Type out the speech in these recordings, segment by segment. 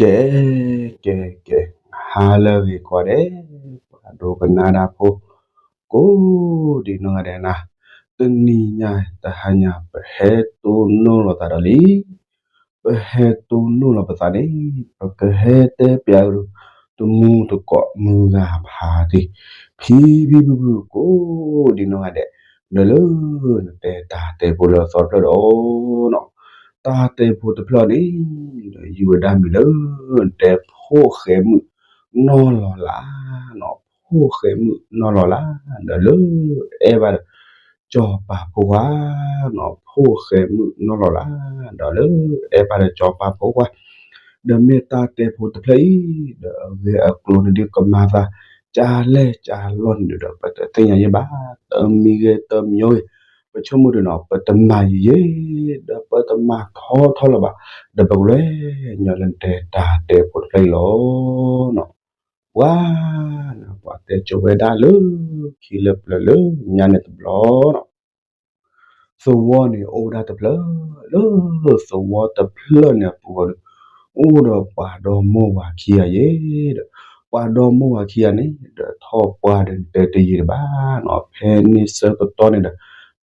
ကဲ ကဲ ကဲ, ဟါလၢအဂ့ၤကိးဂၤဒဲး, ပှၤဒိကနၣ်တၢ်ဖိ ကိးဒံနီၢ်ဂၤဒဲးနၤ, တနံၤညါတဟါညါ ပဟဲတိၢ်နီၣ်လီၤသးဒီးလံ, ပဟဲတိၢ်နီၣ်လီၤပသးန့ၣ်, ပကဟဲတဲပျးအီၤ တမူတကိးမုၢ်ဂၤဖးတံၢ်, ဖံဖံဖုဖု ကိးဒံနီၢ်ဂၤဒဲး, ဒီးလၢနတဲတၢ်တဲဖိလၢအသီတဖျၢၣ်ဒီး တၢ်တဲဖိတဖျၢၣ်န့ၣ် ဒီးယုၢ်ဝဲဒၣ်မံၤလၢ တဲဖိၣ်ဃဲမုၣ်နီၢ်လီၤလး, ဖိၣ်ဃဲမုၣ်နီၢ်လီၤလး, ဒီးလၢအဲၣ်ဘၣ်ဒီး ကၠီၤပၤဖိခွါ, ဖိၣ်ဃဲမုၣ်နီၢ်လီၤလး, ဒီးလၢအဲၣ်ဘၣ်ဒီးကၠီၤပၤဖိခွါ, ဒီးမ့ၢ်တၢ်တဲဖိတဖျၢၣ်အံၤ, ဒီးအဂ့ၢ်အကျိၤန့ၣ်ဒုးကမၤသး ကၢ်လဲၢ်ကၢ်လီၢ်န့ၣ်ဒီး ပတသ့ၣ်ညါယဲဘၣ်, တမံၤဂ့ၤတမံၤဂ့ၤ, ပဆိကမိၣ်ဒုးနီၤ ပတမၤယံာ်ယံာ်, ဒီးပတမၤထီထီလၢၤဘၣ်, ဒီးပကလဲၤညီလၢနတဲတၢ်တဲဖိတဖျၢၣ်အံၤလီၤ. ပှၤ, ပှၤတဲကၠိဝဲဒၣ်လၢ ခံလၢပျၢၤလၢညါန့ၣ်တဘျီနီၤ, သဝီန့ၣ်အိၣ်ဝဲဒၣ်တဖျၢၣ်, လၢသဝီတဖျၢၣ်န့ၣ်အပူၤဃီဒီး အိၣ်ဒီးပှၤဒီမါဝၤခံဂၤယဲဒီး, ပှၤဒီမါဝၤခံဂၤန့ၣ် ဒီးထီၣ်ပှၢ်ဒီးနတဲတယံာ်တဘၣ်နီၤ, ဖဲန့ၣ်ဆၢကတီၢ်န့ၣ်ဒီး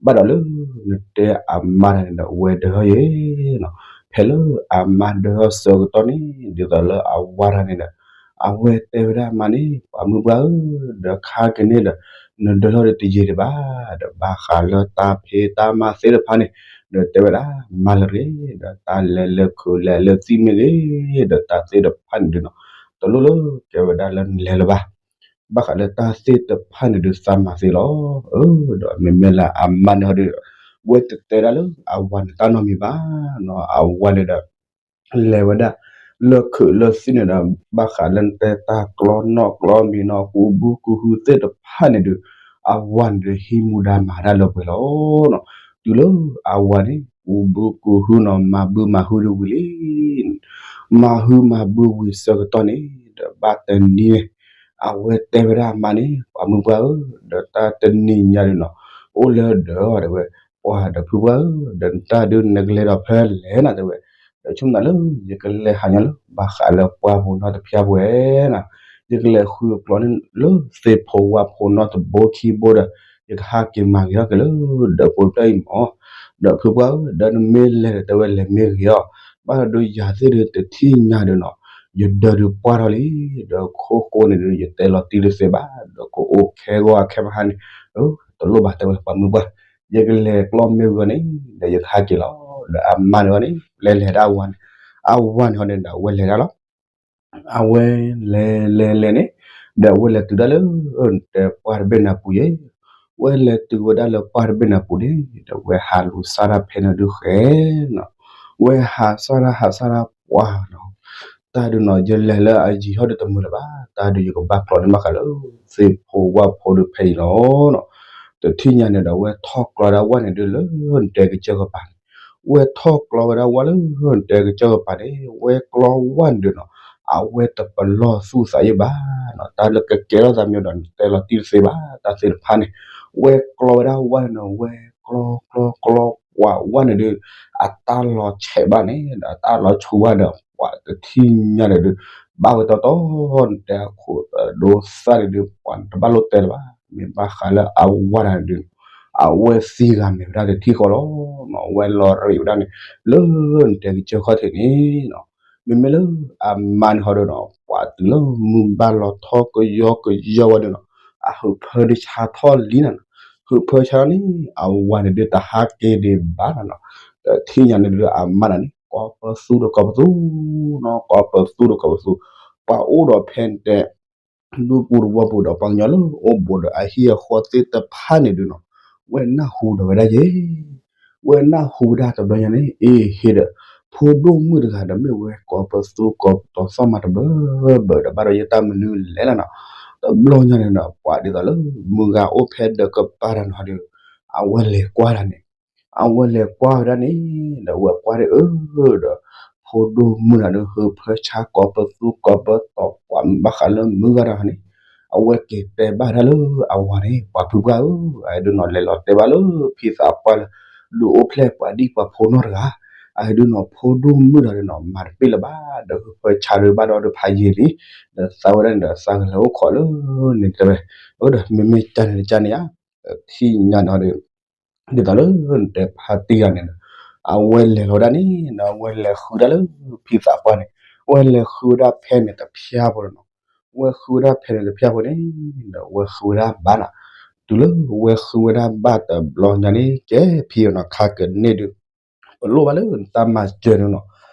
ဘၣ်ဒီးလၢနတဲအမါတဂၤန့ၣ်ဒီး အဝဲဒၢထီၣ်ယဲနီၤ, ဖဲလၢအမါဒၢထီၣ်ဆၢကတီၢ်န့ၣ် ဒ်သိးလၢအဝၤတဂၤန့ၣ်ဒီး အဝဲတဲဝဲဒၣ်အမါန့ၣ် ပှၤမုၢ်ပှၢ်ဧၢ, ဒီးခါက့ၤန့ၣ်ဒီး နဒၢထီၣ်ဒီးတယံာ်ဒံးဘၣ်, ဒီးဘၣ်ဃးလၢတၢ်ဖံးတၢ်မၤသ့ၣ်တဖၣ်န့ၣ်, ဒီးတဲဝဲဒၣ်မါလၢဂ့ၤ, ဒီးတၢ်လဲၤလၢခုးလဲၤလၢသံၣ်မ့ၢ်ဂ့ၤ, ဒီးတၢ်သ့ၣ်တဖၣ်န့ၣ်ဒုးနီၤ, တလိၣ်လၢကဲဝဲဒၣ်လၢနလဲၤလၢၤဘၣ်, ဘၣ်ဃးလၢတၢ်သ့ၣ်တဖၣ်န့ၣ်ဒုးသးမၤသ့လီၤ. အၢ, ဒီးမ့မ့ၢ်လၢအမါန့ၣ်ဒီး ဝဲတတဲဒၣ်လၢအဝၤန့ၣ်တၢ်နီတမံၤဘၣ်နီၤ, အဝၤန့ၣ်ဒီး လဲၤဝဲဒၣ် လၢခုးလၢသံၣ်န့ၣ်ဒီး ဘၣ်ဃးလၢနတဲတၢ်ကျီနီၣ်ကျီမံၤနီၤ ကူးဘုကူးဟုသ့ၣ်တဖၣ်န့ၣ်ဒီး အဝၤန့ၣ်ဒီးဟံးမူဒါမၤတၢ်လၢပှဲၤလီၤနီၤ, တုၤလၢအဝၤန့ၣ် ကူးဘုကူးဟုနီၤ မၤဘုမၤဟုဒီးဝံၤလံ မၤဟုမၤဘုဝံၤဆၢကတီၢ်န့ၣ် ဒီးဘၣ်တနံၤန့ၣ် အဝဲတဲဝဲဒၣ်အမါန့ၣ် ပှၤမုၢ်ပှၢ်ဧၢ, ဒီးတၢ်တနံၤညါဒုးနီၤ အိၣ်လၢဒီးတဲဝဲ ပှၤဒီးဖုပှၢ်ဧၢ, ဒီးနတၢ်ဒုးနကလဲၤဒီးဖဲလဲၣ်နၤတဲဝဲ, ဒီးဆိကမိၣ်လၢ ယကလဲၤဟးညီလၢ ဘၣ်ဃးလၢပှၢ်ဖိနီတဖျၢၣ်ပှဲၤနၤ, ယကလဲၤဃုအကျိၤန့ၣ်လၢသ့ၣ်ဖိဝၣ်ဖိနီတဘိခံဘိဒီး ယကဟးက့ၤမၤဂ့ၤထီၣ်က့ၤလၢ ဒီးဖိတဖျၢၣ်အံၤမၢ်, ဒီးဖုပှၢ်ဧၢ, ဒီးနမ့ၢ်လဲၤဒီးတဲဝဲလဲၤမ့ၢ်ဂ့ၤအီၤ, ဘၣ်ဒီးယၤသ့ၣ်ဒုးတထံၣ်ညါဒုးနီၤ, ယဒၢဒုးပှၢ်ထီၣ်လံ, ဒီးခိၣ်ဃိန့ၣ်ဒုး ယတဲလီၤတံၢ်တသ့ဘၣ်, ဒီးကအိၣ်ခဲဂီၤအခဲမဟါန့ၣ်, တလိၣ်ဘၣ်တဲဝဲပှၤမုၢ်ပှၢ်, ယကလဲၤကျီမ့ၢ်ဂ့ၤအီၤန့ၣ် ဒီးယကဟးက့ၤလီၤ, ဒီးအမါန့ၣ်အီၤန့ၣ် ပျဲလဲၤဒၣ်အဝၤန့ၣ်, အဝၤန့ၣ်အီၤန့ၣ်ဒီး အဝဲလဲၤဒၣ်လီၤ အဝဲလဲၤလဲၤလဲၤန့ၣ်, ဒီးအဝဲလဲၤတုၤဒၣ်လၢ တဲပှၢ်တဘ့ၣ်န့ၣ်အပူၤယဲ, ဝဲလဲၤတုၤဝဲဒၣ်လၢပှၢ်တဘ့ၣ်န့ၣ်အပူၤန့ၣ်, ဒီးဝဲဟးလူၤစၢ်တၢ်ဖဲန့ၣ်ဒုးဃဲနီၤ, ဝဲဟးစၢ်တၢ်ဟးစၢ်တၢ်ပှၢ်နီၤ, တၢ်ဒုးနီၤ ယလဲၤလၢအယံၤထီၣ်ဒုးတမုာ်လၢၤဘၣ်, တၢ်ဒုးယကဘၣ်ကျီန့ၣ်ဘၣ်ဃးလၢ သ့ၣ်ဖိဝၣ်ဖိဒုးဖဲအံၤလီၤနီၤ, တထံၣ်ညါန့ၣ်ဒီး ဝဲထီၣ်ကျီဒၣ်ဝၣ်န့ၣ်ဒုးလၢနတဲကစၢၢ်ကပၤန့ၣ် ဝဲထီၣ်ကျီဝဲဒၣ်ဝၣ်လၢနတဲကစၢၢ်ကပၤန့ၣ်, ဝဲကျီဝၣ်န့ၣ်ဒုးနီၤ, အဝဲတပလီၢ်သူၣ်သးယဲဘၣ်နီၤ, တၢ်လၢကကဲထီၣ်သးမံၤဒီး နတဲလီၤတံၢ်တသ့ဘၣ်, တၢ်သ့ၣ်တဖၣ်န့ၣ်, ဝဲကျီဝဲဒၣ်ဝၣ်န့ၣ်နီၤ, ဝဲကျီကျီကျီ ပှၤဝၣ်န့ၣ်ဒုး, အတၢ်လီၤဆဲးဘၣ်န့ၣ်ဒီး အတၢ်လီၤဆူၣ်ဘၣ်ဒီး ပှၤတထံၣ်ညါန့ၣ်ဒုး, ဘၣ်ဝဲတီတီ, နတဲအခိၣ်ဒိသၣ်န့ၣ်ဒုး ပှၤတဘၣ်လိၣ်တဲလၢၤဘၣ်, မ့ၢ်ဘၣ်ဃးလၢအဝၤတဂၤန့ၣ်ဒုး အဝဲသံဂၤမဲာ်ဝဲဒၣ်တထံၣ်ဃီလီၤ, အဝဲလီၤရံးဝဲဒၣ်န့ၣ် လၢနတဲကစၢၢ်ခီၣ်ထံးန့ၣ်နီၤ, မ့မ့ၢ်လၢအမါန့ၣ်ဟီဒုးနီၤ, ပှၤတုၤလၢမုၢ်ဘၣ်လီၤထီၣ်ကယီကယီဝဲဒုးနီၤ, အဟုးဖၢဒုးဆါထီၣ်လံနၤနီၤ, ဟုးဖၢဆါန့ၣ် အဝၤန့ၣ်ဒုးတဟးက့ၤဒံးဘၣ်နၤနီၤ, တထံၣ်ညါန့ၣ်ဒုးအမါတဂၤန့ၣ် ကိးပသူဒီးကိးပသူနီၤ, ကိးပသူဒီးကိးပသူ, ပှၤအိၣ်ဒီးဖဲတဲ ဒူပူၤတဝီပူၤဒီး ပှၤကညီလၢအိၣ်ဘူးဒီးအဟံၣ်အဃီသ့ၣ်တဖၣ်န့ၣ်ဒုးနီၤ, ဝဲနၢ်ဟူဒီးဝဲဒၣ်ယဲ, ဝဲနၢ်ဟူဝဲဒၣ်တဘျီညါန့ၣ် အ့ဟ့ဒီး ဖိဒိၣ်မုၣ်တဂၤဒီးမ့ၢ်ဝဲကိးပသူကိးပတီၤသီၣ်မၤတဘၢဘၢဒီး ဘၣ်ဒီးယဲတၢ်မနုၤလဲၣ်လီၤနီၤ, တဘျီညါန့ၣ်ဒီး ပှၤဒ်သိးလၢ မုၢ်ဂၤအိၣ်ဖဲဒီးကပၤတၢ်နီၤဒီး အဝဲလဲၤကွၢ်ဒၣ်န့ၣ် အဝဲလဲၤကွၢ်ဝဲဒၣ်န့ၣ် ဒီးအဝဲကွၢ်ဒၣ်အၢ ဒီး ဖိဒိၣ်မုၣ်တဂၤဒီး ဟုးဖၢဆါကိးပသူကိးပတီၤ ပှၤမ့ၢ်ဘၣ်ဃးလၢမုၢ်ဂၤတဂၤန့ၣ် အဝဲက့ၤတဲဘၣ်ဒၣ်လၢအဝၤန့ၣ် ပှၤဖုပှၢ်ဧၢ, အဒုးနီၤ လဲၤလီၤတဲဘၣ်လၢဖံသးပှၢ်လၢ ဒုးအိၣ်ဖျဲၣ်ပှၤဒံၣ်ပှၤဖိနီတဂၤ, အဒုးနီၤ ဖိဒိၣ်မုၣ်တဂၤဒုးနီၤ မၤတပ့ၢ်လၢၤဘၣ် ဒီးဟုဖၢဆါဒုးဘၣ်ဒီးဒုးဖးယံာ်လံ, ဒီးသးဝဲဒၣ်န့ၣ်ဒီးသးကလဲၤအိၣ်ခိးလၢန့ၣ်တဲဝဲ, အဒီးမ့မ့ၢ်ကန့ၣ်တကန့ၣ်ဧါ, ထံၣ်ညါန့ၣ်ဒီး ဒ်သိးလၢနတဲဖါတံၢ်ဂၤန့ၣ်ဒီး အဝဲလဲၤလီၤဝဲဒၣ်န့ၣ်ဒီး အဝဲလဲၤဃုဒၣ်လၢဖံသးပှၢ်န့ၣ်, အဝဲလဲၤဃုဝဲဒၣ်ဖဲန့ၣ်တဖၣ်ဖိန့ၣ်နီၤ, အဝဲဃုဝဲဒၣ်ဖဲန့ၣ်တဖၣ်ဖိန့ၣ်ဒီး အဝဲဃုဝဲဒၣ်ဘၣ်နီၤ, တုၤလၢအဝဲဃုဝဲဒၣ်ဘၣ်တဘျီညါန့ၣ် ကဲဖံနီၤ ခါကန့ၣ်ဒုး ပလိၣ်ဘၣ်လၢနတၢ်မၤစၢၤန့ၣ်နီၤ,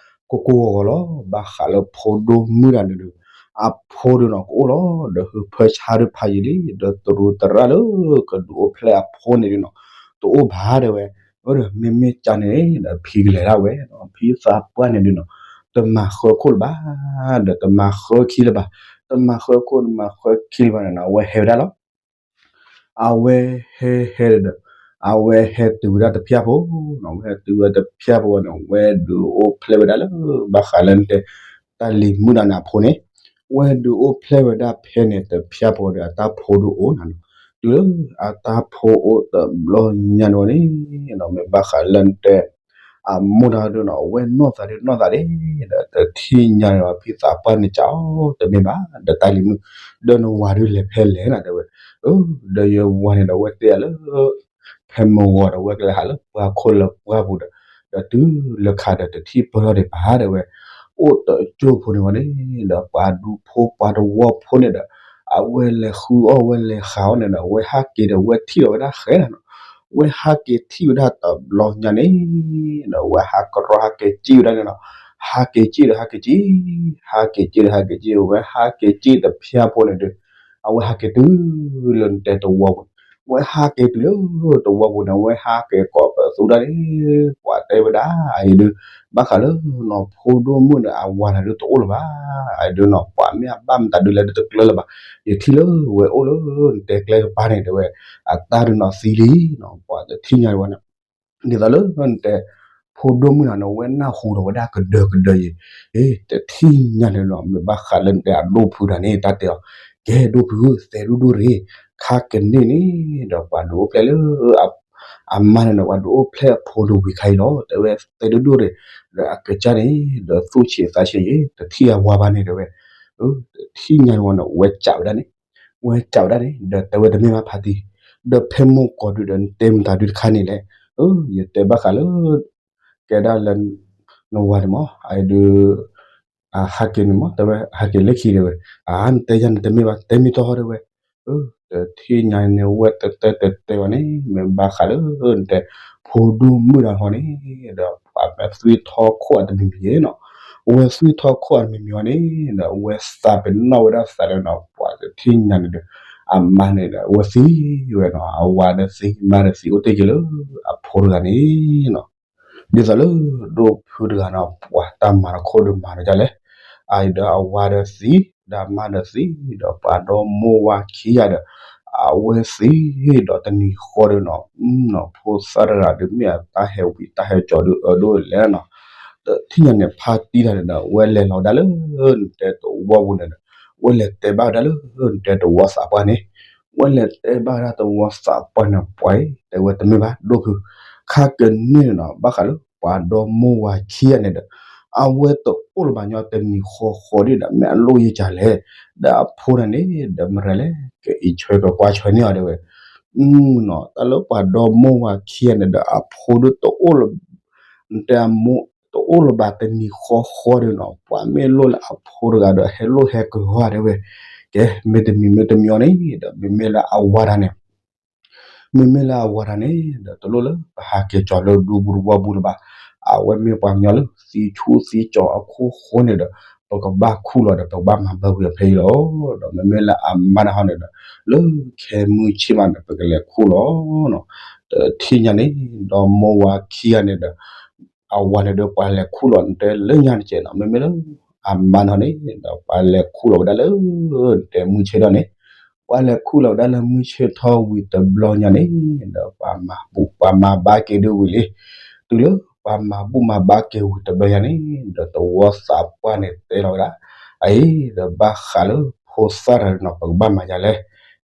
ကိၢ်ကိၢ်ဂီၤဂီၤလီၤ, ဘၣ်ဃးလၢဖိဒိၣ်မုၣ်တဂၤန့ၣ်ဒီး အဖိဒုးနီၤ ကအိၣ်လီၤ, ဒီးဟုဖၢဆါဒုးဖးယံာ်လံ, ဒီးတရူးတရၣ်လၢကဒုးအိၣ်ဖျဲၣ်အဖိန့ၣ်ဒုးနီၤ တအိၣ်ဘၣ်တဲဝဲ, အဒီးမ့မ့ၢ်ကန့ၣ်ဒီး ဖံကလဲၤဒၣ်ဝဲ, ဖံသးပှၢ်န့ၣ်ဒုးနီၤ တမၤဃၢခိၣ်လၢၤဘၣ်, ဒီးတမၤဃၢခံလၢၤဘၣ်, တမၤဃၢခိၣ်တမၤဃၢခံလၢၤဘၣ်န့ၣ်နီၤ အဝဲဟဲဝဲဒၣ်လီၤ အဝဲဟဲဟဲဒီး အဝဲဟဲတုၤဝဲဒၣ်တဖၣ်ဖိနီၤ, အဝဲဟဲတုၤဝဲတဖၣ်ဖိန့ၣ် အဝဲဒုးအိၣ်ဖျဲၣ်ဝဲဒၣ်လၢ ဘၣ်ဃးလၢနတဲ တၢ်လံၤမုၣ်တဂၤန့ၣ်အဖိန့ၣ်, အဝဲဒုးအိၣ်ဖျဲၣ်ဝဲဒၣ်ဖဲန့ၣ်တဖၣ်ဖိဒီး အတၢ်ဖိဒုးအိၣ်နၤနီၤ, တုၤလၢအတၢ်ဖိအိၣ်တဘျီညါန့ၣ်ဝဲန့ၣ်နီၤ မ့ၢ်ဘၣ်ဃးလၢနတဲ အမိၢ်တဂၤဒုးနီၤ အဝဲနီၢ်သးဒုးနီၢ်သးဒၣ်, ဒီးတထံၣ်ညါန့ၣ်ဒီး ဖံသးပှၢ်န့ၣ်ကးအီၤတမ့ၢ်ဘၣ် ဒီးတၢ်လံၤမုၣ်, ဒီးနဝၤဒုးလဲၤဖဲလဲၣ်နၤတဲဝဲ, ဒီးယဝၤန့ၣ်ဒီး အဝဲတဲယၤလၢ ဖဲမုၢ်ဂီၤဒီး အဝဲကလဲၤဟးလၢပှၢ်ခိၣ်လၢပှၢ်ပူၤဒီး, ဒီးတုၤလၢခါဒီးတထံၣ်ပၢၢ်ထီၣ်ဒံးဘၣ်တဲဝဲ, အိၣ်တကၠိဖိန့ၣ်ဝဲန့ၣ်ဒီး ပှၤဒူဖိပှၤတဝီဖိန့ၣ်ဒီး အဝဲလဲၤဃုအီၣ်ဝဲလဲၤဃုအီၣ်န့ၣ်ဒီး အဝဲဟးက့ၤဒီးအဝဲထံၣ်လီၤဝဲဒၣ်ဃဲနၤနီၤ, အဝဲဟးက့ၤထံၣ်ဝဲဒၣ်တဘျီညါန့ၣ်ဒီး အဝဲဟးကရီဟးက့ၤစံၣ်ဝဲဒၣ်န့ၣ်နီၤ, ဟးက့ၤစံၣ်ဒီးဟးက့ၤစံၣ်, ဟးက့ၤစံၣ်ဒီးဟးက့ၤစံၣ်, အဝဲဟးက့ၤစံၣ်တဖၣ်ဖိန့ၣ်ဒီး အဝဲဟးက့ၤတုၤလၢနတဲတဝီပူၤန့ၣ်, အဝဲဟးက့ၤတုၤလၢတဝီပူၤန့ၣ် အဝဲဟးက့ၤကိးပသူဒၣ်န့ၣ်, ပှၤတဲဝဲဒၣ်အံၤဒုး ဘၣ်ဃးလၢနီၤ ဖိဒိၣ်မုၣ်ဒီးအဝၤန့ၣ်ဒုးတအိၣ်လၢၤဘၣ်, အံၤဒုးနီၤ ပှၤမ့ၢ်အဘၣ်မတၤဒုးလဲၤဒုးတကျၢလၢၤဘၣ်, ယထံၣ်လၢဝဲအိၣ်လၢနတဲကျဲကပၤန့ၣ်တဲဝဲ, အတၢ်ဒုးနီၤသံလံနီၤ ပှၤတထံၣ်ညါဝဲန့ၣ် ဒ်သိးလၢနတဲ ဖိဒိၣ်မုၣ်နၤန့ၣ် အဝဲနၢ်ဟူဒီးဝဲဒၣ်ကဒၢကဒၢအံၤ, တထံၣ်ညါန့ၣ်နီၤ မ့ၢ်ဘၣ်ဃးလၢနတဲအဒိၣ်ဖုတဂၤန့ၣ် တၢ်တဲအီၤ, ကဲဒိၣ်ဖု သဲဒိၣ်ဒိၣ်ရ့ၣ်, ခါကန့ၣ်န့ၣ်ဒီးပှၤဒုးအိၣ်ဖျဲၣ်လၢ အမါန့ၣ်ဒီး ပှၤဒုးအိၣ်ဖျဲၣ်အဖိဒုးဝံၤခါအံၤလီၤ တဲဝဲ သဲဒိၣ်ဒိၣ်ရ့ၣ်, ဒီးအကစၢ်န့ၣ် ဒီးသူၣ်ဆံးသးဆံးယံၤ တထံၣ်အဝၤဘၣ်န့ၣ်တဲဝဲ, တထံၣ်ညါန့ၣ်ဝဲန့ၣ် ဝဲစံးဝဲဒၣ်န့ၣ် ဝဲစံးဝဲဒၣ်န့ၣ် ဒီးတဲဝဲတမ့ၢ်ဘၣ်ဖါတံၢ်, ဒီးဖဲမိၢ်ကီၢ်ဒုးဒီးနတဲမတၤဒုးတခါန့ၣ်လဲၣ်, ယတဲဘၣ်ဃးလၢ ကဲဒၣ်လၢ နဝၤန့ၣ်မး အဒုး ဟးက့ၤန့ၣ်မး တဲဝဲ ဟးက့ၤလၢခံတဲဝဲ, အါ နတဲယၤန့ၣ်တမ့ၢ်ဘၣ် တဲမ့ၢ်တဟီတဲဝဲ, တထံၣ်ညါန့ၣ် ဝဲတတဲတတဲဘၣ်န့ၣ် မ့ၢ်ဘၣ်ဃးလၢနတဲ ဖိဒိၣ်မုၣ်တဂၤဟီန့ၣ် ဒီးပှၤမ့ၢ်သွံၣ်ထီခိၣ်အတမံၤမံၤနီၤ, အဝဲသွံၣ်ထီခိၣ်အတမံၤမံၤဟီန့ၣ် ဒီးအဝဲသးပ့ၤနီၣ်ဝဲဒၣ်သးဒီးနီၤ ပှၤတထံၣ်ညါန့ၣ်ဒီး အမါန့ၣ်ဒီး အဝဲသံဝဲနီၤ အဝၤဒီးသံ မါဒီးသံ အိၣ်တ့ၢ်က့ၤလၢအဖိတဂၤန့ၣ်နီၤ ဒ်သိးလၢဒိၣ်ဖုတဂၤနီၤ ပှၤတၢ်မၤတခိၣ်ဒီးမၤဒီးဒ်လဲၣ်, အအံၤဒီးအဝၤဒီးသံ ဒီးအမါဒီးသံ ဒီးပှၤဒီမိၢ်ဝၤခံဂၤဒီး အဝဲသံ ဒီးတနံၤဃီဒီးနီၤ ဖိသၣ်တဂၤဒီးမ့ၢ်အတၢ်ဟဲဝံၤတၢ်ဟဲကၠီၤဒီးအၢဒိၣ်လဲၣ်နီၤ, တထံၣ်ညါန့ၣ် ဖါတံၢ်တဂၤန့ၣ်ဒီး အဝဲလဲၤလီၤဒၣ်လၢ နတဲတဝီပူၤန့ၣ်ဒီး အဝဲလဲၤတဲဘၣ်ဝဲဒၣ်လၢ နတဲတဝီသးပှၢ်န့ၣ် အဝဲလဲၤတဲဘၣ်ဝဲဒၣ်တဝီသးပှၢ်န့ၣ် ပှၤအံၤ တဲဝဲတမ့ၢ်ဘၣ် ဒိၣ်ဖု ခါကန့ၣ်နီၤ ဘၣ်ဃးလၢပှၤဒီမိၢ်ဝၤခံဂၤန့ၣ်ဒီး အဝဲတအိၣ်လၢၤဘၣ်ညီတနံၤဃီဃီဒ်ဒီး မ့ၢ်အလိၣ်ယကလဲၣ်, ဒီးအဖိန့ၣ်န့ၣ် ဒီးမရဲလဲၣ် ကအံးဆွဲကကွၢ်ဆွဲန့ၢ်အီၤတဲဝဲ, နီၤ တၢ်လၢပှၤဒီမိၢ်ဝၤခံဂၤန့ၣ်ဒီး အဖိဒုးတအိၣ်လၢၤ နတဲအမိၢ်တအိၣ်လၢၤဘၣ်တနံၤဃီဃီဒီးနီၤ ပှၤမ့ၢ်လိၣ်လၢအဖိတဂၤဒီး ဟဲလိၣ်ဟဲကဂီၤတဲဝဲ, ကဲ မ့တမံၤမ့တမံၤအီၤန့ၣ်ဒီး မ့မ့ၢ်လၢအဝၤတဂၤန့ၣ် မ့မ့ၢ်လၢအဝၤတဂၤန့ၣ်ဒီး တလိၣ်လၢပဟးက့ၤကၠီၤလၢဒူပူၤတဝီပူၤလၢၤဘၣ်, အဝဲမ့ၢ်ပှၤကညီလၢသံဆူၣ်သံကၠီၤအခိၣ်ဃိန့ၣ်ဒီး ပကဘၣ်ခူၣ်လီၤဒီး ပကဘၣ်မၤဘၢကွံာ်အီၤဖဲအံၤလီၤ, ဒီးမ့မ့ၢ်လၢအမါတဂၤဟီန့ၣ်ဒီး လၢခဲမုၢ်ဆ့ၣ်မးန့ၣ် ပကလဲၤခူၣ်လီၤနီၤ, တထံၣ်ညါန့ၣ် ဒီမိၢ်ဝၤခံဂၤန့ၣ်ဒီး အဝၤန့ၣ်ဒီး ပှၤလဲၤခူၣ်လီၤနတဲလၢညါတကဲးနီၤ, မ့မ့ၢ်လၢ အမါတဂၤန့ၣ်ဒီး ပှၤလဲၤခူၣ်လီၤဝဲဒၣ်လၢ နတဲမုၢ်ဆ့ၣ်ထီၣ်န့ၣ်, ပှၤလဲၤခူၣ်လီၤဝဲဒၣ်လၢမုၢ်ဆ့ၣ်ထီၣ်ဝံၤတဘျီညါန့ၣ်ဒီး ပှၤမၤဘူၣ်ပှၤမၤဘါက့ၤဒုးဝံၤလံ, တုၤလၢပှၤမၤဘူၣ်မၤဘါက့ၤဝံၤတဘျီညါန့ၣ်ဒီး တဝီသးပှၢ်န့ၣ်တဲလီၤဝဲဒၣ်, အအံၤဒီး ဘၣ်ဃးလၢဖိသၣ်တဂၤဒီးနီၤ ပကဘၣ်မၤယၤလဲၣ်,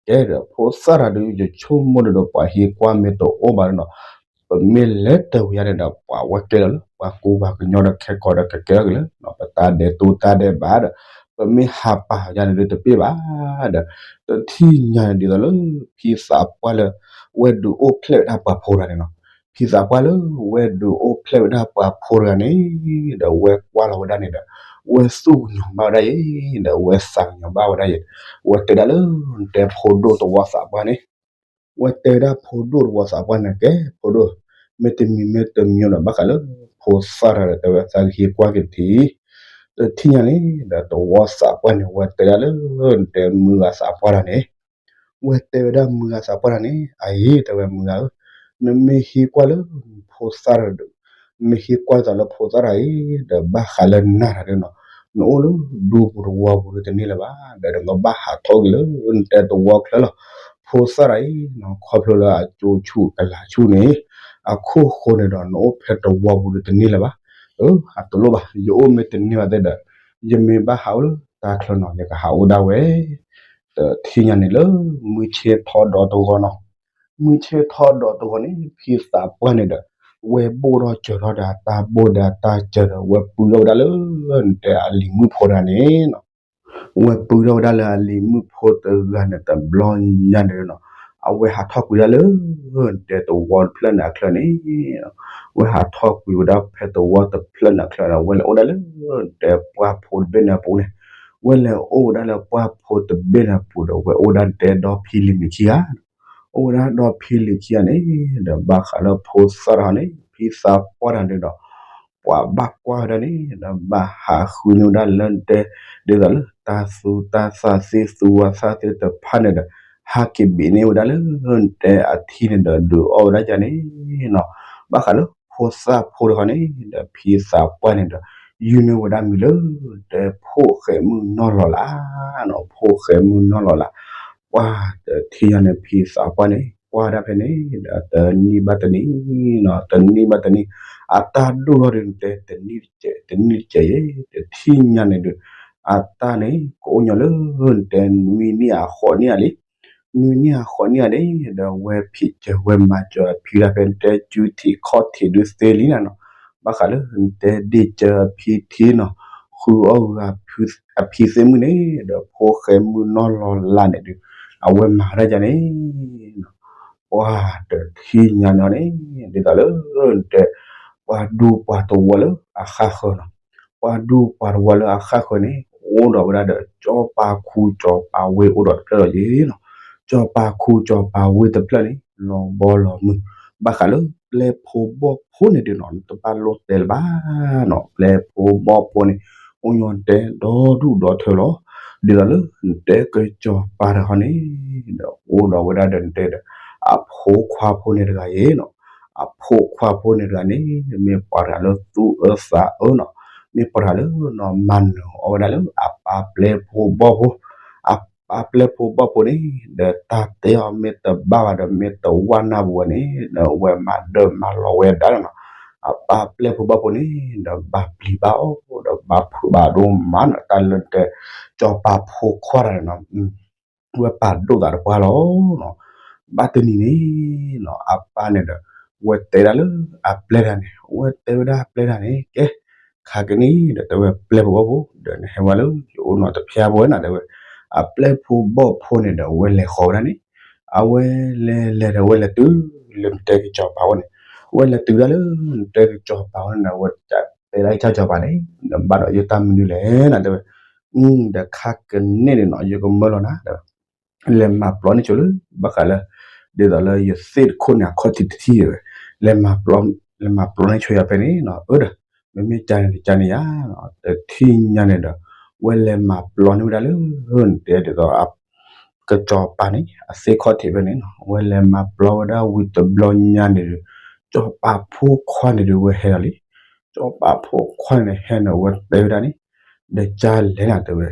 ကဲဒီးဖိသၣ်တဂၤဒီး ယဆိကမိၣ်ဒီး ပှၤဟံးကွၢ်မ့ၢ်တအိၣ်ဘၣ်ဒီးနီၤ ပမ့ၢ်လဲၤတၢ်ဝံၤယါန့ၣ်ဒီး ပှၤဝဲကဲလီၤလၢ ပှၤကူပှၤကညီဒီးခဲကိာ်ဒီးကကဲထီၣ်က့ၤလၢ ပတၢ်ဒဲးတူၢ်တၢ်ဒဲးဘးဒီး ပမ့ၢ်ဟးပာ်ယါန့ၣ်ဒုးတပ့ၢ်ဘၣ်ဒီး တထံၣ်ညါန့ၣ်ဒ်သိးလၢ ဖံသးပှၢ်လၢ ဝဲဒုးအိၣ်ဖျဲၣ်ဝဲဒၣ်ပှၤဖိတဂၤန့ၣ်နီၤ. ဖံသးပှၢ်လၢ ဝဲဒုးအိၣ်ဖျဲၣ်ဝဲဒၣ်ပှၤဖိတဂၤန့ၣ် ဒီးဝဲကွၢ်လီၤဝဲဒၣ်န့ၣ်ဒီး ဝဲသူၣ်ကညီၤဘၣ်ဝဲဒၣ်အံၤ ဒီးဝဲသးကညီၤဘၣ်ဝဲဒၣ်အံၤ ဝဲတဲဒၣ်လၢ တဲဖိဒိၣ်သဝီသးပှၢ်န့ၣ် ဝဲတဲဝဲဒၣ်ဖိဒိၣ်သဝီသးပှၢ်န့ၣ် ကဲ ဖိဒိၣ် မ့ၢ်တမံၤမ့ၢ်တမံၤဒီး ဘၣ်ဃးလၢ ဖိသၣ်တဂၤဒီး တဲဝဲသးကဟံးကွၢ်က့ၤတထံၣ် တထံၣ်ညါန့ၣ်ဒီး သဝီသးပှၢ်န့ၣ် ဝဲတဲဒၣ်လၢ တဲမုၢ်ဂၤသးပှၢ်တဂၤန့ၣ် ဝဲတဲဝဲဒၣ်မုၢ်ဂၤသးပှၢ်တဂၤန့ၣ် အအံၤ တဲဝဲမုၢ်ဂၤဧၢ နမ့ၢ်ဟံးကွၢ်လၢ ဖိသၣ်တဂၤဒီး နမ့ၢ်ဟံးကွၢ်ဒ်သိးလၢဖိသၣ်တဂၤအံၤ ဒီးဘၣ်ဃးလၢနၤတဂၤဒီးနီၤ နအိၣ်လၢဒူပူၤသဝီပူၤဒုးတန့ၢ်လၢၤဘၣ် ဒီးနကဘၣ်ဟးထီၣ်ကွံာ်လၢ နတဲသဝီချၢလီၤ. ဖိသၣ်တဂၤအံၤနီၤ ခီဖျိလၢအကၠိဆူၣ်ကလၤဆူၣ်န့ၣ် အခိၣ်ဃိန့ၣ်ဒီး နအိၣ်ဖဲသဝီပူၤဒုးတန့ၢ်လၢၤဘၣ်. အတလိၣ်ဘၣ် ယအိၣ်မ့ၢ်တန့ၢ်ဘၣ်သ့ၣ်ဒီး ယမ့ၢ်ဘၣ်ဟးအိၣ်လၢတၢ်ချၢနီၤ ယကဟးအိၣ်ဒၣ်ဝဲ တထံၣ်ညါန့ၣ်လၢ မုၢ်ဆ့ၣ်ထီၣ်ဒီးတဂီၤနီၤ မုၢ်ဆ့ၣ်ထီၣ်ဒီးတဂီၤန့ၣ် ဖံသးပှၢ်န့ၣ်ဒီး ဝဲဘိၣ်ထီၣ်စၢၤထီၣ်ဒီးအတၢ်ဘိၣ်ဒီးအတၢ်စၢၤဒီး ဝဲပုၢ်ထီၣ်ဝဲဒၣ်လၢ နတဲအလံၤမုၣ်ဖိတဂၤန့ၣ်နီၤ ဝဲပုၢ်ထီၣ်ဝဲဒၣ်လၢအလံၤမုၣ်ဖိတဂၤန့ၣ် တဘျီညါန့ၣ်နီၤ အဝဲဟးထီၣ်ကွံာ်ဒၣ်လၢ နတဲသဝီတဖျၢၣ်န့ၣ်အချၢန့ၣ် ဝဲဟးထီၣ်ကွံာ်ဝဲဒၣ်ဖဲသဝီတဖျၢၣ်န့ၣ်အချၢဒီး ဝဲလဲၤအိၣ်ဒၣ်လၢ နတဲပှၢ်ဖိတဘ့ၣ်န့ၣ်အပူၤန့ၣ် ဝဲလဲၤအိၣ်ဝဲဒၣ်လၢပှၢ်ဖိတဘ့ၣ်န့ၣ်အပူၤဒီး ဝဲအိၣ်ဒၣ်နတဲဒီဖံလံၤမုၣ်ခံဂၤ အိၣ်ဝဲဒၣ်ဒီဖံလံၤခံဂၤန့ၣ် ဒီးဘၣ်ဃးလၢဖိသၣ်တဂၤန့ၣ် ဖံသးပှၢ်တဂၤန့ၣ်ဒီး ပှၤဘၣ်ကွၢ်ဝဲဒၣ်န့ၣ် ဒီးဘၣ်ဟးဃုန့ၢ်ဝဲဒၣ်လၢနတဲ ဒ်သိးလၢတၢ်သူတၢ်သၣ်သ့ၣ်သူဝါသၣ်သ့ၣ်တဖၣ်န့ၣ်ဒီး ဟးက့ၤဘ့ၣ်န့ၢ်ဝဲဒၣ်လၢ နတဲအထံန့ၣ်ဒီး ဒုးအီၣ်ဝဲဒၣ်ယၤန့ၣ်နီၤ ဘၣ်ဃးလၢဖိသၣ်ဖိတဂၤန့ၣ်ဒီး ဖံသးပှၢ်န့ၣ်ဒီး ယုၢ်န့ၢ်ဝဲဒၣ်မံၤလၢ နတဲဖိၣ်ဃဲးမုၢ်နီၢ်လီၤလးနီၤ ဖိၣ်ဃဲးမုၢ်နီၢ်လီၤလး ပှၤတထံၣ်ညါန့ၣ် ဖံသးပှၢ်န့ၣ် ကွၢ်ဒၣ်ဖဲန့ၣ်ဒီး တနံၣ်ဘၣ်တနံၣ်နီၤ တနံၣ်ဘၣ်တနံၣ် အတၢ်ဒိၣ်ထီၣ်ဒုးနတဲ တနံၣ်တကဲး တနံၣ်တကဲးယဲ တထံၣ်ညါန့ၣ်ဒီး အတၢ်န့ၣ် ကအိၣ်ညီလၢ နတဲနွံနံၣ်အဃိးနံၣ်ဧါလံ နွံနံၣ်အဃိးနံၣ်ဧါန့ၣ်ဒီး ဝဲဖံးစၢၤဝဲမၤစၢၤအဖံဒၣ်ဖဲ နတဲစုထံးခီၣ်ထံးဒုးသ့လံနၤနီၤ ဘၣ်ဃးလၢ နတဲဒ့ၣ်စၢၤအဖံထံနီၤ ဃုအီၣ်ဂၤအဖံသ့ၣ်မုၣ်န့ၣ်ဒီး ဖိၣ်ဃဲးမုၢ်နီၢ်လီၤလးန့ၣ်ဒီး အဝဲမၤဝဲဒၣ်ယၤန့ၣ် ပှၤတထံၣ်ညါန့ၣ်န့ၣ် ဒ်သိးလၢ နတဲ ပှၤဒူပှၤသဝီလၢအဃၣ်ဃၢၤနီၤ ပှၤဒူပှၤသဝီလၢအဃၣ်ဃၢၤန့ၣ် အိၣ်ဒီးဝဲဒၣ်ဒီး စီၤပၤခူစီၤပၤဝ့ၢ်အိၣ်ဒီးတဖျၢၣ်လီၤယဲနီၤ စီၤပၤခူစီၤပၤဝ့ၢ်တဖျၢၣ်န့ၣ် လီၤဘီလီၤမုၢ် ဘၣ်ဃးလၢပျဲၢ်ဖိဘီၣ်ဖိန့ၣ်ဒုးနီၤ နတဘၣ်လိၣ်တဲလၢၤဘၣ်နီၤ ပျဲၢ်ဖိဘီၣ်ဖိန့ၣ် အိၣ်ညီနတဲဒီဒူၣ်ဒီထၢလီၤ ဒ်သိးလၢ နတဲကစီၤပၤတဂၤန့ၣ် ဒီးအိၣ်ဒီးဝဲဒၣ်ဒီးနတဲဒီး အဖိခွါဖိန့ၣ်တဂၤယဲနီၤ အဖိခွါဖိန့ၣ်တဂၤန့ၣ် မ့ၢ်ပှၤတဂၤလၢသူၣ်အၢသးအၢနီၤ မ့ၢ်ပှၤတဂၤလၢနီၤ မၤနၢၤအီၣ်ဝဲဒၣ်လၢအပၢ်ပျဲၢ်ဖိဘီၣ်ဖိ အပၢ်ပျဲၢ်ဖိဘီၣ်ဖိန့ၣ် ဒီးတၢ်တဲအီၤမ့ၢ်တဘၣ်ဘၣ်ဒီး မ့ၢ်တဝၢ်နၢ်ပူၤဝဲန့ၣ် ဒီးဝဲမၤဒၢၣ်မၤလီၤဝဲဒၣ်လီၤနီၤ အပၢ်ပျဲၢ်ဖိဘီၣ်ဖိန့ၣ် ဒီးဘၣ်ပျံၤဘၣ်အီၣ် ဒီးဘၣ်ဖုးဘၣ်ဒိၣ်မးနီၤ တၢ်လၢတဲ စီၤပၤဖိခွါတဂၤန့ၣ်နီၤ ဝဲပာ်ဒိၣ်သးတပှၢ်လီၤနီၤ ဘၣ်တနံၤန့ၣ်နီၤ အပၢ်န့ၣ်ဒီး ဝဲတဲဒၣ်လၢအပျဲၢ်တဂၤန့ၣ် ဝဲတဲဝဲဒၣ်အပျဲၢ်တဂၤန့ၣ် ကဲ ခါကနံၣ်ဒီး တဲဝဲပျဲၢ်ဖိဘီၣ်ဖိ ဒီးနဟဲဝဲလၢယအိၣ်နီၤတဖျါဖိဝဲနီၤ တဲဝဲ အပျဲၢ်ဖိဘီၣ်ဖိန့ၣ်ဒီး ဝဲလဲၤဃီၤဝဲဒၣ်န့ၣ် အဝဲလဲၤလဲၤဒီး ဝဲလဲၤတုၤလၢနတဲကစီၤပၤဝဲန့ၣ် ဝဲလဲၤတုၤဒၣ်လၢနတဲကစီၤပၤဝဲန့ၣ်ဒီး ဝဲတဲဒၣ်ကစၢ်စီၤပၤန့ၣ် နဘၣ်ဒီးယတၢ်မနုၤလဲၣ်နီၤ တဲဝဲ ဒီးခါကနံၣ်န့ၣ်နီၤ ယကမၢလီၤနၤ တဲဝဲ လဲၤမၤပျီန့ၢ်ဆိလၢ ဘၣ်ဃးလၢ ဒ်သိးလၢယသ့ၣ်တခိၣ်န့ၣ် အခီၣ်ထံးတထံၣ်ဝဲ လဲၤမၤပျီ လဲၤမၤပျီန့ၢ်ဆိယၤဖဲန့ၣ်နီၤ အၢဒီး မ့မ့ၢ်ကန့ၣ်တကန့ၣ်ယါ တထံၣ်ညါန့ၣ်ဒီး ဝဲလဲၤမၤပျီန့ၢ်ဝဲဒၣ်လၢ နတဲဒ်သိး ကစီၤပၤန့ၣ် အသ့ၣ်ခီၣ်ထံးဖဲန့ၣ်နီၤ ဝဲလဲၤမၤပျီဝဲဒၣ်ဝံၤတဘျီညါန့ၣ်ဒီး စီၤပၤဖိခွါန့ၣ်ဒီးဝဲဟဲလီၤလံ စီၤပၤဖိခွါန့ၣ်ဟဲန့ၣ် ဝဲတဲဝဲဒၣ်န့ၣ် ဒီးကၢ်လဲၣ်နၤတဲဝဲ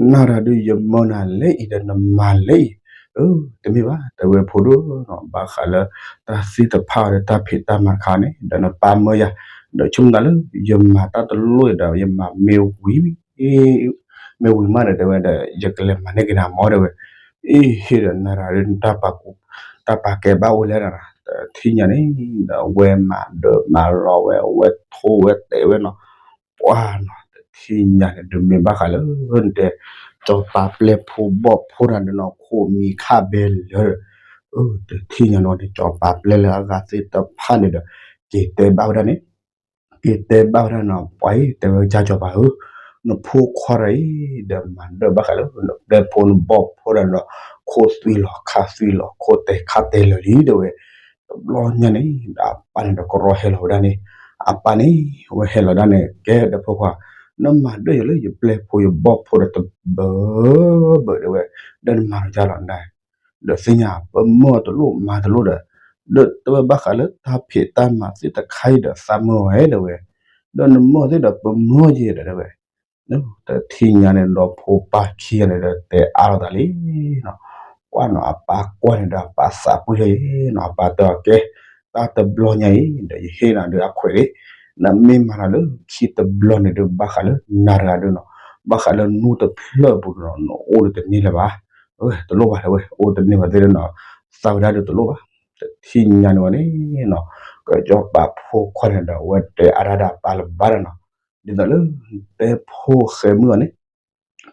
နၤတၢ်ဒုးယမၢနၤလဲၣ်အံၤဒီးနမၤလဲၣ်အံၤ အၢ တမ့ၢ်ဘၣ် တဲဝဲဖိဒိၣ်နီၤ ဘၣ်ဃးလၢ တၢ်သ့ၣ်တဖၣ်ဒီးတၢ်ဖံးတၢ်မၤတခါန့ၣ် ဒီးနပၢ်မၢယၤ ဒီးဆိကမိၣ်သးလၢ ယမၤတၢ်တလိၣ်အံၤဒီး ယမၤမ့ၢ်ဝံၤ မ့ၢ်ဝံၤမးဒီးတဲဝဲဒီး ယကလဲၤမၤန့ၢ်က့ၤနၤမၢ်တဲဝဲ အ့ဟ့ၣ်ဒီးနၤတၢ်ဒုး တၢ်ပာ်ကဲဘၣ်အိၣ်လဲၣ်နၤ တထံၣ်ညါန့ၣ် ဒီးဝဲမၤဒၢးမၤလီၤဝဲ ဝဲထိဝဲတဲာ်ဝဲနီၤ, ပှၢ်နီၤ တထံၣ်ညါန့ၣ် ဒုးမ့ၢ်ဘၣ်ဃးလၢ တဲ စီၤပၤပျဲၢ်ဖိဘီၣ်ဖိတဂၤဒီးနီၤ ခိၣ်မံၤခါဘဲလၢာ်, တထံၣ်ညါန့ၣ် စီၤပၤပျဲၢ်လၢအဂၤသ့ၣ်တဖၣ်န့ၣ်ဒီး က့ၤတဲဘၣ်ဝဲဒၣ်န့ၣ် က့ၤတဲဘၣ်ဝဲဒၣ်နီၤ ပှၤအံၤ တဲဝဲကၢ်စီၤပၤဧၢ, နဖိခွါတဂၤအံၤ ဒီးမၤဒၢးဘၣ်ဃးလၢ နပျဲၢ်ဖိနဘီၣ်ဖိတဂၤဒီး ခိၣ်သွံၣ်လီၤခါသွံၣ်လီၤ ခိၣ်တဲာ်ခါတဲာ်လၢာ်လံ တဲဝဲ, တဘျီညါန့ၣ် ဒီးအပၢ်န့ၣ်ဒီးကရီဟဲလီၤဝဲဒၣ်န့ၣ်, အပၢ်န့ၣ် ဝဲဟဲလီၤဒၣ်န့ၣ် ကဲဒီးဖိခွါ, နမၤဒၢးယၤလၢယပျဲၢ်ဖိယဘီၣ်ဖိဒီးတဘၢဘၢဒီးဝဲ, ဒီးနမၤလီၤယၤလီၤနၤ ဒီးသ့ၣ်ညါ ပမၢတလိၣ်မၤတလိၣ်ဒီး, ဒီးတဲဝဲဘၣ်ဃးလၢတၢ်ဖံးတၢ်မၤသ့ၣ်တခါအံၤဒီးသးမၢဝဲဒီးဝဲ, ဒီးနမၢသ့ၣ်ဒီးပမၢယဲဒီးတဲဝဲ, တထံၣ်ညါန့ၣ်ဒီးဖိပၢ်ခံဂၤန့ၣ်ဒီးတဲအါလိာ်သးလံနီၤ, ပှၢ်နီၤ အပၢ်ကွၢ်န့ၣ်ဒီးအပၢ်သးပှံၢ်လၢယဲနီၤ အပၢ်တဲအီၤကဲ, တၢ်တဘျီညါအံၤ ဒီးယဟ့ၣ်နၤဒီးအခွဲးလံ, နမ့ၢ်မၤတၢ်လၢခံတဘျီန့ၣ်ဒီး ဘၣ်ဃးလၢနၤတဂၤဒီးနီၤ, ဘၣ်ဃးလၢနူတဖျၢၣ်အပူၤဒီးနီၤ နအိၣ်ဒီးတန့ၢ်လၢၤဘၣ်, တလိၣ်ဘၣ်တဲဝဲ အိၣ်တန့ၢ်ဘၣ်သ့ၣ်ဒီးနီၤ, သးဝဲဒၣ်ဒီးတလိၣ်ဘၣ်, တထံၣ်ညါန့ၣ်ဝဲန့ၣ်နီၤ, ကစီၤပၤဖိခွါန့ၣ်ဒီး အဝဲတဲအါဒၣ်ဒီးအပၢ်လၢၤဘၣ်ဒီးနီၤ, ဒ်သိးလၢ နတဲဖိဃဲမုၣ်အီၤန့ၣ်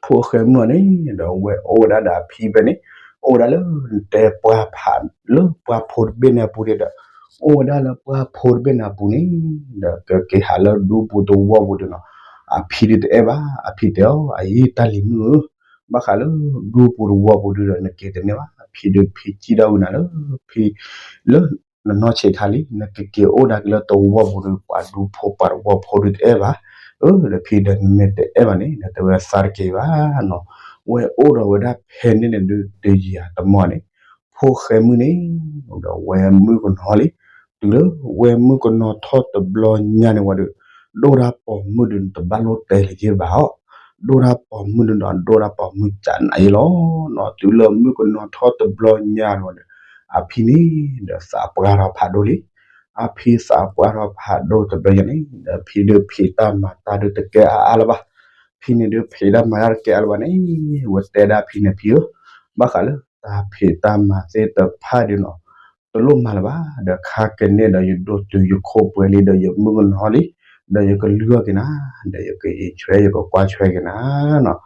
ဖိဃဲမုၣ်အီၤန့ၣ် ဒီးအဝဲအိၣ်ဝဲဒၣ်ဒီးအဖံဖဲန့ၣ်, အိၣ်ဝဲဒၣ်လၢ နတဲပှၢ်ဖး လၢပှၢ်ဖိတဘ့ၣ်န့ၣ်အပူၤဒီး, အိၣ်ဝဲဒၣ်လၢပှၢ်ဖိတဘ့ၣ်န့ၣ်အပူၤန့ၣ်, ဒီးကက့ၤဟးလၢဒူပူၤသဝီပူၤဒီးနီၤ, အဖံဒုးတအဲၣ်ဘၣ်, အဖံတဲအီၤ အယံၤတၢ်လံၤမုၣ်ဧၢ, ဘၣ်ဃးလၢဒူပူၤသဝီပူၤဒုးဒီး နက့ၤတန့ၢ်ဘၣ်, ဖံဒုးဖံစံၣ်ထီၣ်ဝံၤနၤလၢ ဖံ လၢ နနီၢ်ဆံးခါလံ, နကက့ၤအိၣ်ဒၣ်က့ၤလၢသဝီပူၤဒီး ပှၤဒူဖိပှၤသဝီဖိဒုးတအဲၣ်ဘၣ်, အၢ ဒီးဖံဒီးနမ့ၢ်တအဲၣ်ဘၣ်န့ၣ် ဒီးတဲဝဲသးတက့ၤဘၣ်နီၤ, ဝဲအိၣ်ဒီးဝဲဒၣ်ဖဲန့ၣ်န့ၣ်ဒုးတယံာ်တမီၢ်န့ၣ်, ဖိဃဲမုၣ်န့ၣ် ဒီးဝဲမုၣ်ကနီၤလံ, တုၤလၢဝဲမုၣ်ကနီၤထီၣ်တဘျီညါန့ၣ်ဝံၤဒီး, ဒိၣ်တၢ်ပိာ်မုၣ်ဒုးနတဘၣ်လိၣ်တဲလၢၤဘၣ်အီၤ, ဒိၣ်တၢ်ပိာ်မုၣ်ဒုးဒီး ဒိၣ်တၢ်ပိာ်မုၣ်ကနးအံၤလီၤနီၤ, တုၤလၢမုၣ်ကနီၤထီၣ်တဘျီညါန့ၣ်ဝံၤဒီး, အဖံန့ၣ် ဒီးသးပှၢ်ထီၣ်ဖးဒိၣ်လံ, အဖံသးပှၢ်ထီၣ်ဖးဒိၣ်တဘျီညါန့ၣ် ဒီးဖံဒုးဖံးတၢ်မၤတၢ်ဒုးတကဲအါအါလၢၤဘၣ်, ဖံန့ၣ်ဒုးဖံးတၢ်မၤတၢ်တကဲအါလၢၤဘၣ်န့ၣ်, ဝဲတဲဒၣ်ဖံန့ၣ်ဖံဧၢ, ဘၣ်ဃးလၢတၢ်ဖံးတၢ်မၤသ့ၣ်တဖၣ်ဒုးနီၤ, တလိၣ်မၤလၢၤဘၣ်, ဒီးခါကန့ၢ်ဒီးယဒိၣ်တုၤယခိၣ်ပှဲၤလံ ဒီးယမုၣ်ကနီၤလံ, ဒီးယကလုၢ်အီၣ်က့ၤနၤ, ဒီးယကအံးဆွဲယကကွၢ်ဆွဲက့ၤနၤနီၤ,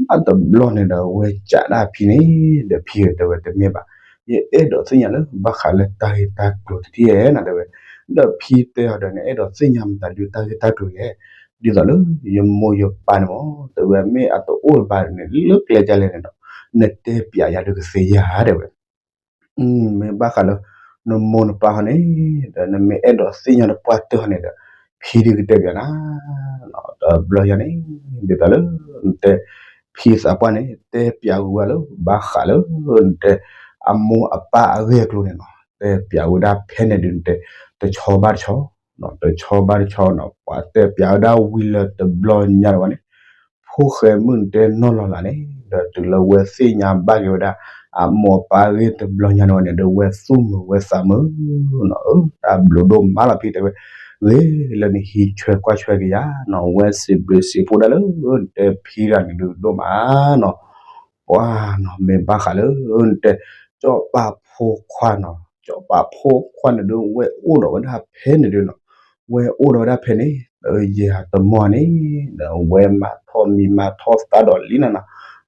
ဘၣ်တဘျီန့ၣ်ဒီး ဝဲစံးဒၣ်ဖံန့ၣ်, ဒီးဖံဧၢ တဲဝဲတမ့ၢ်ဘၣ်, ယအဲၣ်ဒိးသ့ၣ်ညါလၢ ဘၣ်ဃးလၢတၢ်ဂ့ၢ်တၢ်ကျိၤတထံၣ်ဧဲနီၤ တဲဝဲ, ဒီးဖံတဲအီၤဒီး နအဲၣ်ဒိးသ့ၣ်ညါမတၤဒုးတၢ်ဂ့ၢ်တၢ်ကျိၤလဲၣ်, ဒ်သိးလၢ ယမိၢ်ယပၢ်န့ၣ်မ့ၢ် တဲဝဲမ့ၢ်အတအိၣ်တဘၣ်န့ၣ် လၢကျဲဒ်လဲၣ်န့ၣ်ဒီး နတဲပျးယၤဒုးကသ့ဧါ တဲဝဲ မ့ၢ်ဘၣ်ဃးလၢ နမိၢ်နပၢ်ဟီန့ၣ် ဒီးနမ့ၢ်အဲၣ်ဒိးသ့ၣ်ညါနပှၢ်တၢၢ်ဟီန့ၣ်ဒီး ဖံဒုးကတဲပျးနၤ, တဘျီညါန့ၣ် ဒ်သိးလၢ နတဲ ဖံသးပှၢ်န့ၣ် တဲပျးဝဲလၢ ဘၣ်ဃးလၢ နတဲ အမိၢ်အပၢ်အဂ့ၢ်အကျိၤန့ၣ်နီၤ, တဲပျးဝဲဒၣ်ဖဲန့ၣ်ဒုး နတဲ တဆီဘၣ်တဆီ တဆီဘၣ်တဆီနီၤ, ပှၤတဲပျးဝဲဒၣ်ဝံၤလၢတဘျီညါန့ၣ်ဝဲန့ၣ် ဖိဃဲမုၣ်တဲနီၢ်လီၤလးန့ၣ် ဒီးတုၤလၢဝဲသ့ၣ်ညါဘၣ်က့ၤဝဲဒၣ် အမိၢ်အပၢ်အဂ့ၢ်တဘျီညါန့ၣ်ဝဲန့ၣ် ဒီးဝဲသူၣ်မုာ်ဝဲသးမုာ်နီၤ, အၢ တၢ်ဘျုးဒိၣ်မးလီၤဖံတဲဝဲ, ဂ့ၤလၢနဟံးဆွဲကွၢ်ဆွဲက့ၤယၤနီၤ, ဝဲစံးဘျုးစံးဖှိၣ်ဒၣ်လၢ နတဲဖံတဂၤန့ၣ်ဒုးဒိၣ်မးနီၤ, ပှၤနီၤ မ့ၢ်ဘၣ်ဃးလၢ နတဲ စီၤပၤဖိခွါနီၤ, စီၤပၤဖိခွါန့ၣ်ဒုး ဝဲအိၣ်ဒီးဝဲဒၣ်ဖဲန့ၣ်ဒုးနီၤ, ဝဲအိၣ်ဒီးဝဲဒၣ်ဖဲန့ၣ် ယဲၢ်တမီၢ်န့ၣ် ဒီးဝဲမၤထီၣ်မံၤမၤထီၣ်သးဒီးလံနၤနီၤ,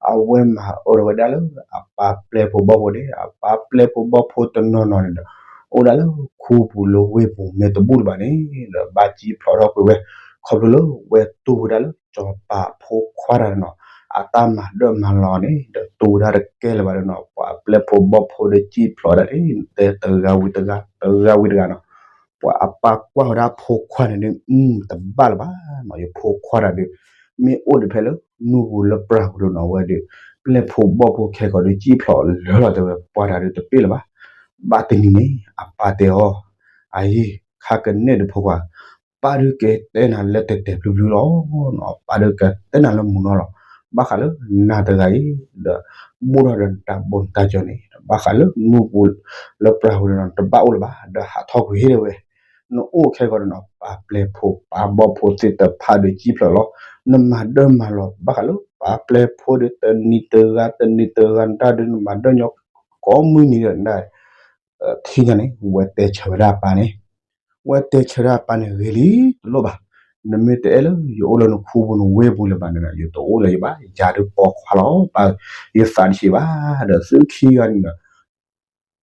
အဝဲမၤအၢဒီးဝဲဒၣ်လၢ အပၢ်ပျဲၢ်ဖိဘီၣ်ဖိန့ၣ် အပၢ်ပျဲၢ်ဖိဘီၣ်ဖိတနီၤနီၤန့ၣ်ဒီး အိၣ်ဒၣ်လၢခူပူၤလၢဝ့ၢ်ပူၤမ့ၢ်တဘူၣ်လၢၤဘၣ်န့ၣ် ဒီးဘၣ်စံၣ်ဖျိးထီၣ်ကွံာ်ဝဲ ခီဖျိလၢဝဲတူၢ်ဝဲဒၣ်လၢ စီၤပၤဖိခွါတဂၤန့ၣ်နီၤ, အတၢ်မၤဒၢၣ်မၤလီၤန့ၣ် ဒီးတူၢ်ဝဲဒၣ်တကဲလၢၤဘၣ်ဒီးနီၤ, ပှၤပျဲၢ်ဖိဘီၣ်ဖိဒီးစံၣ်ဖျိးဒၣ်န့ၣ် တဲတဂၤဝံၤတဂၤ တဂၤဝံၤတဂၤနီၤ, ပှၤအပၢ်ကွၢ်ဝဲဒၣ်ဖိခွါန့ၣ်ဒုး တဘၣ်လၢၤဘၣ်နီၤ, ယဖိခွါတဂၤဒီး မ့ၢ်အိၣ်ဒံးဖဲလၢ နူၢ်ပူၤလၢပြၢ်ပူၤဒီးနီၤ ဝဲဒီး ပျဲၢ်ဖိဘီၣ်ဖိခဲကိာ်ဒီးစံၣ်ဖျိးလၢာ်လီၤတဲဝဲ ပှၤတဂၤဒီးတပ့ၢ်လၢၤဘၣ်, ဘၣ်တနံၤန့ၣ် အပၢ်တဲအီၤ, အယံၤ ခါကန့ၢ်ဒီးဖိခွါ ပၢ်ဒုးကတဲနၤလၢတဲာ်တဲာ်ဖျုးဖျုးလီၤနီၤ, ပၢ်ဒုးကတဲနၤလၢမုၢ်နီၤလီၤ, ဘၣ်ဃးလၢနၤတဂၤအံၤ ဒီး ဘူးထီၣ်ဒီးနတၢ်ဘိနတၢ်စၢၤန့ၣ် ဘၣ်ဃးလၢနူၢ်ပူၤလၢပြၢ်ပူၤန့ၣ်နီၤ တဘၣ်အိၣ်လၢၤဘၣ် ဒီးဟးထီၣ်ကွံာ်ဟ့ၣ်ဒီးဝဲ, နအိၣ်ခဲကိာ်ဒီးနီၤ ပၢ်ပျဲၢ်ဖိပၢ်ဘီၣ်ဖိသ့ၣ်တဖၣ်ဒီးစံၣ်ဖျိးလီၤ, နမၤဒၢၣ်မၤလီၤ ဘၣ်ဃးလၢပၢ်ပျဲၢ်ဖိဒီးတနံၤတဂၤ တနံၤတဂၤနတၢ်ဒုး နမၤဒၢၣ်ညီကိးမုၢ်နံၤဒီးနတၢ် ထံၣ်ညါန့ၣ် ဝဲတဲဆၢဝဲဒၣ်အပၢ်န့ၣ်, ဝဲတဲဆၢဒၣ်အပၢ်န့ၣ် ဂ့ၤလံတလိၣ်ဘၣ်, နမ့ၢ်တအဲၣ်လၢယအိၣ်လၢနခူပူၤနဝ့ၢ်ပူၤလၢၤဘၣ်န့ၣ်ဒီး ယတအိၣ်လၢၤဘၣ်, ယၤဒုးပိာ်ခွါလီၤ, ပၢ်ယသးတဆံးဘၣ်, ဒီးသုခံဂၤန့ၣ်ဒီး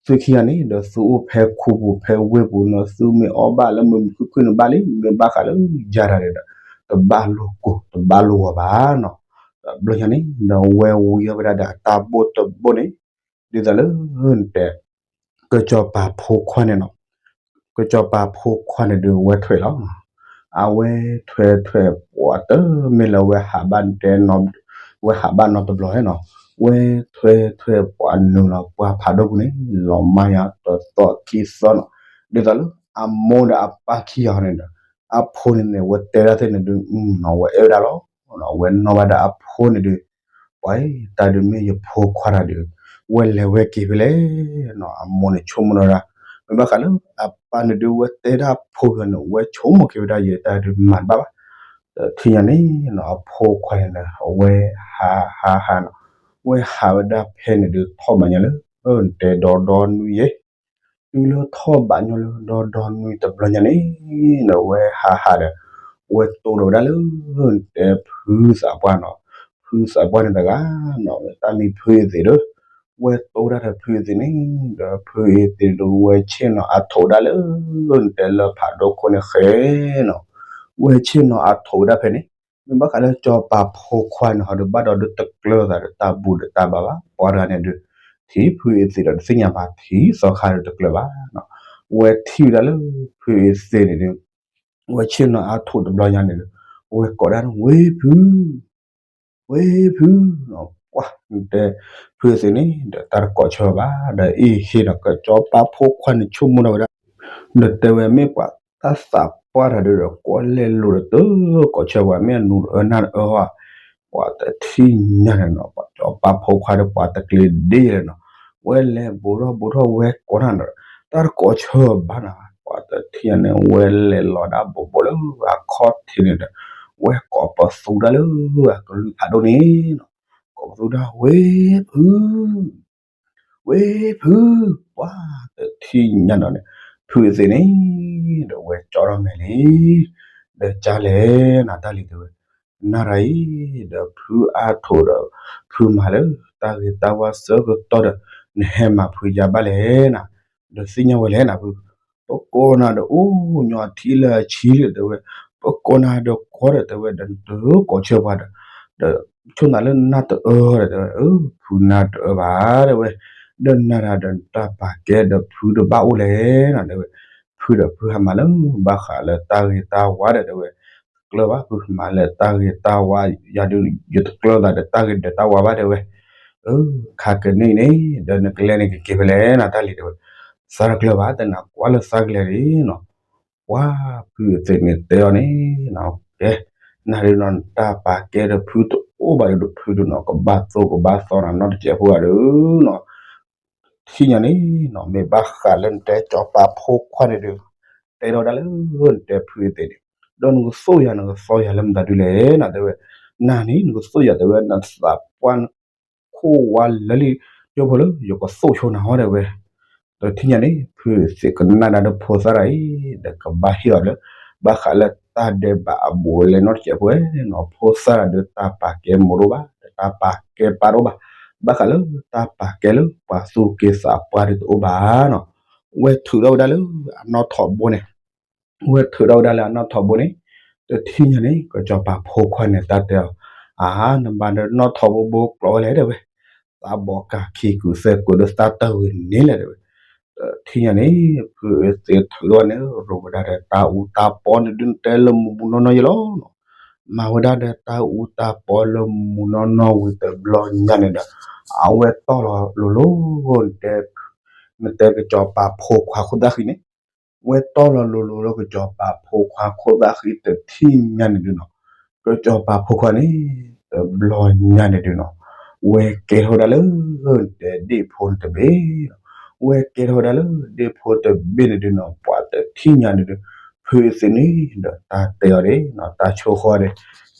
သုခံဂၤန့ၣ်ဒီး သုအိၣ်ဖဲခူပူၤဖဲဝ့ၢ်ပူၤန့ၣ် သုမ့ၢ်အီၣ်ဘၣ်လၢမုာ်မုာ်ခုၣ်ခုၣ်န့ၣ်ဘၣ်လံ, မ့ၢ်ဘၣ်ဃးလၢယၤတဂၤန့ၣ်ဒီး တဘၣ်လိာ်ကိၢ်တဘၣ်လိာ်ဂီၤဘၣ်နီၤ. ဒီးဘျီညါန့ၣ်ဒီး ဝဲဝံအီၣ်ဝဲဒၣ်ဒီးအတၢ်ဘိၣ်တဘိၣ်န့ၣ်, ဒ်သိးလၢ တဲ ကစီၤပၤဖိခွါန့ၣ်နီၤ, ကစီၤပၤဖိခွါန့ၣ်ဒုး ဝဲထွဲလီၤ. အဝဲထွဲထွဲပှၤတမ့ၢ်လၢဝဲဟးဘၣ်တဲနီၤ, ဝဲဟးဘၣ်နီတဘျီနီၤ, ဝဲထွဲထွဲပှၤနုာ်လီၤပှၢ်ဖးဒိၣ်ပူၤန့ၣ် လီၤမၢ်ညါတသီခံသီနီၤ, ဒ်သိးလၢအမိၢ်ဒီးအပၢ်ခံဂၤန့ၣ်ဒီး အဖိန့ၣ်န့ၣ် ဝဲတဲဒၣ်သ့ၣ်န့ၣ်ဒုး နီၤ ဝဲအဲၣ်ဝဲဒၣ်လီၤ. ဝဲနီၣ်ဘၣ်ဒီးအဖိန့ၣ်ဒုး ပှၤ တၢ်ဒုးမ့ၢ်ယဖိခွါတၢ်ဒုး ဝဲလဲၤဝဲက့ၤဖဲလဲၣ်နီၤ, အမိၢ်န့ၣ်ဆိကမိၣ်ဝဲဒၣ်, မ့ၢ်ဘၣ်ဃးလၢအပၢ်န့ၣ်ဒုး ဝဲတဲဒၣ်အဖိန့ၣ် ဝဲဆိကမိၣ်က့ၤဝဲဒၣ် ယတၢ်ဒုးမၤတဘၣ်ဘၣ်. ဒီးထံၣ်ညါန့ၣ်နီၤ အဖိခွါန့ၣ်ဒီး အဝဲဟးဟးဟးနီၤ, ဝဲဟးဝဲဒၣ်ဖဲန့ၣ်ဒုး ထီၣ်ဘးညီလၢ တဲဒီဒီနွံယဲၢ် တုၤလၢထီၣ်ဘးညီလၢဒီဒီနွံတဘျီညါန့ၣ်ဒီး ဝဲဟးဟးဒီး ဝဲတိၢ်ဒီးဝဲဒၣ်လၢ တဲဖုသးပှၢ်နီၤ, ဖုသးပှၢ်န့ၣ်တဂၤနီၤ တၢ်မံၤဖုအသ့ၣ်ဒီး ဝဲတိၢ်ဝဲဒၣ်ဒီးဖုအသ့ၣ်န့ၣ်ဒီး ဖုအသ့ၣ်ဒီး ဝဲဆ့ၣ်နီၤအါထိးဝဲဒၣ်လၢ တဲလၢဖးဒိၣ်ခိၣ်န့ၣ်ဃဲနီၤ, ဝဲဆ့ၣ်နီၤအါထိးဝဲဒၣ်ဖဲန့ၣ်, မ့ၢ်ဘၣ်ဃးလၢစီၤပၤဖိခွါန့ၣ် ဟီဒီးဘၣ်ဒီးဒုးတကျၢၤသးဒီးတၢ်ဘူၣ်ဒီးတၢ်ဘါဘၣ်, ပှၤတဂၤန့ၣ်ဒုး ထံၣ်ဖုအသ့ၣ်ဒီးတသ့ၣ်ညါဘၣ်, ထံၣ်သီခါဒီးတကျၢၤဘၣ်နီၤ, ဝဲထံၣ်ဝဲဒၣ်လၢ ဖုအသ့ၣ်န့ၣ်ဒုး ဝဲဆ့ၣ်နီၤအါထိးတဘျီညါန့ၣ်ဒီး ဝဲကိးဒၣ်န့ၣ် ဝ့ၢ်ဖု ဝ့ၢ်ဖုနီၤ, ပှၤ တဲ ဖုအသ့ၣ်န့ၣ်ဒီး တၢ်တကိးဆၢဘၣ်ဒီး အ့ၣ်ဟ့ၣ်နီၤ ကစီၤပၤဖိခွါန့ၣ်ဆိကမိၣ်ထီၣ်ဝဲဒၣ် ဒီးတဲဝဲ မ့ၢ်ပှၤတၢ်သးပှၢ်တၢ်ဒုးဒီး ကွၢ်လဲၣ်လိၤဒီးတကိးဆၢပှၤ မ့ၢ်အနူၤတအၢနၢ်တအၢဟီ, ပှၤတထံၣ်ညါန့ၣ်နီၤ ပှၤစီၤပၤဖိခွါဒီးပှၤတကျ့ဒ့လဲၣ်နီၤ, ဝဲလဲၤဘူးထီၣ်ဘူးထီၣ်ဝဲကိးနၤဒီး တၢ်တကိးဆၢဘၣ်နီၤ, ပှၤတထံၣ်ညါန့ၣ် ဝဲလဲၤလီၤဒၣ်ဘူးဘူးလၢအခီၣ်ထံးန့ၣ်ဒီး ဝဲကိးပသူဒၣ်လၢအကလုၢ်ဖးဒိၣ်န့ၣ်နီၤ, ကိးပသူဒၣ် ဝ့ၢ်ဖု ဝ့ၢ်ဖု, ပှၤတထံၣ်ညါဒီးန့ၣ် ဖုအသ့ၣ်န့ၣ်ဒီး ဝဲကၠီထီၣ်မဲာ်လံ, ဒီးကၢ်လဲၣ်နၤတၢ်လံၤတဲဝဲ, နၤရၤအံၤ ဒီးဖုအါထိးဒီး ဖုမၤလၢတၢ်ဂ့ၤတၢ်ဝါဆၢကတီၢ်ဒီး နဟဲမၤဖုယၤဘၣ်လဲၣ်နၤ, ဒီးသ့ၣ်ညါဝဲလဲၣ်နၤဖု, ပကိးနၤဒီးအိၣ်ညီထံလၢအဆံလံတဲဝဲ, ပကိးနၤဒီးကွၢ်ဒီးတဲဝဲ ဒီးနတကိးဆၢပှၤဒီး ဒီးဆိၣ်နၤလၢနၢ်တအၢဒီးတဲဝဲ, ဖုနၢ်တအၢဘၣ်တဲဝဲ, ဒီးနၤဒီးနတၢ်ပာ်ကဲဒီးဖုတဘၣ်အိၣ်လဲၣ်နၤတဲဝဲ, ဖုဒီးဖုဟးမၤလၢဘၣ်ဃးလၢတၢ်ဂ့ၤတၢ်ဝါဒီးတဲဝဲ, တကျၢၤဘၣ် ဖုမၤလၢတၢ်ဂ့ၤတၢ်ဝါ, ယၤဒုး ယတကျၢၤသးဒီးတၢ်ဂ့ၤဒီးတၢ်ဝါဘၣ်တဲဝဲ, ခါကနံၣ်န့ၣ် ဒီးနကလဲၤန့ၣ်ကက့ၤဖဲလဲၣ်နၤတၢ်လံၤတဲဝဲ, သးတကျၢၤဘၣ် တနၤကွၢ်လၢသးကလဲၤလံနီၤ, ပှၤဖုအသ့ၣ်န့ၣ်တဲအီၤန့ၣ်နီၤ, ကဲ နၤဒုးနီၤ နတၢ်ပာ်ကဲဒီးဖုတအိၣ်ဘၣ်ဒီးဖုဒုးနီၤ ကဘၣ်သိကဘၣ်သီနၤနီတစဲးဖိဂၤဒုးနီၤ, ထံၣ်ညါန့ၣ်နီၤ မ့ၢ်ဘၣ်ဃးလၢနတဲစီၤပၤဖိခွါန့ၣ်ဒုး, တဲထီၣ်ဝဲဒၣ်လၢနတဲဖုအသ့ၣ်န့ၣ်, ဒီးနကသိၣ်ယၤနကသီယၤလၢမတၤဒုလဲၣ်နၤတဲဝဲ, နၤန့ၣ် နကသိၣ်ယၤတဲဝဲ နသးပှၢ် ခိၣ်ဝါလၢလံ ယိဖိလၢယကသိၣ်ဆိနၤဟီတဲဝဲ, ဒီးထံၣ်ညါန့ၣ် ဖုအသ့ၣ်ကနၣ်ဒၣ်ဒီးဖိသၣ်တၢ်အံၤ ဒီးကဘၣ်ဟ့ၣ်အီၤလၢ ဘၣ်ဃးလၢတၢ်ဒဲးဘးအဘူးအလဲနီတစဲးဖိနီၤ, ဖိသၣ်တၢ်ဒုးတၢ်ပာ်ကဲမူဒိၣ်ဘၣ် ဒီးတၢ်ပာ်ကဲပၢ်ဒိၣ်ဘၣ်, ဘၣ်ဃးလၢတၢ်ပာ်ကဲလၢပှၤသူၣ်က့သးပှၢ်ဒုးတအိၣ်ဘၣ်နီၤ, ဝဲထုးထီၣ်ဝဲဒၣ်လၢအနီၣ်ထိးဘိန့ၣ် ဝဲထုးထီၣ်ဝဲဒၣ်လၢအနီၣ်ထိးဘိန့ၣ်, တထံၣ်ညါန့ၣ် ကစီၤပၤဖိခွါန့ၣ်တၢ်တဲအီၤ, အါ နဘၣ်ဒီးနီၣ်ထိးဘိဘိကျိးလဲၣ်တဲဝဲ, သးဘီကၤခံကုာ်သဲးကုာ်ဒီးသးတၢ်ဝံၤန့ၣ်လဲၣ်တဲဝဲ, တထံၣ်ညါန့ၣ် ဖုအသ့ၣ်ထုးထီၣ်န့ၣ် ရိၣ်ဝဲဒၣ်ဒီးတၢ်အူတၢ်ပီန့ၣ်ဒုး နတဲလၢမူမူနီၢ်နီၢ်ယဲလီၤနီၤ, မၤဝဲဒၣ်ဒီးတၢ်အူတၢ်ပီလၢမူမူနီၢ်နီၢ်ဝံၤတဘျီညါန့ၣ်ဒီး အဝဲတီၢ်လီၤလိၤလိၤ နတဲ နတဲကစီၤပၤဖိခွါခိၣ်သၣ်ဃံန့ၣ် ဝဲတီၢ်လီၤလိၤလိၤလၢကစီၤပၤဖိခွါခိၣ်သၣ်ဃံတထံၣ်ညါန့ၣ်ဒုးနီၤ, ကစီၤပၤဖိခွါန့ၣ် တဘျီညါန့ၣ်ဒုးနီၤ, ဝဲကဲထီၣ်ဝဲဒၣ်လၢ တဲဒ့ၣ်ဖိန့ၣ်တဘ့ၣ်နီၤ, ဝဲကဲထီၣ်ဝဲဒၣ်လၢဒ့ၣ်ဖိတဘ့ၣ်န့ၣ်ဒုးနီၤ ပှၤတထံၣ်ညါန့ၣ်ဒုး ဖုအသ့ၣ်န့ၣ်ဒီးတၢ်တဲအီၤဒၣ်နီၤ တၢ်ဆိဃီၤဒၣ်,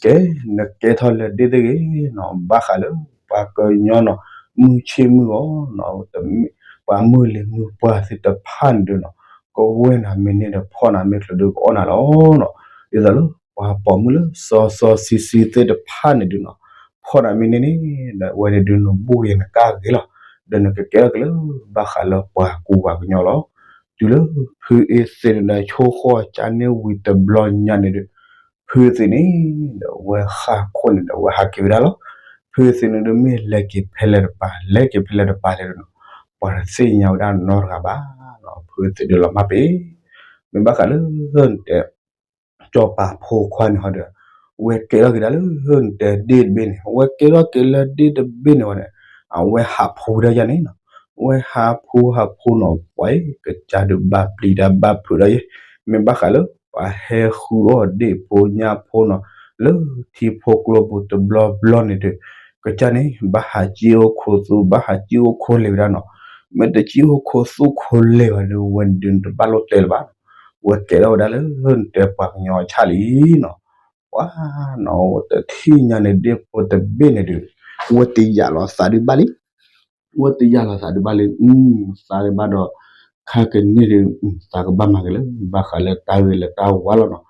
ကဲ နကဲထီၣ်လၢဒ့ၣ်တဂ့ၤနီၤ ဘၣ်ဃးလၢပှၤကညီနီၤ မုၢ်ဆ့ၣ်မုၢ်ဂီၤနီၤ တမ့ၢ် ပှၤမုၢ်လံၤမုၢ်ပှၢ်သ့ၣ်တဖၣ်န့ၣ်ဒုးနီၤ ကဝဲၢ်နၤမ့ၢ်န့ၢ်ဒီးဖီၣ်နၤမ့ၢ်ချုးဒုးကအီၣ်နၤလီၤနီၤ. ဒ်သိးလၢပှၤပိာ်မုၣ်လၢစီစီဆှံဆှံသ့ၣ်တဖၣ်န့ၣ်ဒုးနီၤ ဖီၣ်နၤမ့ၢ်န့ၢ်န့ၣ်ဒီး အဝဲန့ၣ်ဒုးနဘူးက့ၤနကါဂ့ၤလီၤ. ဒီးနကကဲထီၣ်က့ၤလၢဘၣ်ဃးလၢပှၤကူပှၤကညီလီၤ. တုၤလၢဖုအ့သ့ၣ်န့ၣ်ဒီးဆိဃီၤကၢန့ၢ်ဝံၤတဘျီညါန့ၣ်ဒုး ဖုအ့သ့ၣ်န့ၣ်ဒီး ဝဲဃၣ်ခိၣ်န့ၣ်ဒီး ဝဲဟးက့ၤဝဲဒၣ်လီၤ. ဖုအ့သ့ၣ်န့ၣ်ဒုးမ့ၢ်လဲၤက့ၤဖဲလဲၣ်တပၤ လဲၤက့ၤဖဲလဲၣ်တပၤလဲၣ်ဒုးနီၤ ပှၤတသ့ၣ်ညါဝဲဒၣ်နီတဂၤဘၣ်နီၤ. ဖုအ့သ့ၣ်ဒုးလီၤမၢ်ပ့ၤ မ့ၢ်ဘၣ်ဃးလၢနတဲ စီၤပၤဖိခွါန့ၣ်ဟီဒီး ဝဲကဲထီၣ်က့ၤဒၣ်လၢနတဲဒ့ၣ်တဘ့ၣ်န့ၣ် ဝဲကဲထီၣ်က့ၤလၢဒ့ၣ်တဘ့ၣ်န့ၣ်ဝဲန့ၣ် အဝဲဟးဖူဒၣ်ယၤန့ၣ်နီၤ. ဝဲဟးဖူဟးဖူနီၤ ပှၤအံၤကစၢ်ဒုးဘၣ်ပျံၤတၢ်ဘၣ်ဖုးဒၣ်ယဲ မ့ၢ်ဘၣ်ဃးလၢပှၤဟဲဃုအီၣ်ဒ့ၣ်ဖိညၣ်ဖိနီၤ လၢထံဖိကျိပူၤတဘျီဘျီန့ၣ်ဒီး ကစၢ်န့ၣ် ဘၣ်ဟးစံၣ်အိၣ်ခိးသူ ဘၣ်ဟးစံၣ်အိၣ်ခိးလဲၤဝဲဒၣ်နီၤ. မ့ၢ်တစံၣ်အိၣ်ခိးသူခိးလဲၤဘၣ်ဒီး ဝဲဒုးတဘၣ်လိၣ်တဲလၢၤဘၣ်နီၤ. ဝဲကဲထီၣ်ဝဲဒၣ်လၢနတဲပှၤကညီဆၣ်လံနီၤ. ပှၤနီၤ ဝဲတထံၣ်ညါန့ၣ်ဒ့ၣ်ဖိတဘ့ၣ်န့ၣ်ဒီး ဝဲတယာ်လီၤသးဒုးဘၣ်လံ ဝဲတယာ်လီၤသးဒုးဘၣ်လံ သးဒုးဘၣ်ဒီး ခါကန့ၢ်ဒီး သးကဘၣ်မၤက့ၤလၢ ဘၣ်ဃးလၢတၢ်ဂ့ၤလၢတၢ်ဝါလီၤနီၤ.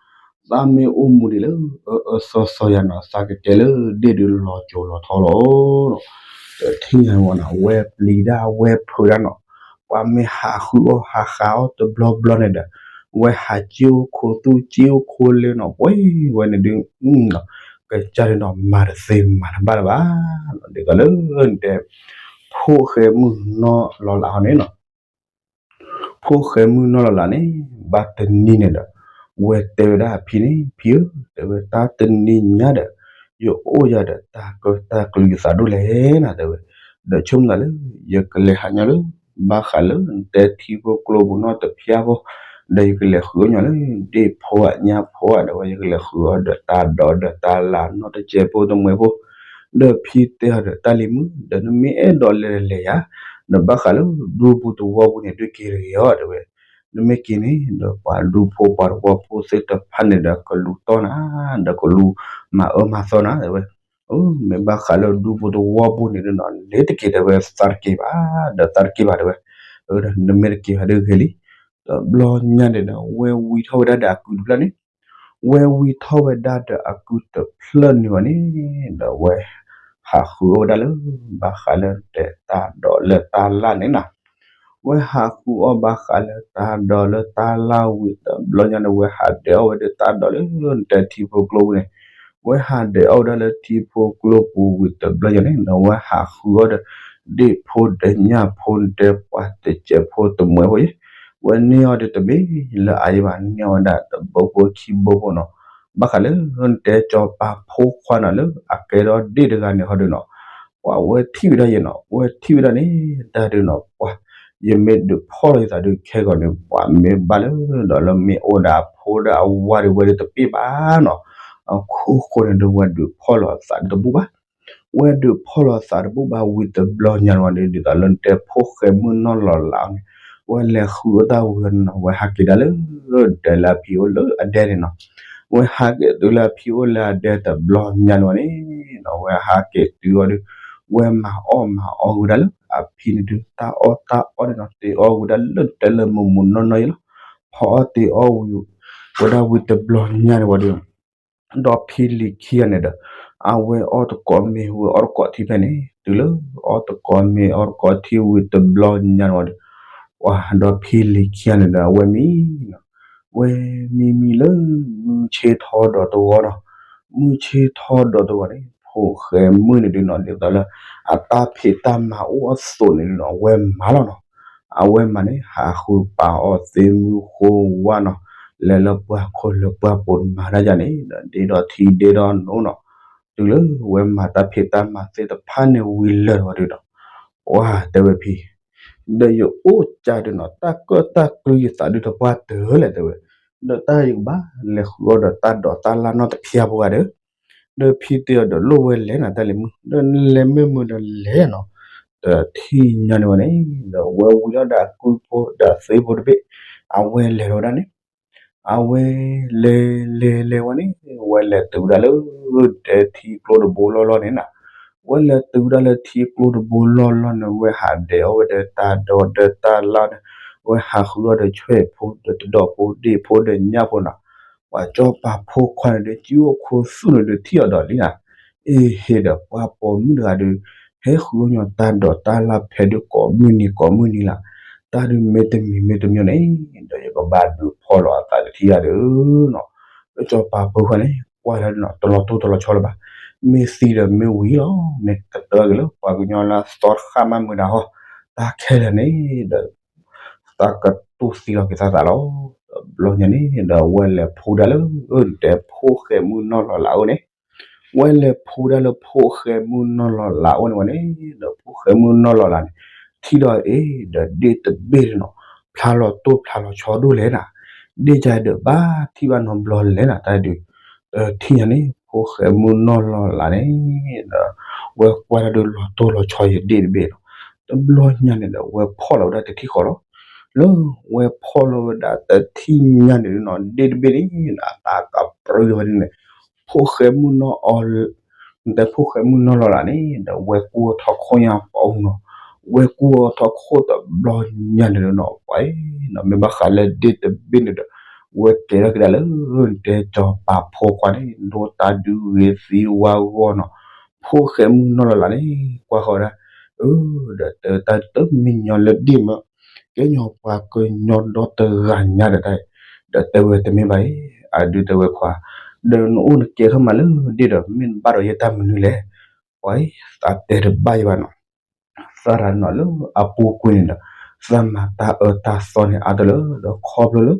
သးမ့ၢ်အိၣ်မူဒံးလၢ အၢအၢစီစီယၤနီၤ သးကကဲလၢဒ့ၣ်ဒုးလီၤစိၤလီၤထီလီၤနီၤ. တထံၣ်ညါဝဲနီၤ ဝဲပျံၤဒၣ်ဝဲဖုးဒၣ်နီၤ. ပှၤမ့ၢ်ဟးဃုအီၣ်ဟးဃးအီၣ်တဘျီဘျီန့ၣ်ဒီး ဝဲဟးစံၣ်အိၣ်ခိးသူစံၣ်အိၣ်ခိးလဲၤနီၤ ပှၤဝဲန့ၣ်ဒုး ကစၢ်ဒုးနီၤ မၤတသ့မၤတဘၣ်လၢၤဘၣ်နီၤ. ဒ်သိးလၢနတဲ ဖိၣ်ဃဲမုၣ်နီၢ်လီၤလးဟီန့ၣ်နီၤ ဖိၣ်ဃဲမုၣ်နီၢ်လီၤလးန့ၣ် ဘၣ်တနံၤန့ၣ်ဒီး ဝဲတဲဝဲဒၣ်အဖံန့ၣ် ဖံဧၢ တဲဝဲတၢ်တနံၤညါဒီး ယအိၣ်ယၤဒီးတၢ်ကၢတၢ်ကျုယသးဒိၣ်လဲၣ်နၤ တဲဝဲ ဒီးဆိကမိၣ်သးလၢ ယကလဲၤဟးညီလၢ ဘၣ်ဃးလၢနတဲထံဖိကျိပူၤနီတဖျၢၣ်ဖိ ဒီးယကလဲၤဃုအီၣ်ညီလၢ ဒ့ၣ်ဖိဧါညၣ်ဖိဧါ ဒီးဝဲယကလဲၤဃုအီၣ်ဒီးတၢ်ဒိးဒီးတၢ်လၢ်နီတစဲးဖိ တမှဲးဖိ ဒီးဖံတဲအီၤဒီး တၢ်လံၤမုၣ် ဒီးနမ့ၢ်အဲၣ်ဒိးလဲၤလဲၤယၤ ဒီးဘၣ်ဃးလၢဒူပူၤသဝီပူၤန့ၣ် ဒုးက့ၤတဂ့ၤအီၤ တဲဝဲ နမ့ၢ်က့ၤန့ၣ်ဒီး ပှၤဒူဖိပှၤသဝီဖိသ့ၣ်တဖၣ်န့ၣ်ဒီး ကလူၤတီၢ်နၤ ဒီးကလူၤမၤအၢမၤသီနၤ တဲဝဲ မ့ၢ်ဘၣ်ဃးလၢဒူပူၤသဝီပူၤန့ၣ်ဒီးနီၤ လဲၤတက့ၤ တဲဝဲ သးတက့ၤဘၣ် ဒီးသးတက့ၤဘၣ်တဲဝဲ ဒီးနမ့ၢ်တက့ၤဘၣ်ဒီးဂ့ၤလံ ဒီးဘျီညါန့ၣ်ဒီး ဝဲဝံထီၣ်ဝဲဒၣ်ဒီးအကုတဖျၢၣ်န့ၣ် ဝဲဝံထီၣ်ဝဲဒၣ်ဒီးအကုတဖျၢၣ်န့ၣ်ဝဲန့ၣ် ဒီးဝဲ ဟးဃုအီၣ်ဝဲဒၣ်လၢ ဘၣ်ဃးလၢတဲတၢ်ဒိးလၢတၢ်လၢ်န့ၣ်နီၤ ဝဲဟးဃုအီၣ်ဘၣ်ဃးလၢတၢ်ဒိးလၢတၢ်လၢ်ဝံၤတဘျီညါန့ၣ် ဝဲဟးဒဲးအီၣ်ဝဲဒီးတၢ်ဒိးလၢနတဲထံဖိကျိပူၤန့ၣ် ဝဲဟးဒဲးအီၣ်ဝဲဒၣ်လၢထံဖိကျိပူၤဝံၤတဘျီညါန့ၣ် ဒီးဝဲဟးဃုအီၣ်ဒီး ဒ့ၣ်ဖိဒီးညၣ်ဖိနတဲပှၤတစဲးဖိတမှဲးဖိအံၤ ဝဲန့ၢ်အီၤဒီးတဘ့ၣ်လၢအယံၤဘၣ် န့ၢ်အီၤဝဲဒၣ်တဘိဖိခံဘိဖိနီၤ ဘၣ်ဃးလၢနတဲစီၤပၤဖိခွါနီၤ လၢအကဲထီၣ်ဒ့ၣ်တဂၤန့ၣ်ဟီဒီးနီၤ ပှၤဝဲထံၣ်ဝဲဒၣ်ယဲနီၤ ဝဲထံၣ်ဝဲဒၣ်န့ၣ် တၢ်ဒုးနီၤ ပှၤ ယမ့ၢ်ဒုးဖီၣ်လီၤယသးဒုးခဲဂီၤန့ၣ် ပှၤမ့ၢ်ဘၣ်လၢဒီးလၢမ့ၢ်အိၣ်ဒီးအဖိဒီးအဝၤဒုးဝဲဒုးတပ့ၢ်ဘၣ်နီၤ အခိၣ်ဃိန့ၣ်ဒီးဝဲဒုးဖီၣ်လီၤသးဒုးတဘူၣ်ဘၣ် ဝဲဒုးဖီၣ်လီၤသးတဘူၣ်ဘၣ်ဝံၤတဘျီညါန့ၣ်ဝဲန့ၣ် ဒ်သိးလၢနတဲဖိၣ်ဃဲမုၣ်နီၢ်လီၤလးန့ၣ် ဝဲလဲၤဃုအီၣ်တၢ်ဝံၤန့ၣ်နီၤ ဝဲဟးက့ၤဒၣ်လၢ တဲလၢအဖံအိၣ်လၢအဒဲန့ၣ်နီၤ ဝဲဟးက့ၤတုၤလၢအဖံအိၣ်လၢအဒဲတဘျီညါန့ၣ်ဝဲန့ၣ် ဝဲဟးက့ၤတုၤအီၤဒီး ဝဲမၤအီၣ်မၤအီဝဲဒၣ်လၢအဖံန့ၣ်ဒုး တၢ်အီၣ်တၢ်အီန့ၣ်နီၤ တ့အီၣ်ဝဲဒၣ်လၢတဲလၢမုာ်မုာ်နီၢ်နီၢ်အံၤလီၤ ဖီအီၣ်တ့အီၣ်ဝံၤ ဝဲဒၣ်ဝံၤတဘျီညါန့ၣ်ဝဲဒီး ဒီးဖံလံၤခံဂၤန့ၣ်ဒီး အဝဲအီၣ်တကိးမ့ၤ ဝဲအီၣ်တကိးထံဖဲန့ၣ် တုၤလၢအီၣ်တကိးမ့ၤအီၣ်တကိးထံဝံၤတဘျီညါန့ၣ်ဝဲဒီး ပှၤဒီးဖံလံၤခံဂၤန့ၣ်ဒီး အဝဲမံနီၤ ဝဲမံမံလၢမုၢ်ဆ့ၣ်ထီဒီးတဝီနီၤ မုၢ်ဆ့ၣ်ထီဒီးတဝီန့ၣ် ဖိၣ်ဃဲမုၣ်န့ၣ်ဒုးနီၤ ဒ်သိးလၢ အတၢ်ဖံးတၢ်မၤအိၣ်အသိးန့ၣ်ဒုးနီၤ အဝဲမၤလီၤနီၤ အဝဲမၤန့ၣ် ဟးဃုပာ်အီၣ်သ့မုၢ်ဃိဝါနီၤ လဲၤလၢပှၢ်ခိၣ်လၢပှၢ်ပိာ်မၤတၢ်ယၤန့ၣ်ဒီး ဒ့ဒီးထံဒ့ဒီးနိနီၤ တုၤလၢဝဲမၤတၢ်ဖံးတၢ်မၤသ့ၣ်တဖၣ်န့ၣ်ဝံၤလၢာ်ဝဲဒုးဒီး ပှၤတဲဝဲဖံ ဒီးယအိၣ်ကၢ်ဒုးနီၤ တၢ်ကၢၣ်တၢ်ကျုယသးဒုးတပှၢ်တၢၢ်လဲၣ်တဲဝဲ ဒီးတၢ်ယကဘၣ်လဲၤဃုအီၣ်ဒီးတၢ်ဒိးတၢ်လၢ်နီတဖၣ်ဖိဂၤဒီး ဒီးဖံတဲအီၤဒီးလိၣ်ဝဲလဲၤနၤတၢ်လံၤမုၣ် ဒီးနလဲၤမ့ၢ်မုာ်ဒီးလဲၤနီၤ တထံၣ်ညါန့ၣ်ဝဲန့ၣ် ဒီးဝဲဝံၤထီၣ်ဒီးအကုဖိဒီးအသ့ဖိတဘ့ၣ် အဝဲလဲၤလီၤဝဲဒၣ်န့ၣ် အဝဲလဲၤလဲၤလဲၤဝဲန့ၣ် ဝဲလဲၤတုၤဝဲဒၣ်လၢ တဲထံကျိတဘိလီၢ်လီၢ်န့ၣ်နီၤ ဝဲလဲၤတုၤဝဲဒၣ်လၢထံကျိတဘိလီၢ်လီၢ်န့ၣ် ဝဲဟးဒဲးအီၣ်ဝဲဒီးတၢ်ဒိးဒီးတၢ်လၢ်န့ၣ်, ဝဲဟးဃုအီၣ်ဒီးဆွဲၣ်ဖိဒီးတဒီၣ်ဖိဒ့ၣ်ဖိဒီးညၣ်ဖိနီၤ, ပှၤစီၤပၤဖိခွါန့ၣ်ဒီး စုအိၣ်ခိးသူၣ်န့ၣ်ဒီးထံၣ်အီၤဒီးလံဧါ, အ့ဟ့ဒီးပှၤပိာ်မုၣ်တဂၤဒီး ဟဲဃုအီၣ်ညီတၢ်ဒိးတၢ်လၢ်ဖဲဒုးကိးမုၢ်နံၤကိးမုၢ်နံၤလၢ်, တၢ်ဒုးမ့ၢ်တမံၤမ့ၢ်တမံၤန့ၣ် ဒီးယကဘၣ်ဒုးဖီၣ်လီၤအသးကထံၣ်ယၤဒီးနီၤ, လၢစီၤပၤဖိခွါန့ၣ် ကွၢ်တၢ်ဒီးနီၤ တလီၤတိၢ်တလီၤဆီလၢၤဘၣ်, မ့ၢ်သံဒီးမ့ၢ်ဝံၤလီၤ, မ့ၢ်ကတၢၢ်က့ၤလၢပှၤကညီလၢအသီတဃၣ်မးမုာ်ဒၣ်ဟီ, တၢ်ခဲလၢာ်န့ၣ်ဒီး သးကတိၢ်သံလီၤက့ၤသးသးလီၤ, တဘျီညါန့ၣ်ဒီး ဝဲလဲၤဖိဒၣ်လၢ အၢ နတဲဖိၣ်ဃဲမုၢ်နီၢ်လီၤလးအိၣ်န့ၣ်, ဝဲလဲၤဖိဒၣ်လၢဖိၣ်ဃဲမုၢ်နီၢ်လီၤလးအိၣ်န့ၣ်ဝဲန့ၣ်, ဒီးဖိၣ်ဃဲမုၢ်နီၢ်လီၤလးန့ၣ် ထံၣ်ဒီးအ့ ဒီးဒ့ၣ်တဘ့ၣ်န့ၣ်နီၤ, ဖျါလီၤတိၢ်ဖျါလီၤဆီဒိၣ်လဲၣ်နၤ, ဒ့ၣ်ကဒီးဘၣ်ထံၣ်ဘၣ်နီတဘျီလဲၣ်နၤ, တၢ်ဒုး ထံၣ်ညါန့ၣ် ဖိၣ်ဃဲမုၢ်နီၢ်လီၤလးန့ၣ်ဒီး ဝဲကွၢ်တၢ်ဒီးလီၤတိၢ်လီၤဆီယဒ့ၣ်တဘ့ၣ်လီၤ, တဘျီညါန့ၣ်ဒီး ဝဲဖီၣ်လီၤဝဲဒၣ်တထံၣ်ဃီလီၤ, လၢဝဲဖီၣ်လီၤဝဲဒၣ်တထံၣ်ညါန့ၣ်နီၤ ဒ့ၣ်တဘ့ၣ်န့ၣ် အတၢ်ကပြၢဝဲန့ၣ် ဖိၣ်ဃဲမုၢ်နီၢ်အီၤ နတဲဖိၣ်ဃဲမုၢ်နီၢ်လီၤလးန့ၣ်ဒီး ဝဲကူၣ်အီၤထီၣ်ခိၣ်ညါပီအူနီၤ, ဝဲကူၣ်အီၤထီၣ်ခိၣ်တဘျီညါန့ၣ်ဒီးနီၤ ပှၤအံၤနီၤ မ့ၢ်ဘၣ်ဃးလၢဒ့ၣ်တဘ့ၣ်န့ၣ်ဒီး ဝဲကဲထီၣ်က့ၤဒၣ်လၢ နတဲစီၤပၤဖိခွါန့ၣ် ဒိတၢ်ဒုးဂ့ၤသံဝါဂီၢ်နီၤ, ဖိၣ်ဃဲမုၢ်နီၢ်လီၤလးန့ၣ် ကွၢ်ဃီၤဝဲဒၣ်, အၢ ဒီးတဲတၢ်တမံၤညီလၢဒ့ၣ်မး ကဲညီပှၤကညီဒီတဂၤညါဒီးတၢ်, ဒီးတဲဝဲတမ့ၢ်ဘၣ်အံၤ, အဒုးတဲဝဲခွါ, ဒီးနအိၣ်နကဲထီၣ်မးလၢဒ့ၣ်ဒီး မ့ၢ်နဘၣ်ဒီးယဲတၢ်မနုၤလဲၣ်, ပှၤအံၤ သးတဲတဘၣ်ယဘၣ်နီၤ, သရၣ်နီၤလၢအပူၤကွံာ်န့ၣ်ဒီး သးမၤတၢ်အၢတၢ်သီန့ၣ်အါတလၢ ဒီးခီဖျိလၢ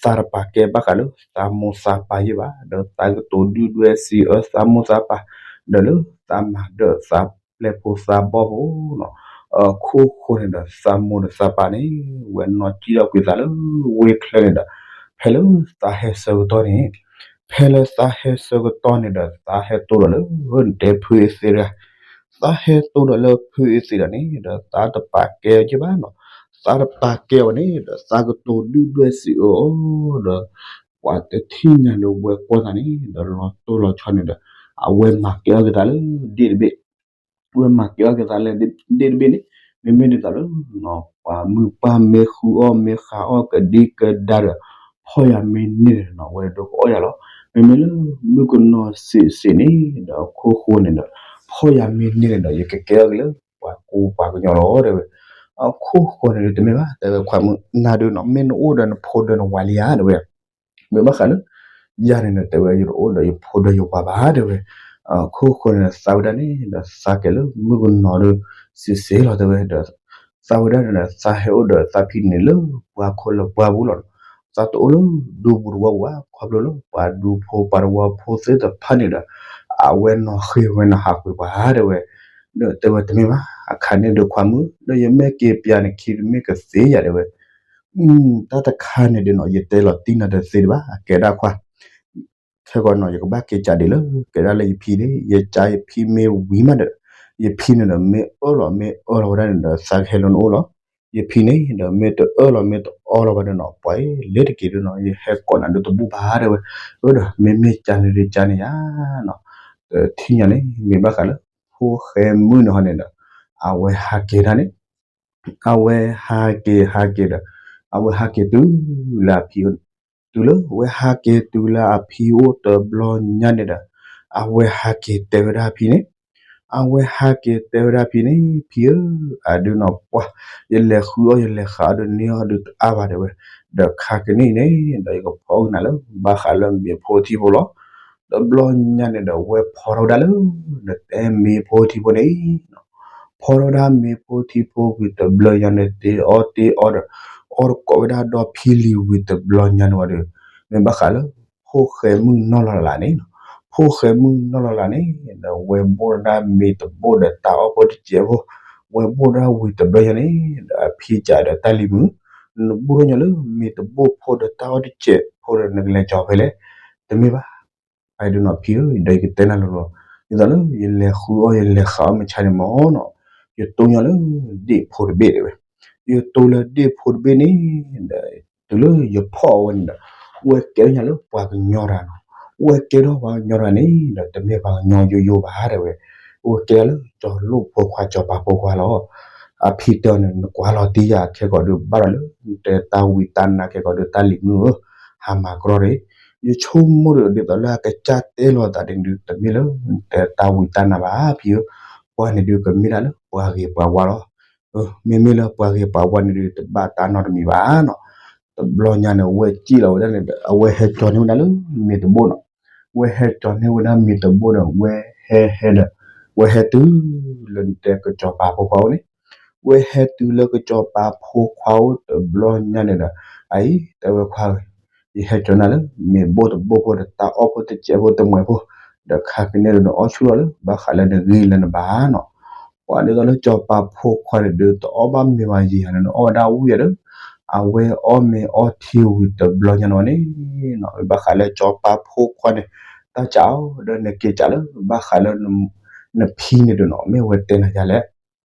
သးတပာ်ကဲဘၣ်ဃးလၢသးမိၢ်သးပၢ်ယဲဘၣ်, ဒီးသးကတိၤဒုၣ်ဒွဲၣ်စံးအၢသးမိၢ်သးပၢ်, ဒီးလၢသးမၤဒၢးသးပျဲၢ်ဖိသးဘီၣ်ဖိနီၤ, အခိၣ်ဃိန့ၣ်ဒီး သးမိၢ်ဒီးသးပၢ်န့ၣ် ဝဲနီၢ်ကံၣ်ထီၣ်ကွံာ်သးလၢဝ့ၢ်ချၢန့ၣ်ဒီး ဖဲလၢသးဟဲဆၢကတီၢ်န့ၣ်, ဖဲလၢသးဟဲဆၢကတီၢ်န့ၣ်ဒီး သးဟဲတိၢ်ဒီးလၢ နတဲဖုအ့သ့တဂၤ, သးဟဲတိၢ်ဒီးလၢဖုအ့သ့ဒီးန့ၣ်ဒီး သးတပာ်ကဲအီၤက့ဘၣ်နီၤ, သးတပာ်ကဲအီၤဘၣ်န့ၣ်ဒီး သးကတိၤဒုၣ်ဒွဲၣ်စံးအၢအီၤဒီး ပှၤတထံၣ်ညါဒီးဝဲကွၢ်သးန့ၣ်ဒီး လီၤတိၢ်လီၤဆီန့ၣ်ဒီး အဝဲမၤကဲအီၤက့ၤသးလၢဒ့ၣ်တဘ့ၣ်, ဝဲမၤကဲအီၤက့ၤသးလၢဒ့ၣ်တဘ့ၣ်န့ၣ် မ့မ့ၢ်ဒ်သိးလၢ ပှၤမုၢ်ပၢ်မ့ၢ်ဃုအီၣ်မ့ၢ်ဃးအီၣ်ကဒံကဒါဒီး ဖီၣ်ယၤမ့ၢ်န့ၢ်န့ၣ်နီၤ ဝဲဒၣ်ဒိကအီၣ်ယၤလီၤ. မ့မ့ၢ်လၢမုၣ်ကနီၤစံးစ့းန့ၣ်ဒီး အခိၣ်ဃိန့ၣ်ဒီး ဖီၣ်ယၤမ့ၢ်န့ၢ်န့ၣ်ဒီး ယကကဲအီၤက့ၤလၢပှၤကူပှၤကညီလီၤတဲဝဲ. အခိၣ်ဃိန့ၣ်ဒီး တမ့ၢ်ဘၣ် တဲဝဲခွါမုၣ်နၤဒုးနီၤ မ့ၢ်နအိၣ်ဒီးနဖိဒီးနဝၤလံဧါတဲဝဲ. မ့ၢ်ဘၣ်ဃးလၢ ယၤန့ၣ်ဒီး တဲဝဲယတအိၣ်ဒီးယဖိဒီးယဝၤဘၣ်တဲဝဲ. အခိၣ်ဃိန့ၣ်ဒီးသးဝဲဒၣ်န့ၣ်ဒီး သးကဲလၢမုၣ်ကနီၤဒီး စံးစ့းလီၤတဲဝဲဒီး သးဝဲဒၣ်န့ၣ်ဒီး သးဟဲအိၣ်ဒီးသးဖံန့ၣ်လၢပှၤခိၣ်လၢပှၤပူၤလီၤ. သးတအိၣ်လၢဒူပူၤတဝီပူၤဘၣ် ခီဖျိလၢပှၤဒူဖိပှၤတဝီဖိသ့ၣ်တဖၣ်န့ၣ်ဒီး အဝဲနီၢ်ဃ့ဝဲနီၢ်ဟးကွံာ်ပှၤတဲဝဲ. ဒီးတဲဝဲတမ့ၢ်ဘၣ် အခါန့ၣ်ဒီးခွါမုၣ် ဒီးယမ့ၢ်က့ၤပျးနခံတမ့ၢ်ကသ့ယၤတဲဝဲ. တၢ်တခါန့ၣ်ဒီးနီၤ ယတဲလီၤတံၢ်နၤတသ့ဒံးဘၣ် အကဲဒၣ်ခွါ ခဲကီးနီၤ ယကဘၣ်က့ၤကးဒံးလၢ ကဲဒၣ်လၢယဖံန့ၣ် ယကါယဖံမ့ၢ်ဝံၤမးဒီး ယဖံန့ၣ်ဒီး မ့ၢ်အၢၣ်လီၤမ့ၢ်အၢၣ်လီၤဝဲဒၣ်န့ၣ်ဒီး သးကဟဲလၢနအိၣ်လီၤ. ယဖံန့ၣ်ဒီး မ့ၢ်တအၢၣ်လီၤမ့ၢ်တအၢၣ်လီၤဝဲဒီးနီၤ ပှၤအံၤ လဲၤတက့ၤဒုးနီၤ ယဟဲကိးနၤဒုးတဘူၣ်ဘၣ်တဲဝဲ. အၢဒီး မ့မ့ၢ်ကါန့ၣ်ဒုးကါန့ၣ်ယါနီၤ တထံၣ်ညါန့ၣ် မ့ၢ်ဘၣ်ဃးလၢ ဖိၣ်ဃဲမုၣ်န့ၣ်ဟီန့ၣ်ဒီး အဝဲဟးက့ၤဒၣ်န့ၣ် အဝဲဟးက့ၤဟးက့ၤဒီး အဝဲဟးက့ၤတုၤလၢအဖံအိၣ်န့ၣ် တုၤလၢအဝဲဟးက့ၤတုၤလၢအဖံအိၣ်တဘျီညါန့ၣ်ဒီး အဝဲဟးက့ၤတဲဝဲဒၣ်အဖံန့ၣ် အဝဲဟးက့ၤတဲဝဲဒၣ်ဖံန့ၣ် ဖံဧၢ အဒုးနီၤပှၢ် ယလဲၤဃုအီၣ်ယလဲၤဃးအီၣ်ဒီးန့ၢ်အီၣ်ဒုးတအါဘၣ်တဲဝဲ. ဒီးခါကနံၣ်အံၤန့ၣ်ဒီး ယကဖီၣ်ကနၤလၢ ဘၣ်ဃးလၢမ့ၤဖိထံဖိလီၤ. တဘျီညါန့ၣ်ဒီး ဝဲဖီထီၣ်ဝဲဒၣ်လၢ နတဲမ့ၤဖိထံဖိန့ၣ် ဖီထီၣ်ဝဲဒၣ်မ့ၤဖိထံဖိဝံၤတဘျီညါန့ၣ် တ့အီၣ်တ့အီဒီး အီၣ်တကိးဝဲဒၣ်ဒီဖံလံၤဝံၤတဘျီညါန့ၣ်ဝံၤဒီး မ့ၢ်ဘၣ်ဃးလၢ ဖိၣ်ဃဲမုၣ်နီၢ်လီၤလးန့ၣ် ဖိၣ်ဃဲမုၣ်နီၢ်လီၤလးန့ၣ်ဒီး ဝဲဘိၣ်ဒၣ်မ့ၤတဘိၣ်ဒီးတၢ်အီၣ်ဖိတစဲးဖိ ဝဲဘိၣ်ဒၣ်ဝံၤတဘျီညါန့ၣ်ဒီး အဖံစးဒီးတၢ်လံၤမုၣ် နဘိၣ်ထီၣ်ညီလၢမ့ၤတဘိၣ်ဖိဒီးတၢ်အီၣ်တစဲးဖိဒီး နကလဲၤကီၤဖဲလဲၣ် တမ့ၢ်ဘၣ် အဒုးနီၤဖံဧၢ ဒီးယကတဲနၤလီၤလီၤ ဒ်သိးလၢယလဲၤဃုအီၣ်ယလဲၤဃးအီၣ်မုၢ်ဆါန့ၣ်မ့ၢ်နီၤ ယတိၢ်ညီလၢ ဒ့ၣ်ဖိတဘ့ၣ်တဲဝဲ. ယတိၢ်လၢဒ့ၣ်ဖိတဘ့ၣ်န့ၣ်ဒီး တုၤလၢယဖီၣ်အဝဲန့ၣ်ဒီး ဝဲကဲထီၣ်ညါလၢပှၤကညီတဂၤနီၤ ဝဲကဲထီၣ်ပှၤကညီတဂၤန့ၣ်ဒီး တမ့ၢ်ပှၤကညီယိယိဘၣ်တဲဝဲ. အိၣ်ကဲလၢကၠီၤလိၣ်ဖိခွါ ကၠီၤပၤဖိခွါလီၤ. အဖံတဲအီၤန့ၣ် နကွၢ်လီၤတံၢ်ယၤခဲကိာ်ဒုး ဘၣ်ဒီးလၢ နတဲတၢ်ဝံတၢ်နါခဲကိာ်ဒုး တၢ်လံၤမုၣ်ဧၢ, ဟးမၤကြီတဂ့ၤ. ယဆိကမိၣ်ဒီး ဒ်သိးလၢအကစၢ်တဲလိာ်သးန့ၣ်ဒုး တမ့ၢ်လၢ နတဲတၢ်ဝံတၢ်နါဘၣ် ဖံဧၢ, ပှၤန့ၣ်ဒုးကမ့ၢ်ဒၣ်လၢပှၤဂ့ၤပှၤဝါလီၤ. မ့မ့ၢ်လၢပှၤဂ့ၤပှၤဝါန့ၣ်ဒုး တဘၣ်တၢ်နီတမံၤဘၣ်နီၤ. တဘျီညါန့ၣ် အဝဲစံၣ်လီၤဝဲဒၣ်န့ၣ်ဒီး အဝဲဟဲကၠီၤန့ၢ်ဝဲဒၣ်လၢမ့ၤတဘိနီၤ. ဝဲဟဲကၠီၤန့ၢ်ဝဲဒၣ်မ့ၤတဘိဒီး ဝဲဟဲဟဲဒီး ဝဲဟဲတုၤလၢနတဲကၠီၤပၤဖိခွါအိၣ်န့ၣ်, ဝဲဟဲတုၤလၢကၠီၤပၤဖိခွါအိၣ်တဘျီညါန့ၣ်ဒီး အအံၤ တဲဝဲခွါဧၢ, ယဟဲကၠီၤနၤလၢ မ့ၤဘိတဘိဖိဒီး တၢ်အီၣ်ဖိတစဲးဖိတမှဲၤဖိ, ဒီးခါကန့ၣ်ဒီး နအီၣ်ဆူၣ်ထီၣ်လၢ ဘၣ်ဃးလၢနဂံၢ်လၢနဘါနီၤ. ပှၤဒ်သိးလၢကၠီၤပၤဖိခွါန့ၣ်ဒုး တအီၣ်ဘၣ်မ့ၤဘၣ်ယံၤဧါန့ၣ် နအီၣ်ဝဲဒၣ်ဝံၣ်ဧါဒီး အဝဲအီၣ်မ့ၤအီထံဝံၤတဘျီညါန့ၣ်ဝဲန့ၣ်နီၤ. ဘၣ်ဃးလၢကၠီၤပၤဖိခွါန့ၣ် တၢ်ကးအီၤဒီး နက့ၤကးလၢ ဘၣ်ဃးလၢ နဖံန့ၣ်ဒုးနီၤ မ့ၢ်ဝဲတဲနၤယၤလဲၣ်.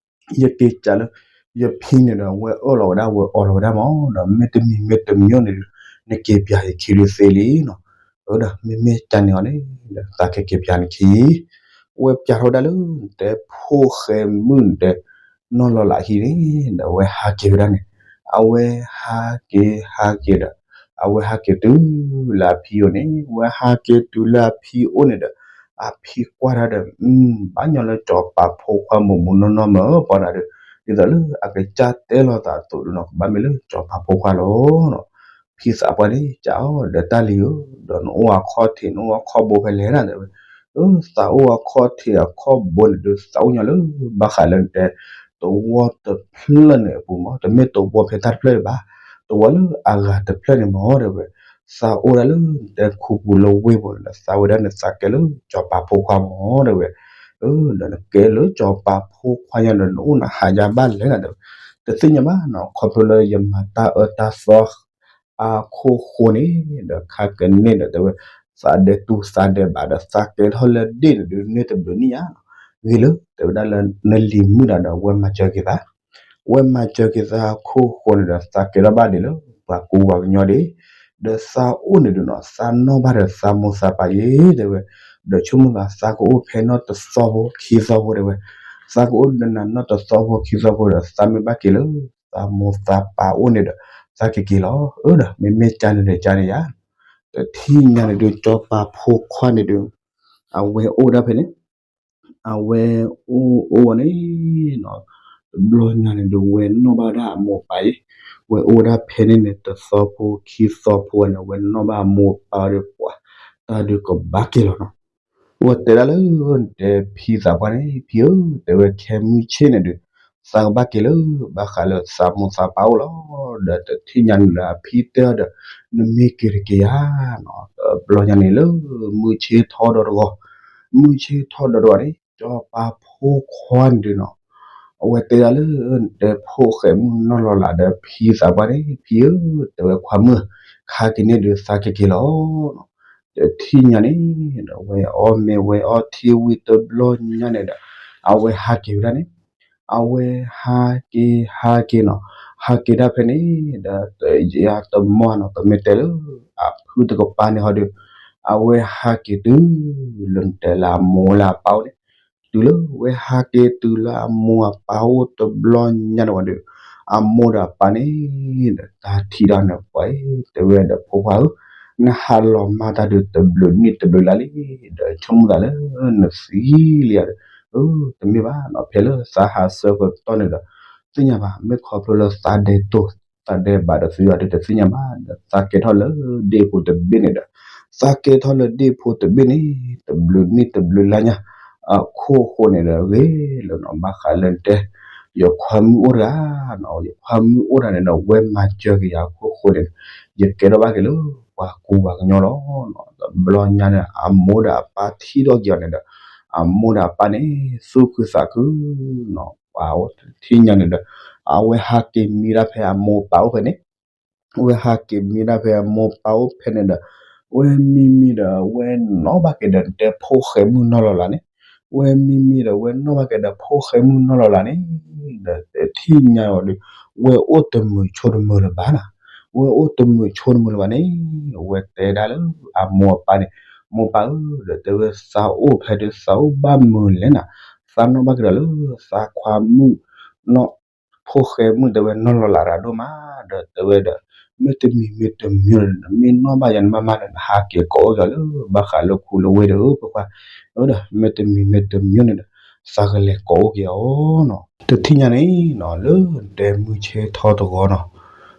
ယက့ၤကးလၢ ယဖံန့ၣ်ဒီး ဝဲအၢၣ်လီၤဝဲဒၣ် ဝဲအီလီၤဝဲဒၣ်မး ဒီးမ့တမံၤမ့တမံၤန့ၣ်ဒုး နက့ၤပျးယခံဒုးသ့လံနီၤ. အၢ ဒီးမ့မ့ၢ်ကန့ၣ်အီၤန့ၣ်ဒီး သးက့ၤက့ၤပျးနခံ ဝဲပျးထီၣ်ဝဲဒၣ်လၢ နတဲဖိၣ်ဃဲမုၣ်နတဲ နီၢ်လီၤလးဟံၣ်န့ၣ်ဒီး အဝဲဟးက့ၤဝဲဒၣ်န့ၣ်, အဝဲဟးက့ၤဟးက့ၤဒီး အဝဲဟးက့ၤတုၤလၢအဖံအိၣ်န့ၣ်, ဝဲဟးက့ၤတုၤလၢအဖံအိၣ်န့ၣ်ဒီး အဖံကွၢ်တၢ်ဒီး ဘၣ်ညီလၢကၠီၤပၤဖိခွါမုာ်မုာ်နီၢ်နီၢ်မး ပှၤနၤဒီး ဒ်သိးလၢအကစၢ်တဲလိာ်သးအသိးဒီးနီၤ ကဘၣ်မ့ၢ်လၢကၠီၤပၤဖိခွါလီၤနီၤ. ဖံသးပှၢ်န့ၣ် ကးအီၤဒီးတၢ်လံၤဧၢ, ဒီးနအိၣ်အခီၣ်ထံး နအိၣ်အခီၣ်ဘိဖဲလဲၣ်နၤ တဲဝဲ, အၢ သးအိၣ်အခီၣ်ထံးအခီၣ်ဘိန့ၣ်ဒုး သးအိၣ်ညီလၢ ဘၣ်ဃးလၢနတဲ သဝီတဖျၢၣ်န့ၣ်အပူၤမး, တမ့ၢ်သဝီဖဲတၢ်တဖျၢၣ်န့ၣ်ဘၣ်, သဝီလၢအဂၤတဖျၢၣ်န့ၣ်မး တဲဝဲ, သးအိၣ်ဒၣ်လၢနတဲခူပူၤလၢဝ့ၢ်ပူၤန့ၣ်ဒီး သးဝဲဒၣ်န့ၣ် သးကဲလၢကၠီၤပၤဖိခွါမး တဲဝဲ, အၢ ဒီးနကဲလၢကၠီၤပၤဖိခွါညါဒီး နအိၣ်နဟးယါဘၣ်လဲၣ်နၤ တဲဝဲ, တသ့ၣ်ညါဘၣ်နီၤ ခီဖျိလၢယမၤတၢ်အၢတၢ်သီ အခိၣ်ဃိန့ၣ်ဒီး ခါကန့ၣ်ဒီး တဲဝဲ, သးဒဲးတူၢ်သးဒဲးဘးဒီး သးကဲထီၣ်လၢဒ့ၣ်န့ၣ်ဒုး န့ၢ်တဘျုးနံၣ်ညါနီၤ, ဂ့ၤလၢ တဲဝဲဒၣ်လၢ နလံၤမုၣ်ဒၣ်ဒီး ဝဲမၤစၢၤက့ၤသး, ဝဲမၤစၢၤက့ၤသးအခိၣ်ဃိန့ၣ်ဒီး သးကဲထီၣ်ဘၣ်ဒံးလၢ ပှၤကူပှၤကညီဒံး, ဒီးသးအိၣ်န့ၣ်ဒုးနီၤ သးနီၣ်ဘၣ်ဒီးသးမိၢ်သးပၢ်ယဲ တဲဝဲ, ဒီးဆိကမိၣ်သး သးကအိၣ်ဖဲနီၣ်တသီဖိခံသီဖိ တဲဝဲ, သးကအိၣ်ဒီးနၤနီၣ်တသီဖိခံသီဖိဒီး သးမ့ၢ်ဘၣ်က့ၤလၢ သးမိၢ်သးပၢ်အိၣ်န့ၣ်ဒီး သးကက့ၤလီၤ, အၢ ဒီးမ့မ့ၢ်ကန့ၣ်ဒီးကန့ၣ်ယါ, တထံၣ်ညါန့ၣ်ဒုး ကၠီၤပၤဖိခွါန့ၣ်ဒုး အဝဲအိၣ်ဒၣ်ဖဲန့ၣ်, အဝဲအိၣ်အိၣ်ဝဲန့ၣ်နီၤ, တဘျီညါန့ၣ်ဒုး ဝဲနီၣ်ဘၣ်ဝဲဒၣ်အမိၢ်အပၢ်အံၤ, ဝဲအိၣ်ဝဲဒၣ်ဖဲန့ၣ်န့ၣ် တသီဖိခံသီဖိဝဲန့ၣ် ဝဲနီၣ်ဘၣ်အမိၢ်အပၢ်ဒီးပှၤ တၢ်ဒုးကဘၣ်က့ၤလီၤနီၤ, ဝဲတဲဒၣ်လၢ နတဲဖံသးပှၢ်န့ၣ် ဖံဧၢ, တဲဝဲခဲမုၢ်ဆ့ၣ်န့ၣ်ဒုး သးကဘၣ်က့ၤလၢ ဘၣ်ဃးလၢသးမိၢ်သးပၢ်အိၣ်လီၤ, ဒီးတထံၣ်ညါန့ၣ်ဒီး အဖံတဲအီၤဒီး နမ့ၢ်က့ၤတက့ၤဧါနီၤ, တဘျီညါန့ၣ်လၢ မုၢ်ဆ့ၣ်ထီၣ်ဒီတဂီၤ, မုၢ်ဆ့ၣ်ထီၣ်ဒီတဂီၤန့ၣ် ကၠီၤပၤဖိခွါန့ၣ်ဒုးနီၤ, အဝဲတဲဒၣ်လၢ နတဲဖိၣ်ဃဲမုၣ်နီၢ်လီၤလးဒီးဖံသးပှၢ်န့ၣ် ဖံဧၢ, တဲဝဲခွါမုၣ်, ခါက့ၤန့ၣ်ဒုးသးကက့ၤလီၤနီၤ, တထံၣ်ညါန့ၣ်ဒီး ဝဲအီၣ်မ့ၤဝဲအီထံဝံၤတဘျီညါန့ၣ်ဒီး အဝဲဟးက့ၤဝဲဒၣ်န့ၣ်, အဝဲဟးက့ၤဟးက့ၤနီၤ, ဟးက့ၤဒၣ်ဖဲန့ၣ်ဒီး ယတမီၢ်နီၤ ပမ့ၢ်တဲလၢ အဖုတကပၤန့ၣ်ဟီဒီး အဝဲဟးက့ၤတုၤလၢနတဲလၢအမိၢ်လၢအပၢ်အိၣ်န့ၣ်, တုၤလၢဝဲဟးက့ၤတုၤလၢအမိၢ်အပၢ်အိၣ်တဘျီညါန့ၣ်ဝံၤဒီး အမိၢ်ဒီးအပၢ်န့ၣ်ဒီး တၢ်ထံၣ်ဒီးန့ၣ်ပှၤ တဲဝဲဒီးဖိခွါဧၢ, နဟးလီၤမၢ်တၢ်ဒုးတဘျုးနံၣ်တဘျုးလါလံ, ဒီးဆိကမိၣ်သးလၢနသံလံဧါဒီး, တမ့ၢ်ဘၣ်နီၤ ဖဲလၢသးဟးဆၢကတီၢ်န့ၣ်ဒီး သ့ၣ်ညါဘၣ် မ့ၢ်ခီဖျိလၢသးဒဲးတိၢ် သးဒဲးဘးဒီးသုဂၤဒီးတသ့ၣ်ညါဘၣ်ဒီး သးကဲထီၣ်လၢဒ့ၣ်ဖိတဘ့ၣ်န့ၣ်ဒီး သးကဲထီၣ်လၢဒ့ၣ်ဖိတဘ့ၣ်န့ၣ် တဘျုးနံၣ်တဘျုးလါညါ အခိၣ်ဃိန့ၣ်ဒီးဂ့ၤလၢနီၤ ဘၣ်ဃးလၢနတဲ ယခွါမုၣ်အိၣ်တဂၤနီၤ ယခွါမုၣ်အိၣ်တဂၤန့ၣ်ဒီး ဝဲမၤစၢၤက့ၤယၤအခိၣ်ဃိန့ၣ် ယကဲထီၣ်ဘၣ်က့ၤလၢပှၤကူပှၤကညီလီၤ. တဘျီညါန့ၣ် အမိၢ်ဒီးအပၢ်ထံၣ်ထီၣ်က့ၤအီၤန့ၣ်ဒီး အမိၢ်ဒီးအပၢ်န့ၣ် သူၣ်ခုသးခုနီၤ ပှၤအိၣ်တထံၣ်ညါန့ၣ်ဒီး အဝဲဟးက့ၤမံဒၣ်ဖဲအမိၢ်ပၢ်အိၣ်ဖဲန့ၣ် ဝဲဟးက့ၤမံဒၣ်ဖဲအမိၢ်ပၢ်အိၣ်ဖဲန့ၣ်ဒီး ဝဲမံမံဒီး ဝဲနီၣ်ဘၣ်က့ၤဒီးတဲဖိၣ်ဃဲမုၣ်နီၢ်လီၤလးန့ၣ်, ဝဲမံမံဒီး ဝဲနီၣ်ဘၣ်က့ၤဒီးဖိၣ်ဃဲမုၣ်နီၢ်လီၤလးန့ၣ် ဒီးတထံၣ်ညါအီၤဒီး ဝဲအိၣ်တမုာ်ဆိတမုာ်လၢၤဘၣ်နၤ, ဝဲအိၣ်တမုာ်ဆိတမုာ်လၢၤဘၣ်န့ၣ် ဝဲတဲဒၣ်လၢအမိၢ်အပၢ်န့ၣ်, မိၢ်ပၢ်ဧၢ ဒီးတဲဝဲသးအိၣ်ဖဲဒုးသးအိၣ်ဘၣ်မုာ်လဲၣ်နၤ, သးနီၣ်ဘၣ်က့ၤဒီးလၢ သးခွါမုၣ်နီၣ် ဖိၣ်ဃဲမုၣ်တဲဝဲနီၢ်လီၤလးဒီးဒိၣ်မး ဒီးတဲဝဲဒီး မ့တမံၤမ့တမံၤန့ၣ် နမ့ၢ်နီၣ်ဘၣ်ယၤနမ့ၢ်မၤဒီး နဟးက့ၤကိးအိၣ်က့ၤအီၤလၢ ဘၣ်ဃးလၢခူလၢဝ့ၢ်ဒီး ဖိခွါ ဒီးမ့တမံၤမ့တမံၤန့ၣ်ဒီး သးကလဲၤကိးအိၣ်က့ၤအီၤနီၤ. တထံၣ်ညါန့ၣ်နီၤ လၢတဲမုၢ်ဆ့ၣ်ထီၣ်တဂီၤနီၤ,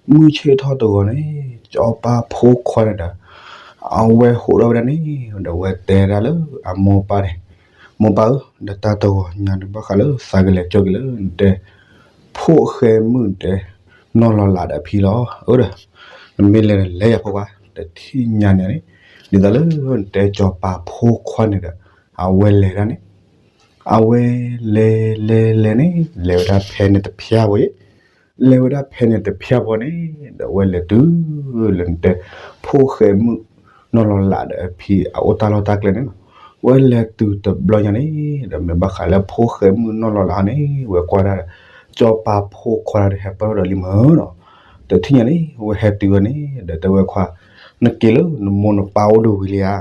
မုၢ်ဆ့ၣ်ထီၣ်တဂီၤန့ၣ် စီၤပၤဖိခွါန့ၣ်ဒီး အဝဲဟိးထီၣ်ဝဲဒၣ်န့ၣ် ဒီးအဝဲတဲဒၣ်လၢအမိၢ်ပၢ်န့ၣ်, မိၢ်ပၢ်ဧၢ, ဒီးတၢ်တဂီၤညါန့ၣ် ဘၣ်ဃးလၢသးကလဲၤကၠီက့ၤလၢနတဲ ဖိၣ်ဃဲမုၣ်တဲ နီၢ်လီၤလးဒီးအဖံလီၤ. အၢဒီး နမ့ၢ်လဲၤလဲၤယၤဖိခွါ, တထံၣ်ညါန့ၣ်န့ၣ် ဒ်သိးလၢနတဲစီၤပၤဖိခွါန့ၣ်ဒီး အဝဲလဲၤဒၣ်န့ၣ် အဝဲလဲၤလဲၤလဲၤန့ၣ် လဲၤဝဲဒၣ်ဖဲန့ၣ်တဖျၢၣ်ဖိအံၤ, လဲၤဝဲဒၣ်ဖဲန့ၣ်တဖျၢၣ်ဖိန့ၣ် ဒီးအဝဲလဲၤတုၤလၢနတဲ ဖိၣ်ဃဲမုၣ်နီၢ်လီၤလးဒီးအဖံအအိၣ်တၢ်လီၢ်တၢ်ကျဲန့ၣ်နီၤ. အဝဲလဲၤတုၤတဘျီညါန့ၣ် ဒီးမ့ၢ်ဘၣ်ဃးလၢဖိၣ်ဃဲမုၣ်နီၢ်လီၤလးန့ၣ် ဝဲကွၢ်ဒၣ်ဒီး စီၤပၤဖိခွါဒီးဟဲပၢၢ်ထီၣ်ဒီးလံမၢ်နီၤ. တထံၣ်ညါန့ၣ် ဝဲဟဲတုၤဝဲန့ၣ် ဒီးတဲဝဲခွါ, နက့ၤလၢနမိၢ်နပၢ်အိၣ်ဒံးဝံၤလံ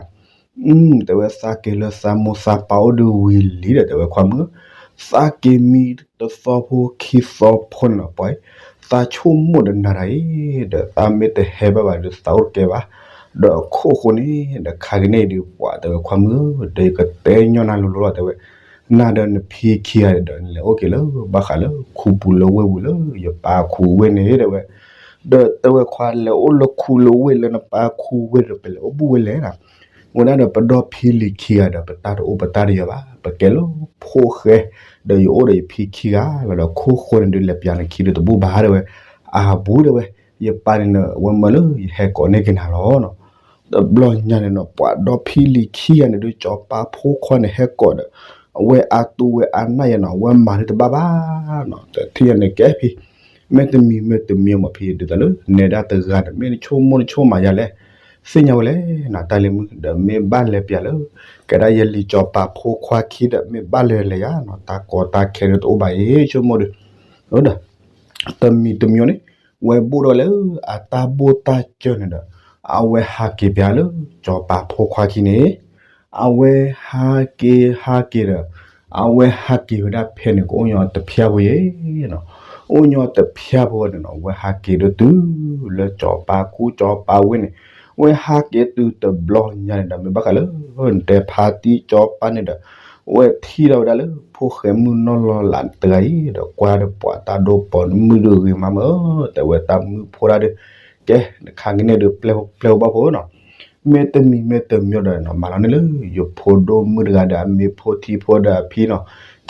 ဧါ. တဲဝဲသးက့ၤလၢသးမိၢ်သးပၢ်အိၣ်ဒံးဝံၤလံဒီး တဲဝဲခွါမုၣ်ဧၢ, သးက့ၤမံတသီဖိခံသီဖိန့ၣ်နီၤ ပှၤ သးဆိကမိၣ်ဒီးနၤတၢ်အံၤ ဒီးသးမ့ၢ်တဟဲဘၣ်ဘၣ်ဒီးသးအိၣ်တကဲဘၣ်, ဒီးအခိၣ်ဃိန့ၣ် ဒီးခါက့ၤန့ၣ်ဒုးပှၤ တဲဝဲခွါမုၣ်ဧၢ, ဒီးယကတဲညီနၤလိၤလိၤလီၤ တဲဝဲ, နၤဒီးနဖံခံဂၤဒီး နလဲၤအိၣ်က့ၤလၢ ဘၣ်ဃးလၢခူပူၤလၢဝ့ၢ်ပူၤလၢ ယပၢ်ခူဝ့ၢ်န့ၣ် တဲဝဲ, ဒီးတဲဝဲခွါ လဲၤအိၣ်လၢခူလၢဝ့ၢ်လၢနပၢ်ခူဝ့ၢ်ဒီး ပလဲၤအိၣ်ဘူးဝဲလဲၣ်နီၤ. ဝဲဒၣ်ဒီးပဒီဖံလံၤခံဂၤဒီး ပတၢ်တအိၣ်ပတၢ်တယၢၤဘၣ်, ပကဲလၢဖိၣ်ဃဲ ဒီးယအိၣ်ဒီးယဖံခံဂၤလီၤ ဒီးခိၣ်ဃိန့ၣ်ဒုးလဲၤပၠးနခံဒုးတဘူးဘၣ် တဲဝဲ, အဘူး တဲဝဲ, ယပၢ်န့ၣ် ဝဲမၢလၢယဟဲကိးန့ၢ်က့ၤနၤလီၤနီၤ. တဘျီညါန့ၣ်နီၤ ပှၤဒီဖံလံၤခံဂၤန့ၣ်ဒုး စီၤပၤဖိခွါန့ၣ်ဟဲကိးဒီး အဝဲအါတူဝဲအါနၢ်ယၤနီၤ အဝဲမၤဒုးတဘၣ်ဘၣ်နီၤ. တထံၣ်ညါန့ၣ်ကဲဖံ မ့တမံၤမ့တမံၤမ့ၢ်ဖံ ဒ်သိးလၢနဲဒၣ်တဂၤန့ၣ် မ့ၢ်နဆိကမိၣ်နဆိကမးယၤလဲၣ်, သ့ၣ်ညါဝဲလဲၣ်နီၤ တၢ်လံၤမုၣ် ဒီးမ့ၢ်ဘၣ်လဲၤပၠးလၢ ကဲဒၣ်ယလံၤစီၤပၤဖိခွါခံဒီး မ့ၢ်ဘၣ်လဲၤလဲၤယၤနီၤ တၢ်ကီတၢ်ခဲဒုးတအိၣ်ဘၣ်အံၤ ဆိကမိၣ်ဒီး, ဒီး တမံၤတမံၤန့ၣ် ဝဲဘိၣ်ဒီးလၢအတၢ်ဘိၣ်တၢ်စၢၤန့ၣ်ဒီး အဝဲဟးက့ၤပၠးလၢ စီၤပၤဖိခွါခံန့ၣ် အဝဲဟးက့ၤဟးက့ၤဒီး အဝဲဟးက့ၤဝဲဒၣ်ဖဲန့ၣ် ကအိၣ်ညီတဖျၢၣ်ဖိယဲနီၤ, အိၣ်ညီတဖျၢၣ်ဖိန့ၣ်နီၤ အဝဲဟးက့ၤဒုးတုၤလၢစီၤပၤခူစီၤပၤဝ့ၢ်န့ၣ်, ဝဲဟးက့ၤတုၤတဘျီညါန့ၣ်ဒီး မ့ၢ်ဘၣ်ဃးလၢ နတဲဖါတံၢ်စီၤပၤန့ၣ်ဒီး ဝဲထံၣ်ထီၣ်ဝဲဒၣ်လၢ ဖိၣ်ဃဲမုၣ်နီၢ်လီၤလးတဂၤအံၤ ဒီးကွၢ်ဒီးပှၤတၢ်ဒိၣ်ပိာ်မုၣ်ဒုးဂ့ၤမးမၢ်, တဲဝဲတၢ်မုၣ်ဖိတၢ်ဒုး, ကဲ နခါကန့ၣ်ဒုး ပျဲၢ်ဖိဘၣ်ဖိနီၤ, မ့တမံၤမ့တမံၤဒီးနီၤ မၤလီၤန့ၢ်လၢ ယဖိဒိၣ်မုၣ်တဂၤဒီးအမ့ၢ်ဖိထံဖိဒီးအဖံနီၤ,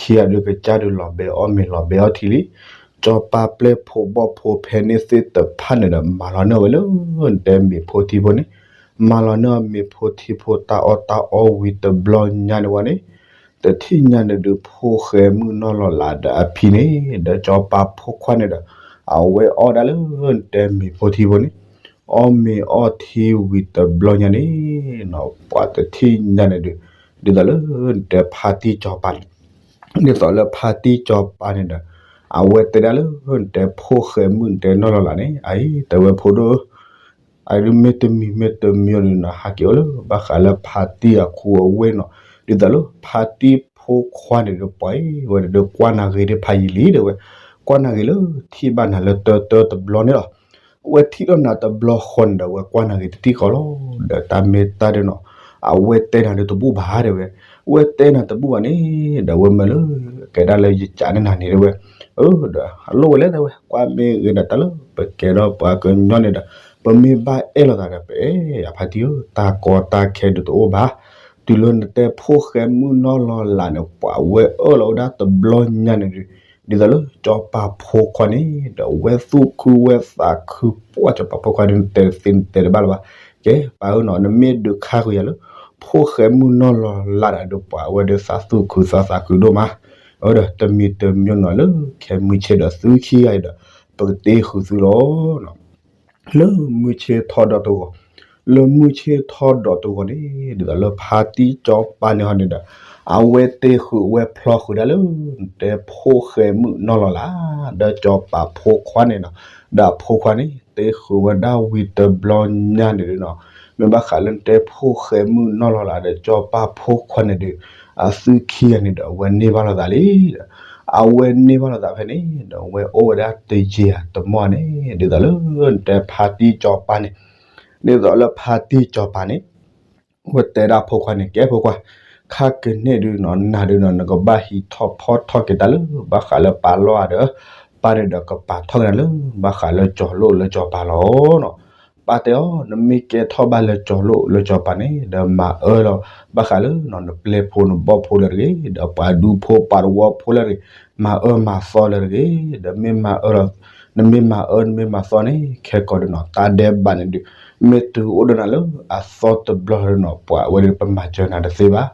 ခံဂၤဒုးကစၢ်ဒုးလီၤဘဲအီၣ်မ့ၤလီၤဘဲအီထံလံ, စီၤပၤပျဲၢ်ဖိဘီၣ်ဖိဖဲန့ၣ်သ့ၣ်တဖၣ်န့ၣ်ဒီး မၤလီၤန့ၢ်အီၤဝဲလၢ နတဲမ့ၢ်ဖိထံဖိန့ၣ်, မၤလီၤန့ၢ်အီၤမ့ၢ်ဖိထံဖိတၢ်အီၣ်တၢ်အီဝံၤတဘျီညါန့ၣ်ဝဲန့ၣ်, တထံၣ်ညါန့ၣ်ဒုး ဖိၣ်ဃဲမုၣ်နီၢ်လီၤလးဒီးအဖံန့ၣ် ဒီးစီၤပၤဖိခွါန့ၣ်ဒီး အဝဲအီၣ်ဒၣ်လၢ နတဲမ့ၢ်ဖိထံဖိန့ၣ်, အီၣ်မ့ၤအီၣ်ထံဝံၤတဘျီညါန့ၣ်နီၤ ပှၤတထံၣ်ညါန့ၣ်ဒုး ဒ်သိးလၢ နတဲဖါတံၢ်စီၤပၤန့ၣ်, ဒ်သိးလၢဖါတံၢ်စီၤပၤန့ၣ်ဒီး အဝဲတဲဒၣ်လၢ နတဲဖိၣ်ဃဲမုၣ်နတဲနီၢ်လီၤလးန့ၣ် အအံၤ တဲဝဲဖိဒိၣ် အဒုးမ့တမံၤမ့တမံၤန့ၣ်နီၤ ဟးက့ၤအိၣ်လၢ ဘၣ်ဃးလၢဖါတံၢ်အခူအဝ့ၢ်နီၤ, ဒ်သိးလၢဖါတံၢ်ဖိခွါန့ၣ်ဒီး ပှၤအံၤဝဲန့ၣ်ဒီး ကွၢ်နၤဂ့ၤဒ်ဖးယံာ်လံ တဲဝဲ, ကွၢ်နၤဂ့ၤလၢ ထံၣ်ဘၣ်နၤလၢတၢတၢတဘျီန့ၣ်လီၤ. အဝဲထံၣ်ထီၣ်နၤတဘျီဃီန့ၣ်ဒီး အဝဲကွၢ်နၤဂ့ၤတထံၣ်ဃီလီၤ. ဒီးတၢ်မ့ၢ်တၢ်ဒုးနီၤ အဝဲတဲနၤဒုးတဘူၣ်ဘၣ် တဲဝဲ, အဝဲတဲနၤတဘူၣ်ဘၣ်န့ၣ် ဒီးအဝဲမၢလၢ ကဲဒၣ်လၢယကးန့ၢ်နၤန့ၣ် တဲဝဲ, အၢ ဒီးအလိၣ်ဝဲလဲၣ် တဲဝဲ, ကွၢ်မ့ၢ်ဂ့ၤဒီးတၢ်လၢ ပကဲထီၣ်ပှၤကညီန့ၣ်ဒီး ပမ့ၢ်ဘၣ်အဲၣ်လိာ်သးဒီး ပအဲၣ်ယဖါတံၢ်ဧၢ, တၢ်ကီတၢ်ခဲဒုးတအိၣ်ဘၣ်, တုၤလၢနတဲဖိၣ်ဃဲမုၣ်နီၢ်လီၤလးန့ၣ် ပှၤဝဲအၢၣ်လီၤဝဲဒၣ်တဘျီညါန့ၣ်ဒုး, ဒ်သိးလၢစီၤပၤဖိခွါန့ၣ်ဒီး ဝဲသူၣ်ခုဝဲသးခုပှၢ် စီၤပၤဖိခွါဒုး နတဲသ့နတဲတဘၣ်လၢၤဘၣ်, ကဲ ပၢ်ဧၢနီၤ နမ့ၢ်ဒုးခါဃုာ်ယၤလၢ ဖိၣ်ဃဲမုၣ်နီၢ်လီၤလးဒီး ပှၤဝဲဒုးသးသူၣ်ခုသးသးခုဒိၣ်မး, အၢ ဒီးတမံၤတမံၤနီၤ လၢခဲမုၢ်ဆ့ၣ်ဒီးသုခံဂၤအံၤဒီး ပကတ့ဃုာ်သုလီၤ. လၢမုၢ်ဆ့ၣ်ထီၣ်ဒီးတဂီၤ, လၢမုၢ်ဆ့ၣ်ထီၣ်ဒီးတဂီၤန့ၣ် ဒ်သိးလၢဖါတံၢ်စီၤပၤန့ၣ်ဟီန့ၣ်ဒီး အဝဲတ့ဃုာ်ဝဲဖျီဃုာ်ဒၣ်လၢ နတဲဖိၣ်ဃဲမုၣ်နီၢ်လီၤလး ဒီးစီၤပၤဖိခွါန့ၣ်နီၤ, ဒီးအဖိခွါန့ၣ် တ့ဃုာ်ဝဲဒၣ်ဝံၤတဘျီညါန့ၣ်ဒုးနီၤ, မ့ၢ်ဘၣ်ဃးလၢနတဲဖိၣ်ဃဲမုၣ်နီၢ်လီၤလးဒီးစီၤပၤဖိခွါန့ၣ်ဒုး အသုခံဂၤန့ၣ်ဒီး အဝဲန့ၢ်ဘၣ်လိာ်သးလံဒီး အဝဲန့ၢ်ဘၣ်လိာ်သးဖဲန့ၣ်ဒီး အဝဲအိၣ်ဝဲဒၣ်တယံာ်တမီၢ်န့ၣ် ဒ်သိးလၢနတဲဖါတံၢ်စီၤပၤန့ၣ် ဒ်သိးလၢဖါတံၢ်စီၤပၤန့ၣ် ဝဲတဲဒၣ်ဖိခွါန့ၣ် ကဲဖိခွါ, ခါကန့ၣ်ဒုးနီၤ နၤဒုးနီၤ နကဘၣ်ဟံးထီၣ်ဖီၣ်ထီၣ်က့ၤတၢ်လၢ ဘၣ်ဃးလၢပၢ်လီၢ်ဧါဒီး ပၢ်န့ၣ်ဒီးကပာ်ထီၣ်က့ၤနၤလၢ ဘၣ်ဃးလၢကၠီၤလိၣ်လၢကၠီၤပၤလီၤနီၤ. ပၢ်တဲအီၤ နမ့ၢ်ကဲထီၣ်ဘၣ်လၢကၠီၤလိၣ်လၢကၠီၤပၤန့ၣ် ဒီးမၤအၢလီၤ ဘၣ်ဃးလၢ နပျဲၢ်ဖိနဘီၣ်ဖိလၢတဂ့ၤ ဒီးပှၤဒူဖိပှၤတဝီဖိလၢတဂ့ၤ မၤအၢမၤသီလၢတဂ့ၤ ဒီးမ့ၢ်မၤအၢလီၤ နမ့ၢ်မၤအၢနမ့ၢ်မၤသီန့ၣ် ခဲကိာ်ဒုးနီၤ တၢ်ဒဲးဘးန့ၣ်ဒုး မ့ၢ်တုၤအိၣ်ဒီးနၤလၢအသီတဘျီဒုးနီၤ ပှၤဝဲဒၣ်ပမၤစၢၤနၤတသ့ဘၣ်.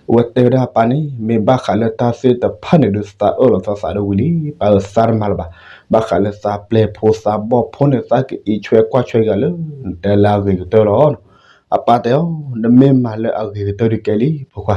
အဝဲတဲဝဲဒၣ်ပၢ်န့ၣ် မ့ၢ်ဘၣ်ဃးလၢတၢ်သ့ၣ်တဖၣ်န့ၣ်ဒုး သးအၢၣ်လီၤသီသးဒိၣ်ဝံၤလံ ပၢ်ဧၢ သးတမၤလၢၤဘၣ်. ဘၣ်ဃးလၢသးပျဲၢ်ဖိသးဘီၣ်ဖိန့ၣ် သးကအံးဆွဲကွၢ်ဆွဲဂၤလၢ နတဲလၢအဂ့ၤကတၢၢ်လီၤ. အပၢ်တဲအီၤ နမ့ၢ်မၤလၢအဂ့ၤကတၢၢ်ဒုးကဲလံ ဖိခွါ,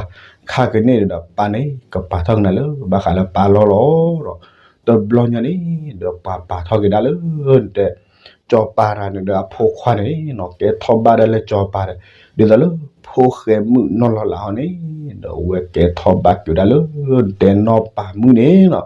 ခါကန့ၣ်ဒုးဒီးပၢ်န့ၣ် ကပာ်ထီၣ်က့ၤနၤလၢ ဘၣ်ဃးလၢပၢ်လီၢ်လီၤဒီး တဘျီညါန့ၣ်ဒီး ပှၤပာ်ထီၣ်က့ၤဒၣ်လၢ နတဲ ကၠီၤပၤတဂၤန့ၣ်ဒီးအဖိခွါန့ၣ် ကဲထီၣ်ဘၣ်ဒၣ်လၢကၠီၤပၤဒီး ဒ်သိးလၢ ဖိၣ်ဃဲမုၣ်နီၢ်လီၤလးဟီန့ၣ် ဒီးအဝဲကဲထီၣ်ဘၣ်က့ၤဝဲဒၣ်လၢ နတဲနီၢ်ပၤမုၣ်န့ၣ်နီၤ.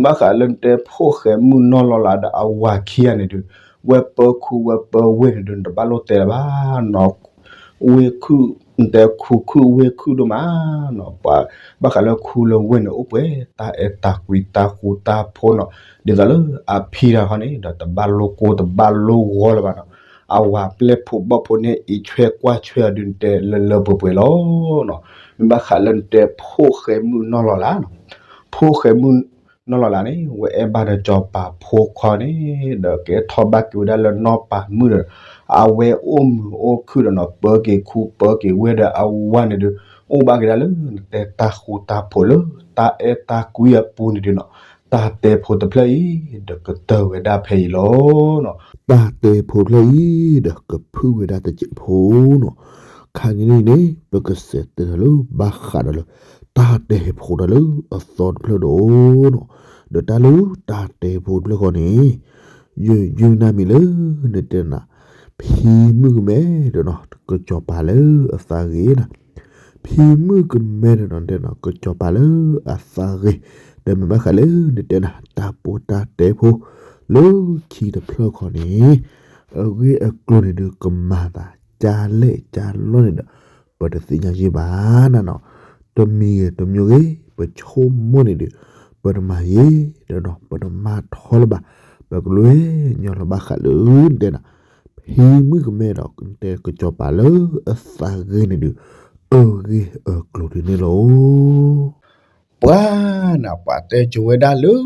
ဘၣ်ဃးလၢနတဲဖိၣ်ဃဲမုၣ်နီၢ်လီၤလးဒီးအဝၤခံဂၤန့ၣ်ဒုး ဝဲပၢခူဝဲပၢဝ့ၢ်န့ၣ်ဒုး နတဘၣ်လိၣ်တဲလၢၤဘၣ်နီၤ ဝ့ၢ်ခုၣ် နတဲခူခူၣ်ဝ့ၢ်ခုၣ်ဒိၣ်မးနီၤ ပှၤ ဘၣ်ဃးလၢခူလၢဝ့ၢ်န့ၣ် အိၣ်ပှဲၤတၢ်အဲၣ်တၢ်ကွံတၢ်ဃူတၢ်ဖိးနီၤ ဒ်သိးလၢအဖံတဂၤဟီန့ၣ် ဒီးတဘၣ်လိၣ်ကိၢ်တဘၣ်လိၣ်ဂီၤလၢၤဘၣ်နီၤ အဝၤပျဲၢ်ဖိဘီၣ်ဖိန့ၣ် အံးဆွဲကွၢ်ဆွဲအီၤဒုး နတဲလၢလၢပှဲၤပှဲၤလီၤနီၤ. မ့ၢ်ဘၣ်ဃးလၢနတဲဖိၣ်ဃဲမုၣ်နီၢ်လီၤလးနီၤ ဖိၣ်ဃဲမုၣ်နီၢ်လီၤလးန့ၣ် ဝဲအဲၣ်ဘၣ်ဒီးကၠီၤပၤဖိခွါန့ၣ် ဒီးကဲထီၣ်ဘၣ်က့ၤဝဲဒၣ်လၢနီၢ်ပၤမုၣ်ဒီး အဝဲအိၣ်မုာ်အိၣ်ခုၣ်ဒီးနီၤ ပၢက့ၤခူပၢက့ၤဝ့ၢ်ဒီးအဝၤန့ၣ်ဒုး အိၣ်ဘၣ်က့ၤဒၣ်လၢ နတဲတၢ်ဃူတၢ်ဖိးလၢ တၢ်အဲၣ်တၢ်ကွံအပူၤန့ၣ်ဒုးနီၤ တၢ်တဲဖိတဖျၢၣ်အံၤ ဒီးကတၢၢ်ဝဲဒၣ်ဖဲအံၤလီၤနီၤ. တၢ်တဲဖိတဖျၢၣ်အံၤ ဒီးကဖုၣ်ဝဲဒၣ်တစဲးဖိနီၤ ခါကနံၣ်န့ၣ် ပကစးတဲတၢ်လၢဘၣ်ဃးဒီးလၢ တၢ်တဲဖိတၢ်လၢအသီတဖျၢၣ်ဒီးနီၤ ဒီးတၢ်လၢတၢ်တဲဖိတဖျၢၣ်ဃီန့ၣ် ယယုၢ်နၢ်မံၤလၢနတဲနၤ ဖံမုၣ်ကမဲဒီးနီၤ ကစီၤပၤလၢအသးဂ့ၤနီၤ ဖံမုၣ်ကမဲဒီးနီၤ တဲနီၤ ကစီၤပၤလၢအသးဂ့ၤ ဒီးမ့ၢ်ဘၣ်ဃးလၢနတဲနၤ တၢ်ပီးတၢ်တဲဖိ လၢခံတဖျၢၣ်ဃီန့ၣ် အဂ့ၢ်အကျိၤန့ၣ်ဒုး ကမၤသး ကၢ်လဲၢ်ကၢ်လီၢ်န့ၣ်ဒီး ပတသ့ၣ်ညါယံာ်ဘၣ်နၤနီၤ တမံၤဂ့ၤတမံၤဂ့ၤ ပဆိကမိၣ်န့ၣ်ဒုး ပတမၤယံာ်ဒီးနီၤ ပတမၤထီလၢၤဘၣ် ပကလဲၤညီလီၤဘၣ်ဃးလၢနတဲနၤ ဖံမုၣ်ကမဲဒီး နတဲကစီၤပၤလၢအသးဂ့ၤန့ၣ်ဒုး အဂ့ၢ်အကျိၤဒ်န့ၣ်လီၤ. ပှၤနၤ ပှၤတဲကၠိၤဝဲဒၣ်လၢ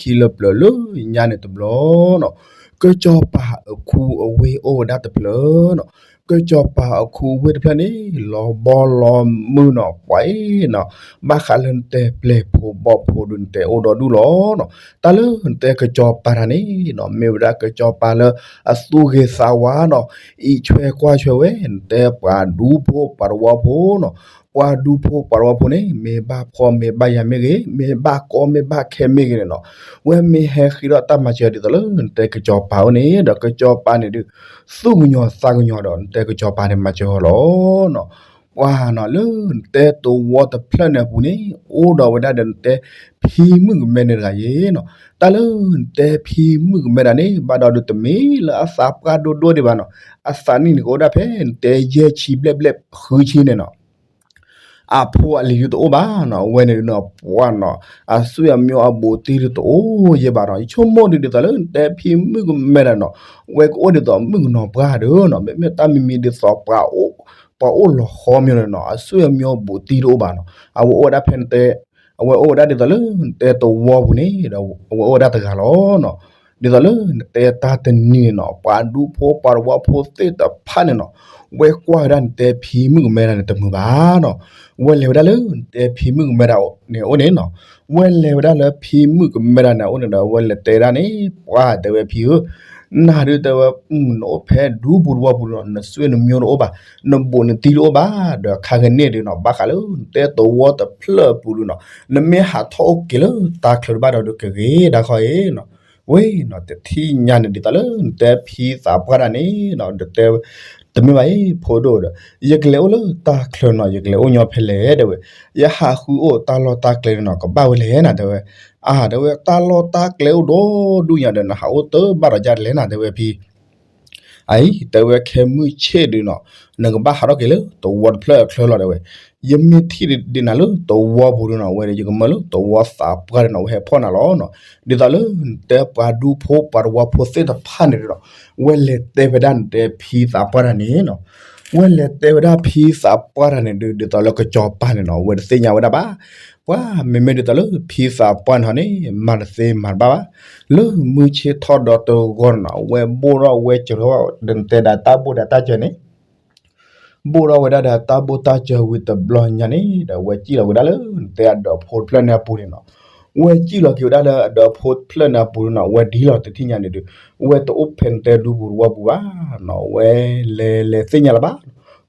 ခံလၢပျၢၤလၢညါန့ၣ်တဘျီနီၤ, ကစီၤပၤအခူအဝ့ၢ်အိၣ်ဝဲဒၣ်တဖျၢၣ်နီၤ, ကစီၤပၤအခူအဝ့ၢ်တဖျၢၣ်န့ၣ် လီၤဘီလီၤမုၢ်နီၤ ပှၤအံၤနီၤ, ဘၣ်ဃးလၢနတဲပျဲၢ်ဖိဘီၣ်ဖိဒုး နတဲအိၣ်ဒီဒူၣ်လီၤနီၤ, တၢ်လၢနတဲကစီၤပၤတၢ်န့ၣ်နီၤ မ့ၢ်ဝဲဒၣ်ကစီၤပၤလၢအသူၣ်ဂ့ၤသးဝါနီၤ, အံးဆွဲကွၢ်ဆွဲဝဲ နတဲပှၤဒူဖိပှၤတဝီဖိနီၤ, ပှၤဒူဖိပှၤတဝီဖိန့ၣ် မ့ၢ်ဘၣ်ဖှီၣ်မ့ၢ်ဘၣ်ယာ်မ့ၢ်ဂ့ၤ, မ့ၢ်ဘၣ်ကီမ့ၢ်ဘၣ်ခဲမ့ၢ်ဂ့ၤန့ၣ်နီၤ, ဝဲမ့ၢ်ဟဲဃ့ထီၣ်တၢ်မၤစၢၤဒ်သိးလၢနတဲကစီၤပၤအိၣ်န့ၣ် ဒီးကစီၤပၤန့ၣ်ဒုး သူၣ်ကညီၤသးကညီၤဒီး နတဲကစီၤပၤန့ၣ် မၤစၢၤအီၤလီၤနီၤ. ပှၤနီၤ လၢနတဲသဝီတဖျၢၣ်န့ၣ်အပူၤန့ၣ် အိၣ်ဒီးဝဲဒၣ်ဒီးနတဲဖံမုၣ်ကမဲန့ၣ်တဂၤယ့နီၤ, တၢ်လၢနတဲဖံမုၣ်ကမဲတၢ်န့ၣ် ဘၣ်ဒီးဒုးတမ့ၢ်လၢအသးပှၢ်ဒိၣ်ဒိၣ်ဒံးဘၣ်နီၤ, အသးနံၣ်န့ၣ်ကအိၣ်ဒၣ်ဖဲနတဲယဲၢ်ဆံဘျဲၣ်ဘျဲၣ်ဃုဆံန့ၣ်နီၤ အဖိအလံၤဒုးတအိၣ်ဘၣ်နီၤ, အဝဲန့ၣ်ဒုးနီၤ ပှၤနီၤ အဆွေအမျိုးအဘူးအသံးဒုးတအိၣ်ယဲၢ်ဘၣ်နီၤ, ယဆိကမိၣ်ဒုးဒ်သိးလၢနတဲဖံမုၣ်ကမဲတၢ်နီၤ, ဝဲကအိၣ်ဒ်သိးမုၣ်ကနီၤပှၢ်ဒီးနီၤ, မ့မ့ၢ်တၢ်မံၤမံၤဒ်သိး ပှၤအိၣ်လီၤဃီမ့ၢ်န့ၣ်နီၤ, အဆွေအမျိုးအဘူးအသံးတအိၣ်ဘၣ်နီၤ, အဝဲအိၣ်ဝဲဒၣ်ဖဲနတဲ အဝဲအိၣ်ဝဲဒၣ်ဒ်သိးလၢနတဲသဝီပူၤန့ၣ်ဒီး အဝဲအိၣ်ဝဲဒၣ်တဂၤလီၤနီၤ. ဒ်သိးလၢနတဲတၢ်တနံၤန့ၣ်နီၤ ပှၤဒူဖိပှၤတဝီဖိသ့ၣ်တဖၣ်န့ၣ်နီၤ ဝဲကွၢ်ဝဲဒၣ်နတဲဖံမုၣ်ကမဲတၢ်န့ၣ်တမုာ်ဘၣ်နီၤ, ဝဲလဲၤဝဲဒၣ်လၢနတဲဖံမုၣ်ကမဲတၢ်န့ၣ်အိၣ်န့ၣ်နီၤ, ဝဲလဲၤဝဲဒၣ်လၢဖံမုၣ်ကမဲတၢ်န့ၣ်အိၣ်န့ၣ်ဒီး ဝဲလဲၤတဲဒၣ်န့ၣ် ပှၤတဲဝဲဖံဧၢ နၤဒုးတဲဝဲ နအိၣ်ဖဲဒူပူၤတဝီပူၤနီၤ နဆွေနမျိုးတအိၣ်ဘၣ်, နဘူးနတံၢ်တအိၣ်ဘၣ်, ဒီးခါကန့ၣ်ဒုးနီၤ ဘၣ်ဃးလၢနတဲသဝီတဖျၢၣ်အပူၤဒုးနီၤ နမ့ၢ်ဟးထီၣ်အိၣ်က့ၤလၢတၢ်ချၢတဘၣ်ဒီးဒုးကဂ့ၤဒၣ်ခီအံၤနီၤ, ဝဲနီၤ တထံၣ်ညါန့ၣ်ဒ်သိးလၢနတဲဖံသးပှၢ်တၢ်န့ၣ်နီၤ နတဲ တမ့ၢ်ဘၣ်အံၤ ဖိဒိၣ်ဒီး ယကလဲၤအိၣ်လၢတၢ်ချၢနီၤ, ယကလဲၤအိၣ်ညီဖဲလဲၣ် တဲဝဲ. ယဟးဃုအိၣ်တၢ်လီၢ်တၢ်ကျဲန့ၣ်နီၤ ကဘၣ်ဝဲလဲၣ်နၤ တဲဝဲ. အါ တဲဝဲ တၢ်လီၢ်တၢ်ကျဲအိၣ်ဒီဒူၣ်ညါဒီး နဟးအိၣ်တဘၣ်ဒီးယၤတလဲၣ်နၤ တဲဝဲဖံ အအံၤ တဲဝဲ ခဲမုၢ်ဆ့ၣ်ဒုးနီၤ နကဘၣ်ဟးထီၣ်က့ၤလၢသဝီတဖျၢၣ်အချၢလီၤ တဲဝဲ. ယမ့ၢ်ထံၣ်ဒုးနၤလၢသဝီပူၤဒုးနီၤ ဝဲဒီး ယကမၢလၢသဝီသးပှၢ်ဒုးနီၤ ဝဲဟဲဖီၣ်နၤလီၤနီၤ. ဒ်သိးလၢနတဲပှၤဒူဖိပှၤသဝီဖိသ့ၣ်တဖၣ်န့ၣ်ဒုးနီၤ ဝဲလဲၤတဲဝဲဒၣ်နတဲဖံသးပှၢ်တၢ်န့ၣ်နီၤ. ဝဲလဲၤတဲဝဲဒၣ်ဖံသးပှၢ်တၢ်န့ၣ်ဒုး ဒ်သိးလၢကစီၤပၤန့ၣ်နီၤ ဝဲတသ့ၣ်ညါဝဲဒၣ်ဘၣ်. ပှၤမ့မ့ၢ်ဒ်သိးလၢဖံသးပှၢ်န့ၣ်ဟီန့ၣ် မၤတသ့မၤတဘၣ်ဘၣ်. လၢမုၢ်ဆ့ၣ်ထီၣ်ဒီးတဂီၤန့ၣ်နီၤ ဝဲဘိၣ်ထီၣ်ဝဲစၢၤထီၣ် ဒီးနတဲဒၣ်တၢ်ဘိၣ်ဒီးတၢ်စၢၤန့ၣ် ဘိၣ်ထီၣ်ဝဲဒၣ်ဒီးတၢ်ဘိၣ်တၢ်စၢၤဝံၤတဘျီညါန့ၣ်ဒီး ဝဲစံၣ်လီၤက့ၤဝဲဒၣ်လၢနတဲအဒီးဖိတဖျၢၣ်န့ၣ်အပူၤန့ၣ်နီၤ. ဝဲစံၣ်လီၤက့ၤဝဲဒၣ်လၢအဒီးဖိတဖျၢၣ်န့ၣ်အပူၤန့ၣ်နီၤ ဝဲဒ်လီၤတထံၣ်ညါန့ၣ်ဒုး ဝဲတအိၣ်ဖဲနတဲဒူပူၤတဝီပူၤဘၣ်နီၤ. ဝဲလဲၤလဲၤသ့ၣ်ညါလၢၤဘၣ်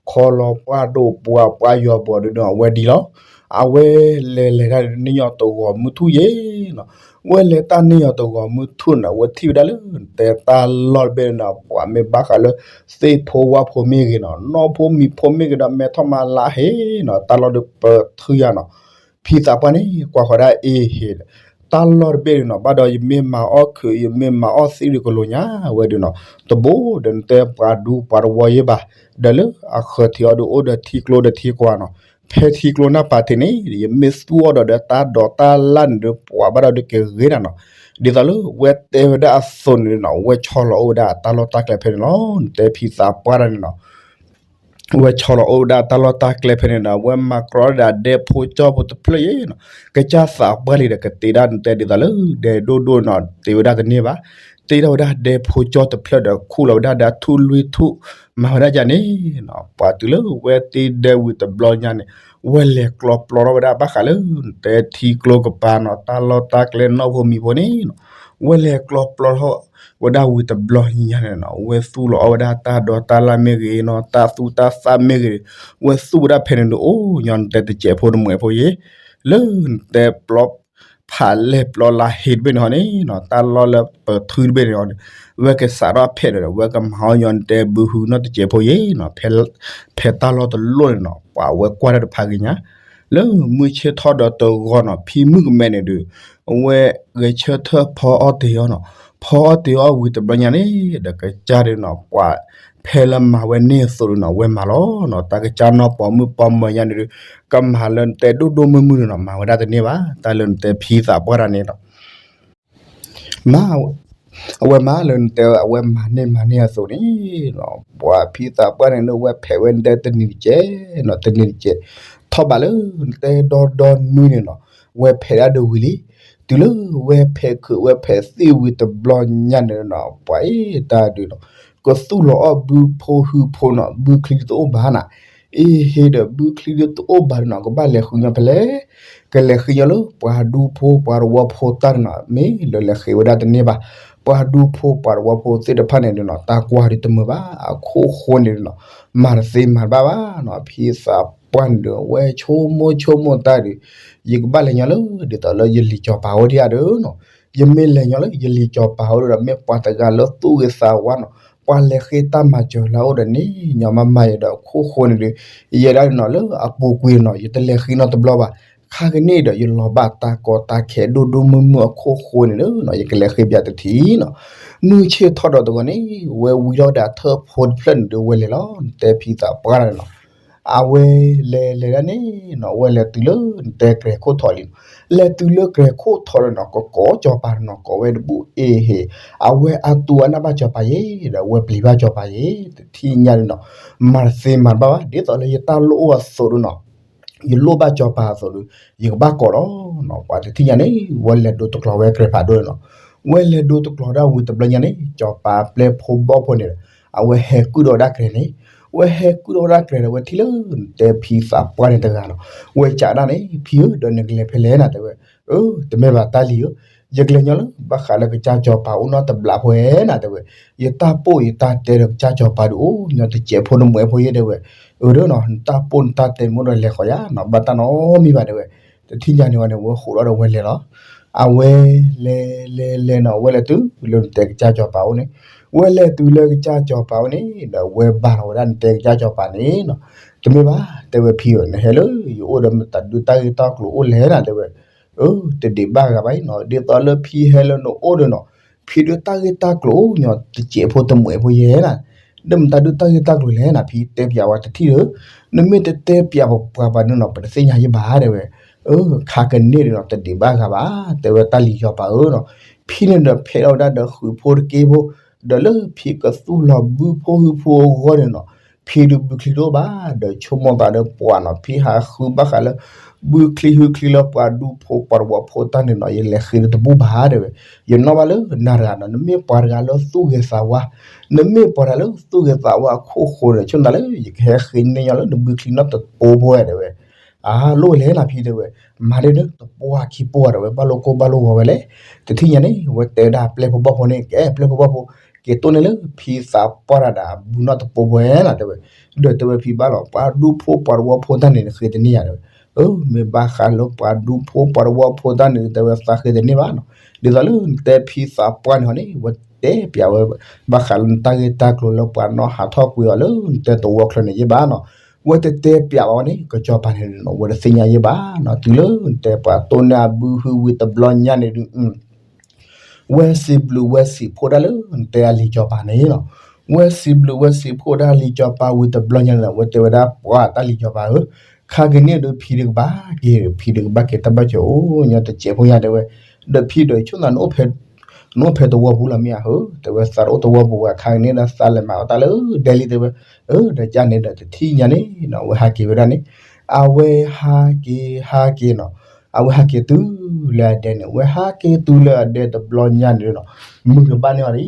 ခီလီၤပှၢ်ဒိၣ်ပှၢ်ပှၢ်ယွၤပူၤဒုးနီၤ ဝဲဒ်လီၤ. အဝဲလဲၤလဲၤတၢ်န့ၣ်ညီတဂီၤမုၢ်ထူၣ်ယဲနီၤ. ဝဲလဲၤတၢ်န့ၣ်ညီတဂီၤမုၢ်ထူၣ်န့ၣ် ဝဲထံၣ်ဝဲဒၣ်လၢနတဲတၢ်လီၢ်တဘ့ၣ်န့ၣ်နီၤ ပှၤမ့ၢ်ဘၣ်ဃးလၢ သ့ၣ်ဖိဝၣ်ဖိမ့ၢ်ဂ့ၤနီၤ နီၢ်ဖိမံၤဖိမ့ၢ်ဂ့ၤဒီး မဲထီၣ်မၤလါဟ့နီၤ တၢ်လီၢ်ဒုးပထုးယၤနီၤ. ဖံသးပှၢ်န့ၣ် ကွၢ်ဃီၤဒၣ်အ့ဟ့ တၢ်လီၢ်တဘ့ၣ်ဒုးနီၤ ဘၣ်ဒီးယမ့ၢ်မၤအီၣ်ခုး ယမ့ၢ်မၤအီၣ်သံးဒုးကလိာ်ညါဝဲဒုးနီၤ တဘိဒီးနတဲပှၤဒူပှၤတဝီယဲဘၣ်. ဒီးလၢအဃၢၤထံးအီၤဒုးအိၣ်ဒီးထံကျိဒီးထံကွၢ်နီၤ. ဖဲထံကျိနၢ်ပၤထံးန့ၣ် ယမ့ၢ်သူၣ်အီၤဒီးဒီးတၢ်ဒိးတၢ်လၢ်န့ၣ်ဒုး ပှၤဘၣ်ဒီးဒုးကဂ့ၤနၤနီၤ. ဒ်သိးလၢဝဲတဲဝဲဒၣ်အသိးန့ၣ်နီၤ ဝဲဆီလီၤအိၣ်ဝဲဒၣ်တၢ်လီၢ်တၢ်ကျဲဖဲန့ၣ်လီၤ. နတဲဖံသးပှၢ်တၢ်န့ၣ်နီၤ ဝဲဆီလီၤအိၣ်ဝဲဒၣ်တၢ်လီၢ်တၢ်ကျဲဖဲန့ၣ်ဒီး ဝဲမၤကြီဒၣ်ဒဲဖိကၠီဖိတဖျၢၣ်ယဲနီၤ. ကစၢ်သးပှၢ်လံဒီး ကတ့ဒၣ်နတဲဒ်သိးလၢ ဒဲဒိၣ်ဒိၣ်နီၤ တ့ဝဲဒၣ်တန့ၢ်ဘၣ်. တ့ထီၣ်ဝဲဒၣ်ဒဲဖိကၠီတဖျၢၣ်ဒီး ခူၣ်လီၤဝဲဒၣ်ဒီးထူၣ်လွံၢ်ထူၣ် မၤဝဲဒၣ်ယၤန့ၣ်နီၤ. ပှၤတုၤလၢဝဲတ့ဒဲဝံၤတဘျီညါန့ၣ် ဝဲလဲၤကျီပျီထီၣ်ဝဲဒၣ်ဘၣ်ဃးလၢ နတဲထံကျိကပၤနီၤ တၢ်လီၢ်တၢ်ကျဲနီၢ်ဖိမံၤဖိန့ၣ်နီၤ ဝဲလဲၤကျီပျီထီၣ်ဝဲဒၣ်ဝံၤတဘျီညါန့ၣ်နီၤ ဝဲသူၣ်လီၤအီၣ်ဝဲဒၣ်တၢ်ဒိးတၢ်လၢ်မ့ၢ်ဂ့ၤနီၤ တၢ်သူၣ်တၢ်သၣ်မ့ၢ်ဂ့ၤ ဝဲသူၣ်ဝဲဒၣ်ဖဲန့ၣ်ဒုး အိၣ်ညီနတဲတစဲးဖိတမှဲးဖိယဲ လၢနတဲပျီ ဖးလဲၢ်ပျီလါဟ့တဘ့ၣ်န့ၣ်ဟီန့ၣ်နီၤ တၢ်လီၢ်လၢပထုတဘ့ၣ်န့ၣ်ဟီန့ၣ် ဝဲကစးထီၣ်ဖဲဒီး ဝဲကမၤအီၣ်ညီနတဲဘုဟုနီၢ်တစဲးဖိယဲနီၤ ဖဲတၢ်လီၢ်တလိၣ်န့ၣ်နီၤ ပှၤဝဲကွၢ်တၢ်တဖးဂ့ၤညါ လၢမုၢ်ဆ့ၣ်ထီၣ်ဒီးတဂီၤနီၤ ဖံမုၣ်ကမဲန့ၣ်ဒုး အဝဲဂဲၤဆၢထၢၣ်ဖီအီၣ်တ့ၤအီၤနီၤ ဖီအီၣ်တ့ၤအီၣ်ဝံၤတဘျီညါန့ၣ် ဒီးကစၢ်ဒုးနီၤ ပှၤဖဲလၢမၤဝဲန့ၢ်အသိးဒုးနီၤ ဝဲမၤလီၤနီၤ တၢ်ကစၢ်နီၢ်ပိာ်မုၣ်ပိာ်မၢၤညါန့ၣ်ဒုး ကမၤလၢနတဲဒိၣ်ဒိၣ်မုၢ်မုၢ်န့ၣ်နီၤ မၤဝဲဒၣ်တန့ၢ်ဘၣ် တၢ်လၢနတဲဖံသးပှၢ်တၢ်န့ၣ်နီၤ မ့ၢ် အဝဲမၤလၢနတဲအဝဲမၤန့ၢ်မၤန့ၢ်အသိးန့ၣ်နီၤ ပှၤဖံသးပှၢ်န့ၣ်ဒုး ဝဲဖဲးဝဲနတဲတနံၤတကဲးနီၤ တနံၤတကဲး ထီၣ်ဘးလၢနတဲဒီဒီနွံန့ၣ်နီၤ ဝဲဖဲးဒၣ်ဒုးဝံၤလံ တုၤလၢဝဲဖဲးခုးဝဲဖဲးသံၣ်ဝံၤတဘျီညါန့ၣ်နီၤ ပှၤအ့ၣ်တၢ်ဒုးနီၤ ကသူၣ်လီၤအီၣ်ဘုဖိဟုဖိနီၤ ဘုချံတအိၣ်ဘၣ်နၤ အ့ဟ့ဒီးဘုချံတအိၣ်ဘၣ်ဒုးနီၤ ကဘၣ်လဲၤဃုညီဖဲလဲၣ် ကလဲၤဃုညီလၢပှၤဒူဖိပှၤတဝီဖိတၢ်ဒုးနီၤ မ့ၢ်လၢလဲၤဃ့ဝဲဒၣ်တန့ၢ်ဘၣ် ပှၤဒူဖိပှၤတဝီဖိသ့ၣ်တဖၣ်န့ၣ်ဒုးနီၤ တၢ်ကွၢ်ဒုးတမုာ်ဘၣ် အခိၣ်ဃိန့ၣ်ဒုးနီၤ မၤတသ့မၤတဘၣ်ဘၣ်နီၤ ဖံသးပှၢ်န့ၣ်ဒုး ဝဲဆိကမိၣ်ဆိကမိၣ်တၢ်ဒုး ယကဘၣ်လဲၤညီလၢ ဒ်သိးလၢယလံၤစီၤပၤအိၣ်ဒံးဧါဒုးနီၤ ယမ့ၢ်လဲၤညီလၢယလံၤစီၤပၤအိၣ်ဒီး မ့ၢ်ပှၤတဂၤလၢသူၣ်ဂ့ၤသးဝါနီၤ ပှၤလဲၤဃ့တၢ်မၤစၢၤလၢအအိၣ်ဒီးန့ၣ် ညီမၤမၤယၤဒီးအခိၣ်ဃိန့ၣ်ဒုး ယဲဒၣ်နီၤလၢအပူၤကွံာ်နီၤ ယတလဲၤဃ့နီတဘျီဘၣ် ခါကန့ၣ်ဒီး ယလီၤဘၣ်တၢ်ကီတၢ်ခဲဒိၣ်ဒိၣ်မုၢ်မုၢ်အခိၣ်ဃိန့ၣ်ဒုးနီၤ ယကလဲၤဃ့ဘၣ်တထံၣ်နီၤ မုၢ်ဆ့ၣ်ထီၣ်ဒီးတဂီၤန့ၣ် ဝဲဝံထီၣ်ဝဲဒၣ်ထၢၣ်ဖိတဖျၢၣ်န့ၣ်ဒုး ဝဲလဲၤလီၤ နတဲဖံသးပှၢ်န့ၣ်နီၤ အဝဲလဲၤလဲၤဒၣ်န့ၣ်နီၤ ဝဲလဲၤတုၤလၢနတဲကြဲၤခိၣ်ထီးလံနီၤ လဲၤတုၤလၢကြဲၤခိၣ်ထီးန့ၣ်နီၤ ကကိးစီၤပၤန့ၣ်နီၤ ကိးဝဲတဘူၣ်အ့ဟ့ အဝဲအသူအနၢ်ဘၣ်စီၤပၤယဲ ဒီးအဝဲပျံၤဘၣ်စီၤပၤယဲ တထံၣ်ညါန့ၣ်နီၤ မၤတသ့မၤတဘၣ်ဘၣ် ဒ်သိးလၢယတၢ်လိၣ်အိၣ်အသိးဒုးနီၤ ယလိၣ်ဘၣ်စီၤပၤအသိးဒုး ယကဘၣ်ကိးလီၤနီၤ ပှၤတထံၣ်ညါန့ၣ် ဝဲလဲၤဒိတကျိၤဝဲကြဲၤဖးဒိၣ်န့ၣ်နီၤ ဝဲလဲၤဒိတကျိၤဒၣ်ဝံၤတဘျီညါန့ၣ် စီၤပၤပျဲဖိဘီၣ်ဖိန့ၣ် အဝဲဟဲကုၢ်ဒီးဝဲဒၣ်ကြဲၤန့ၣ် ဝဲဟဲကုၢ်ဒီးဝဲဒၣ်ကြဲၤဒီး ဝဲထံၣ်လၢနတဲဖံသးပှၢ်န့ၣ်တဂၤနီၤ ဝဲစံးဒၣ်န့ၣ် ဖံဧၢ ဒီးနကလဲၤဖဲလဲၣ်နၤ တဲဝဲ အၢ တမ့ၢ်ဘၣ်တၢ်လံၤဧၢ ယကလဲၤညီလၢ ဘၣ်ဃးလၢကစၢ်စီၤပၤအိၣ်နီတဘျီဖိဧါနၤ တဲဝဲ ယတၢ်ပိၢ်ယတၢ်တဲဒီးကစၢ်စီၤပၤဒုးအိၣ်ညီတစဲးဖိတမှဲးဖိယဲ တဲဝဲ အၢ ဒီးနီၤ နတၢ်ပိၢ်နတၢ်တဲမ့ၢ်အိၣ်ဒီးလဲၤဃီၤယါနီၤ ဘၣ်တၢ်နီတမံၤဘၣ် တဲဝဲ တထံၣ်ညါန့ၣ်ဝဲန့ၣ် ဝဲဃိးဒီးဝဲလဲၤလီၤ အဝဲလဲၤလဲၤလဲၤနီၤ ဝဲလဲၤတုၤလၢနတဲကစၢ်စီၤပၤအိၣ်န့ၣ် ဝဲလဲၤတုၤလၢကစၢ်စီၤပၤဝဲန့ၣ် ဒီးဝဲဘါထီၣ်ဝဲဒၣ်နတဲကစၢ်စီၤပၤန့ၣ်နီၤ, တမ့ၢ်ဘၣ် တဲဝဲဖံဧၢ, နဟဲလၢယအိၣ်ဒီးမတၤဒုးတၢ်ဂ့ၢ်တၢ်ကျိၤအိၣ်လဲၣ်နၤ တဲဝဲ, အၢ တဒံးဘၣ်ဂၤဘၣ်နီၤ, ဒ်သိးလၢဖံဟဲလၢနအိၣ်ဒီးနီၤ, ဖံဒုးတၢ်ဂ့ၢ်တၢ်ကျိၤအိၣ်ညီတစဲးဖိတမှဲးဖိယဲနၤ, ဒီးမတၤဒုးတၢ်ဂ့ၢ်တၢ်ကျိၤလဲၣ်နၤ ဖံတဲပၠးဝဲတထံၣ်ဒီး, နမ့ၢ်တတဲပၠးပပှၤဘၣ်န့ၣ်နီၤ ပတသ့ၣ်ညါယဘၣ်တဲဝဲ, အၢ ခါကန့ၣ်ဒီးနီၤ တဒံးဘၣ်ဂၤဘၣ် တဲဝဲတၢ်လံၤစီၤပၤဧၢနီၤ, ဖံန့ၣ်ဒီးဖဲးထီၣ်ဝဲဒၣ်ဒီးဃုာ်ဖိတက့ဖိ, ဒီးလၢဖံကသူၣ်လီၤဘုဖိဟုဖိအဂီၢ်န့ၣ်နီၤ, ဖံဒုးဘုချံတအိၣ်ဘၣ်, ဒီးဆိကမိၣ်သးဒီးပှၤနီၤ ဖံဟးဃုဘၣ်ဃးလၢ ဘုချံဟုချံလၢပှၤဒူဖိပှၤတဝီဖိတၢ်န့ၣ်နီၤ ယလဲၤဃ့ဒီးတဘူၣ်ဘၣ်တဲဝဲ, ယနီၣ်ဘၣ်လၢနၤတဂၤနီၤ နမ့ၢ်ပှၤတဂၤလၢသူၣ်ဂ့ၤသးဝါ, နမ့ၢ်ပှၤတဂၤလၢသူၣ်ဂ့ၤသးဝါအခိၣ်ဃိန့ၣ် ဆိကမိၣ်သးလၢ ယကဟဲဃ့န့ၢ်ညီလၢနဘုချံနီတပိဖိတဲဝဲ, အလိၣ်ဝဲလဲၣ်နၤဖံတဲဝဲ, မၤဒ်န့ၣ် တပိဧါခံပိဧါတဲဝဲ ဘၣ်လိာ်ကိၢ်ဘၣ်လိာ်ဂီၤဝဲလဲၣ်, တထံၣ်ညါန့ၣ် ဝဲတဲဝဲဒၣ်ပျဲၢ်ဖိဘီၣ်ဖိန့ၣ် ကဲပျဲၢ်ဖိဘီၣ်ဖိ, က့ၤတိၢ်န့ၢ်လၢဖံသးပှၢ်တဂၤဒီးဘုနီတပိဖိဝဲနီၤတဲဝဲ, ဒီးတဲဝဲဖံဘၣ်လီၤ ပှၤဒူဖိပှၤတဝီဖိတၢ်န့ၣ် နဃ့တန့ၢ်ယၤတဲဝဲ, အၢ မ့ၢ်ဘၣ်ဃးလၢပှၤဒူဖိပှၤတဝီဖိတၢ်န့ၣ် တဲဝဲသးဃ့တန့ၢ်ဘၣ်နီၤ, ဒ်သိးလၢနတဲဖံသးပှၢ်န့ၣ်ဟီန့ၣ် ဝဲတဲပၠးဝဲ ဘၣ်ဃးလၢနတၢ်ဂ့ၢ်တၢ်ကျိၤလၢပှၤနီၣ်ဟးထီၣ်ကွံာ်အီၤလၢနတဲသဝီချၢန့ၣ်ယဲဘၣ်နီၤ, ဝဲတတဲပၠးဘၣ်ဝဲန့ၣ် ကစီၤပၤန့ၣ်နီၤ ဝဲတသ့ၣ်ညါယဲဘၣ်နီၤ, တုၤလၢနတဲပှၤတိၢ်န့ၢ်အဘုဟုဝံၤတဘျီညါန့ၣ်ဒုး ဝဲစံးဘျုးဝဲစံးဖှိၣ်ဒၣ်လၢနတဲအလံာ်စီၤပၤန့ၣ်လီၤ. ဝဲစံးဘျုးဝဲစံးဖှိၣ်ဒၣ်လံာ်စီၤပၤဝံၤတဘျီညါန့ၣ်လီၤ ဝဲတဲဝဲဒၣ်ပှၤတၢ်လံာ်စီၤပၤဧၢ, ခါက့ၤန့ၣ်ဒီးဖံဒုးကဘၣ်က့ၤ ဖံဒုးကဘၣ်က့ၤတၢ်ဘၣ်စၢၤအိၣ်ညီတစဲးဖိညါတဲဝဲ, ဒီးဖံဒီးဆိၣ်သး နအိၣ်ဖဲတဝီပူၤလီၤမ့ၢ်ဧါဧၢ, တဲဝဲသးတအိၣ်တဝီပူၤဝဲ ခါက့ၤန့ၣ်ဒီးသးလဲၤမၤအီၣ်တၢ်လၢဒဲလံတဲဝဲ, အၢ ဒီးကန့ၣ်ဒီးတထံၣ်ညါန့ၣ် အဝဲဟးက့ၤဝဲဒၣ်န့ၣ်, အဝဲဟးက့ၤဟးက့ၤနီၤ, အဝဲဟးက့ၤတုၤလၢအဒဲန့ၣ် ဝဲဟးက့ၤတုၤလၢအဒဲတဘျီညါန့ၣ်နီၤ, မုၢ်ကဘၣ်န့ၢ်အီၤလံ,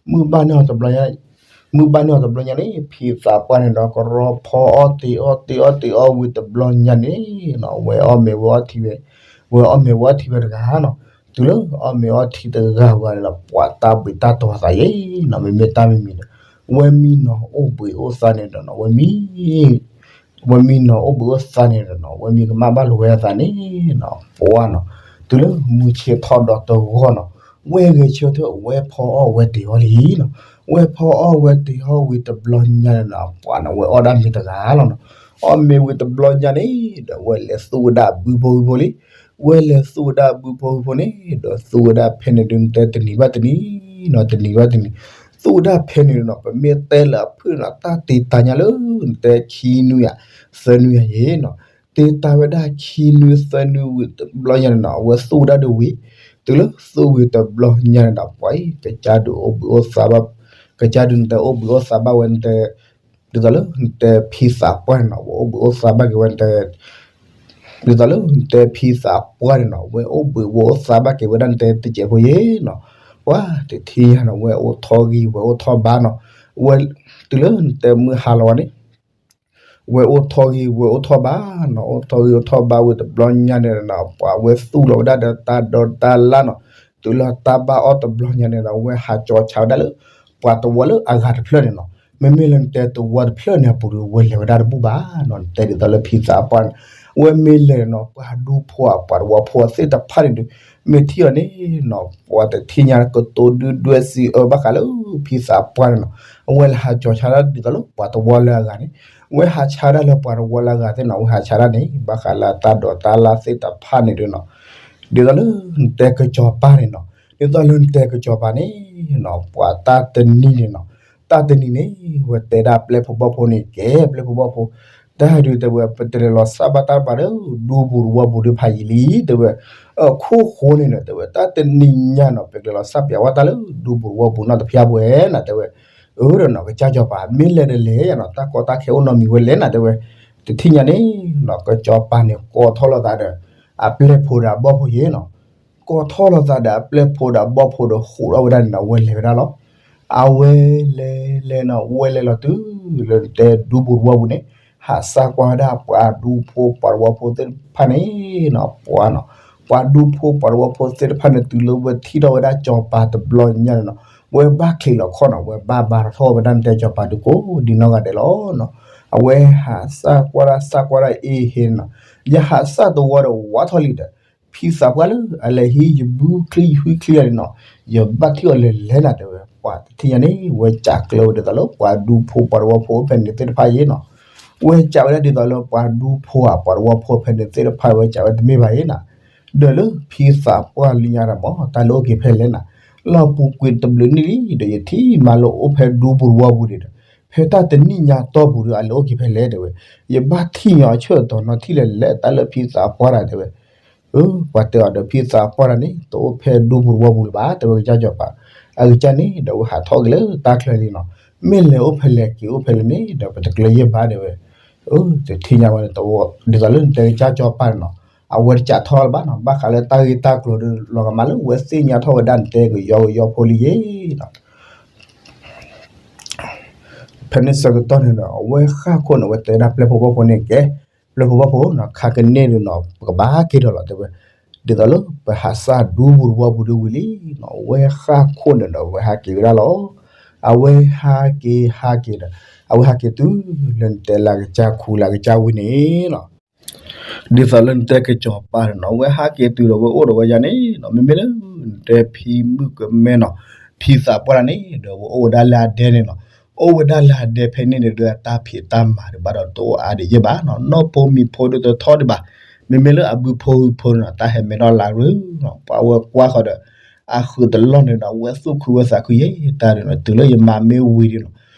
မုၢ်ဘၣ်န့ၢ်အီၤတဘျီညါ မုၢ်ဘၣ်န့ၢ်အီၤတဘျီညါန့ၣ် ဖံသးပှၢ်န့ၣ်ဒီးကရီဖီအီၣ်တ့ၤအီၣ်တ့ၤအီၣ်တ့ၤအီၣ်ဝံၤတဘျီညါန့ၣ်နီၤ ဝဲအီၣ်မ့ၤဝဲအီထံဝဲ, ဝဲအီၣ်မ့ၤဝဲအီထံဝဲတဂၤနီၤ, တုၤလၢအီၣ်မ့ၤအီထံတဂၤဝဲန့ၣ်ဒီး ပှၤတၢ်ဘှံးတၢ်တီၤသးယဲနီၤ မ့မ့ၢ်တၢ်မံၤမံၤဒီး ဝဲမံနီၤအိၣ်ဘှံးအိၣ်သါန့ၣ်ဒီးနီၤ ဝဲမံ ဝဲမံနီၤအိၣ်ဘှံးအိၣ်သါန့ၣ်ဒီးနီၤ ဝဲမံကမၣ်ဘၣ်လိာ်ဝဲအသးန့ၣ်နီၤ ပှၤနီၤ, တုၤလၢမုၢ်ဆ့ၣ်ထီၣ်ဒီးတဂီၢ်နီၤ ဝဲဂဲၤဆၢထၢၣ် ဝဲဖီအီၣ်ဝဲတ့ၤအီၣ်လံနီၤ, ဝဲဖီအီၣ်ဝဲတ့ၤအီၣ်ဝံၤတဘျီညါန့ၣ်နီၤ ပှၤနီၤ ဝဲအီၣ်ဒၣ်မ့ၤတဂၤလီၤနီၤ, အီၣ်မ့ၤဝံၤတဘျီညါန့ၣ်ဒီး ဝဲလဲၤသူဝဲဒၣ်ဘုဖိဟုဖိလံ, ဝဲလဲၤသူဝဲဒၣ်ဘုဖိဟုဖိန့ၣ် ဒီးသူဝဲဒၣ်ဖဲန့ၣ်ဒုး နတဲတနံၤဘၣ်တနံၤနီၤ တနံၤဘၣ်တနံၤ, သူဝဲဒၣ်ဖဲန့ၣ်နီၤ ပမ့ၢ်တဲလၢအဖုၣ်နီၤ တၢ်တ့တၢ်ညါလၢ နတဲခံနွံဧါ သၢနွံဧါယဲနီၤ, တ့တၢ်ဝဲဒၣ်ခံနွံသၢနွံဝံၤတဘျီညါန့ၣ်နီၤ အဝဲသူဝဲဒၣ်ဒီးဝံၤ, တုၤလၢသူဝံၤတဘျီညါန့ၣ်ဒီး ပှၤအံၤ ကစၢ်ဒုးအိၣ်ဘှံးအိၣ်သါဘၣ်, ကစၢ်ဒုးနတဲအိၣ်ဘှံးအိၣ်သါဘၣ်ဝဲနတဲ ဒ်သိးလၢနတဲဖံသးပှၢ်န့ၣ်နီၤ ဝဲအိၣ်ဘှံးအိၣ်သါဘၣ်က့ၤဝဲနတဲ, ဒ်သိးလၢနတဲဖံသးပှၢ်န့ၣ်နီၤ ဝဲအိၣ်ဘှံးဝဲအိၣ်သါဘၣ်က့ၤဝဲဒၣ်နတဲတစဲးဖိယဲနီၤ, ပှၤတထံၣ်ညါနီၤ ဝဲအိၣ်ထီၣ်ဂံၢ်ဝဲအိၣ်ထီၣ်ဘါနီၤ, ဝဲ တုၤလၢနတဲမုၢ်ဟါလီၤဝဲန့ၣ် ဝဲအိၣ်ထီၣ်ဂံၢ်ဝဲအိၣ်ထီၣ်ဘါနီၤ အိၣ်ထီၣ်ဂံၢ်အိၣ်ထီၣ်ဘါဝံၤတဘျီညါန့ၣ်နီၤ ပှၤဝဲသူၣ်လီၤဝဲဒၣ်ဒီးတၢ်ဒိးတၢ်လၣ်နီၤ, တုၤလၢတၢ်ဘၣ်အီၣ်တဘျီညါန့ၣ်ဒီး ဝဲဟးကၠီၤဆါဝဲဒၣ်လၢ ပှၤတဝီလၢအဂၤတဖျၢၣ်န့ၣ်နီၤ, မ့မ့ၢ်လၢနတဲတဝီတဖျၢၣ်န့ၣ်အပူၤဒီး ဝဲလဲၤဝဲဒၣ်တဘူၣ်ဘၣ်နီၤ နတဲဒ်သိးလၢဖံသးပှၢ်န့ၣ်, ဝဲမ့ၢ်လဲၤနီၤ ပှၤဒူဖိဧါ ပှၤတဝီဖိသ့ၣ်တဖၣ်န့ၣ်ဒီး မ့ၢ်ထံၣ်အီၤန့ၣ်နီၤ ပှၤတထံၣ်ညါကတိၤဒုၣ်ဒွဲၣ်စံးအၢဘၣ်ဃးလၢဖံသးပှၢ်န့ၣ်နီၤ, အဝဲလဲၤဟးကၠီၤဆါဒၣ်ဒ်သိးလၢပှၤတဝီလၢအဂၤန့ၣ်, ဝဲဟးဆါဒၣ်လၢပှၤတဝီလၢအဂၤသ့ၣ်နီၤ ဝဲဟးဆါဒၣ်န့ၣ် ဘၣ်ဃးလၢတၢ်ဒိးတၢ်လၣ်သ့ၣ်တဖၣ်န့ၣ်ဒီးနီၤ, ဒ်သိးလၢနတဲကစီၤပၤန့ၣ်နီၤ, ဒ်သိးလၢနတဲကစီၤပၤန့ၣ်နီၤ ပှၤတၢ်တနံၤန့ၣ်နီၤ, တၢ်တနံၤန့ၣ် ဝဲတဲဒၣ်ပျဲၢ်ဖိဘီၣ်ဖိန့ၣ် ကဲပျဲၢ်ဖိဘီၣ်ဖိ, တၢ်ဒုးတဲဝဲ ပတလဲၤလီၤစၢ်ဘၣ်တၢ်တဖၣ်ဒီး ဒူပူၤတဝီပူၤဒုးဖးယံာ်လံ တဲဝဲ, အခိၣ်ဃိန့ၣ်ဒီး တဲဝဲ တၢ်တနံၤညါနီၤ ပကလဲၤလီၤစၢ်ပၠးဝဲတၢ်လၢဒူပူၤတဝီပူၤနီတဖျၢၣ်ပှဲၤနၤ တဲဝဲ, အၢဒီးနီၤ ကစၢ်စီၤပၤ မ့ၢ်လဲၤဒီးလဲၤယါနီၤ တၢ်ကီတၢ်ခဲအိၣ်နီတမံၤဝဲလဲၣ်နၤ တဲဝဲ, တထံၣ်ညါန့ၣ်နီၤ ကစၢ်စီၤပၤန့ၣ် ကိးထီၣ်လိာ်သးဒီး အပျဲၢ်ဖိဒီးအဘီၣ်ဖိယဲနီၤ ကိးထီၣ်လိာ်သးဒီးအပျဲၢ်ဖိဒီးအဘီၣ်ဖိဒီးဃိးထီၣ်ဝဲဒၣ်န့ၣ်ဒီး အဝဲလဲၤဝဲဒၣ်လီၤ. အဝဲလဲၤလဲၤနီၤ ဝဲလဲၤလီၤတုၤလၢနတဲဒူပူၤတဝီပူၤန့ၣ် ဟးစၢ်ကွၢ်ဝဲဒၣ်ပှၤဒူဖိပှၤတဝီဖိသ့ၣ်တဖၣ်န့ၣ်နီၤ ပှၤနီၤ ပှၤဒူဖိပှၤတဝီဖိသ့ၣ်တဖၣ်န့ၣ် တုၤလၢဝဲထံၣ်ထီၣ်ဝဲဒၣ်စီၤပၤတဘျီညါန့ၣ်နီၤ ဝဲဘၣ်ချံးလီၤခီၣ်နီၤ ဝဲဘၣ်ဘါထီၣ်ဝဲဒၣ်နတဲစီၤပၤဒုးကိးဒံနီၢ်ဂၤဒဲးလီၤနီၤ. အဝဲဟးစၢ်ကွၢ်ဒၣ်စၢ်ကွၢ်ဒၣ်အ့ဟ့နီၤ ယဟးစၢ်တဝီဒီးဝးထီၣ်လံဒီး ဖံသးပှၢ်လၢအလဲၤဟံးယဘုချံယဟုချံယါန့ၣ်နီၤ ယဘၣ်ချံးအီၤလဲၤလဲၤနၤ တဲဝဲ, ပ ပှၤတထံၣ်ညါန့ၣ် ဝဲကးကျၢၤဝဲဒ်သိးလၢပှၤဒူဖိပှၤသဝီဖိဖဲန့ၣ်သ့ၣ်တဖၣ်အံၤနီၤ, ဝဲကးဝဲဒၣ်ဒ်သိးလၢပှၤဒူဖိဧါ ပှၤသဝီဖိဖဲန့ၣ်သ့ၣ်တဖၣ်ဝဲကးဝဲတမ့ၢ်ဘၣ်အံၤနီၤ, ဒီးလၢဖံသးပှၢ်လၢညါတၢ်မ့ၢ် တၢ်လဲၤအိၣ်က့ၤဖဲလဲၣ်နီၤ, လီၢ်ပူၤကွံာ်တဘျုးနံၣ်လံ ဒီးယထံၣ်မးလၢအိၣ်ဖဲဒူပူၤသဝီပူၤဒံးဒီး ဖဲတၢ်တနံၣ်ညါတီၢ်ပူၤဒီးအလဲၤအိၣ်က့ၤဖဲလဲၣ်တဲဝဲ, ယဘၣ်ထံၣ်ညီအဆၢၣ်တီၤနီၤထံၣ်လဲၣ်လဲၣ် တၢ်လၢဖံသးပှၢ်တၢ်တဲဝဲ ပှၤတဲအီၤဒီးဖံသးပှၢ်တၢ်န့ၣ် တအိၣ်ဖဲဒူပူၤသဝီပူၤလၢၤဘၣ် တဲဝဲကစၢ်စီၤပၤ, အကစၢ်န့ၣ်ဒီးဝဲဟးထီၣ်က့ၤလၢတၢ်ချၢလံနီၤ, မ့ၢ်လဲၤအိၣ်ဖဲလဲၣ်က့ၤအိၣ်ဖဲလဲၣ်န့ၣ်ဒီး ပတကျၢၤယဲၢ်ဘၣ်တဲဝဲ, တထံၣ်ညါဝဲန့ၣ် ဒ်သိးလၢနတဲကစၢ်စီၤပၤန့ၣ်နီၤ, အဝဲတကးထီၣ်လၢၤဘၣ်နီၤ, ဘၣ်ဃးလၢတၢ်ဂ့ၢ်တၢ်ကျိၤဒီး လီၤကမၣ်လၢဝဲသ့ၣ်ညါထီၣ်ဝဲဒၣ်နတဲကယီကယီဖိလံယဲနီၤ ဖဲန့ၣ်ဆၢကတီၢ်န့ၣ်ဒီး အဝဲဃၣ်ခိၣ်န့ၣ် အဝဲတဲဒၣ်ပျဲၢ်ဖိဘီၣ်ဖိန့ၣ်ကဲ, ပျဲၢ်ဖိဘီၣ်ဖိနီၤ ခါကန့ၢ်ဒီးနီၤ ပကဘၣ်က့ၤဒီးလီၤတဲဝဲ, ဒ်သိးလၢပဟးစၢ်ဒူပူၤသဝီပူၤဒီးဝံၤလံနီၤ, အဝဲဃၣ်ခိၣ်န့ၣ်ဒီးအဝဲဟးက့ၤဝဲဒၣ်လီၤ, အဝဲဟးက့ၤဟးက့ၤဒီး အဝဲဟးက့ၤတုၤလၢနတဲလၢအကစၢ်ခူလၢအကစၢ်ဝံၤန့ၣ်နီၤ ဒ်သိးလၢနတဲကစီၤပၤန့ၣ်နီၤ အဝဲဟးက့ၤတုၤဒီးဝဲအိၣ်ဒီးဝဲယၤန့ၣ်နီၤ, မ့မ့ၢ်လၢနတဲဖံမုၣ်ကမဲနီၤ, ဖံသးပှၢ်တၢ်န့ၣ်ဒီး ဝဲအိၣ်ဝဲဒၣ်လၢအဒဲန့ၣ်နီၤ, အိၣ်ဝဲဒၣ်လၢအဒဲဖဲန့ၣ်န့ၣ်ဒီး အတၢ်ဖံးတၢ်မၤဒံးဘၣ်ဒီးတအိၣ်အါဒံးယဲၢ်ဘၣ်နီၤ, နီၢ်ဖိမံၤဖိဒီးတထီၣ်ဒံးဘၣ်, မ့မ့ၢ်လၢအဘုဖိဟုဖိန့ၣ်နီၤ တၢ်ဟဲမဲထီၣ်လၢအရ့နီၤ, ပှၤဝဲကွၢ်ဃီဒီး အဃုာ်တလီၢ်န့ၣ်ဒီး အဝဲသူၣ်ခုဝဲသးခုယဲၢ်တၢ်ဒံးနီၤ, တုၤလၢယမၤမ့ၢ်ဝံၤဒံးနီၤ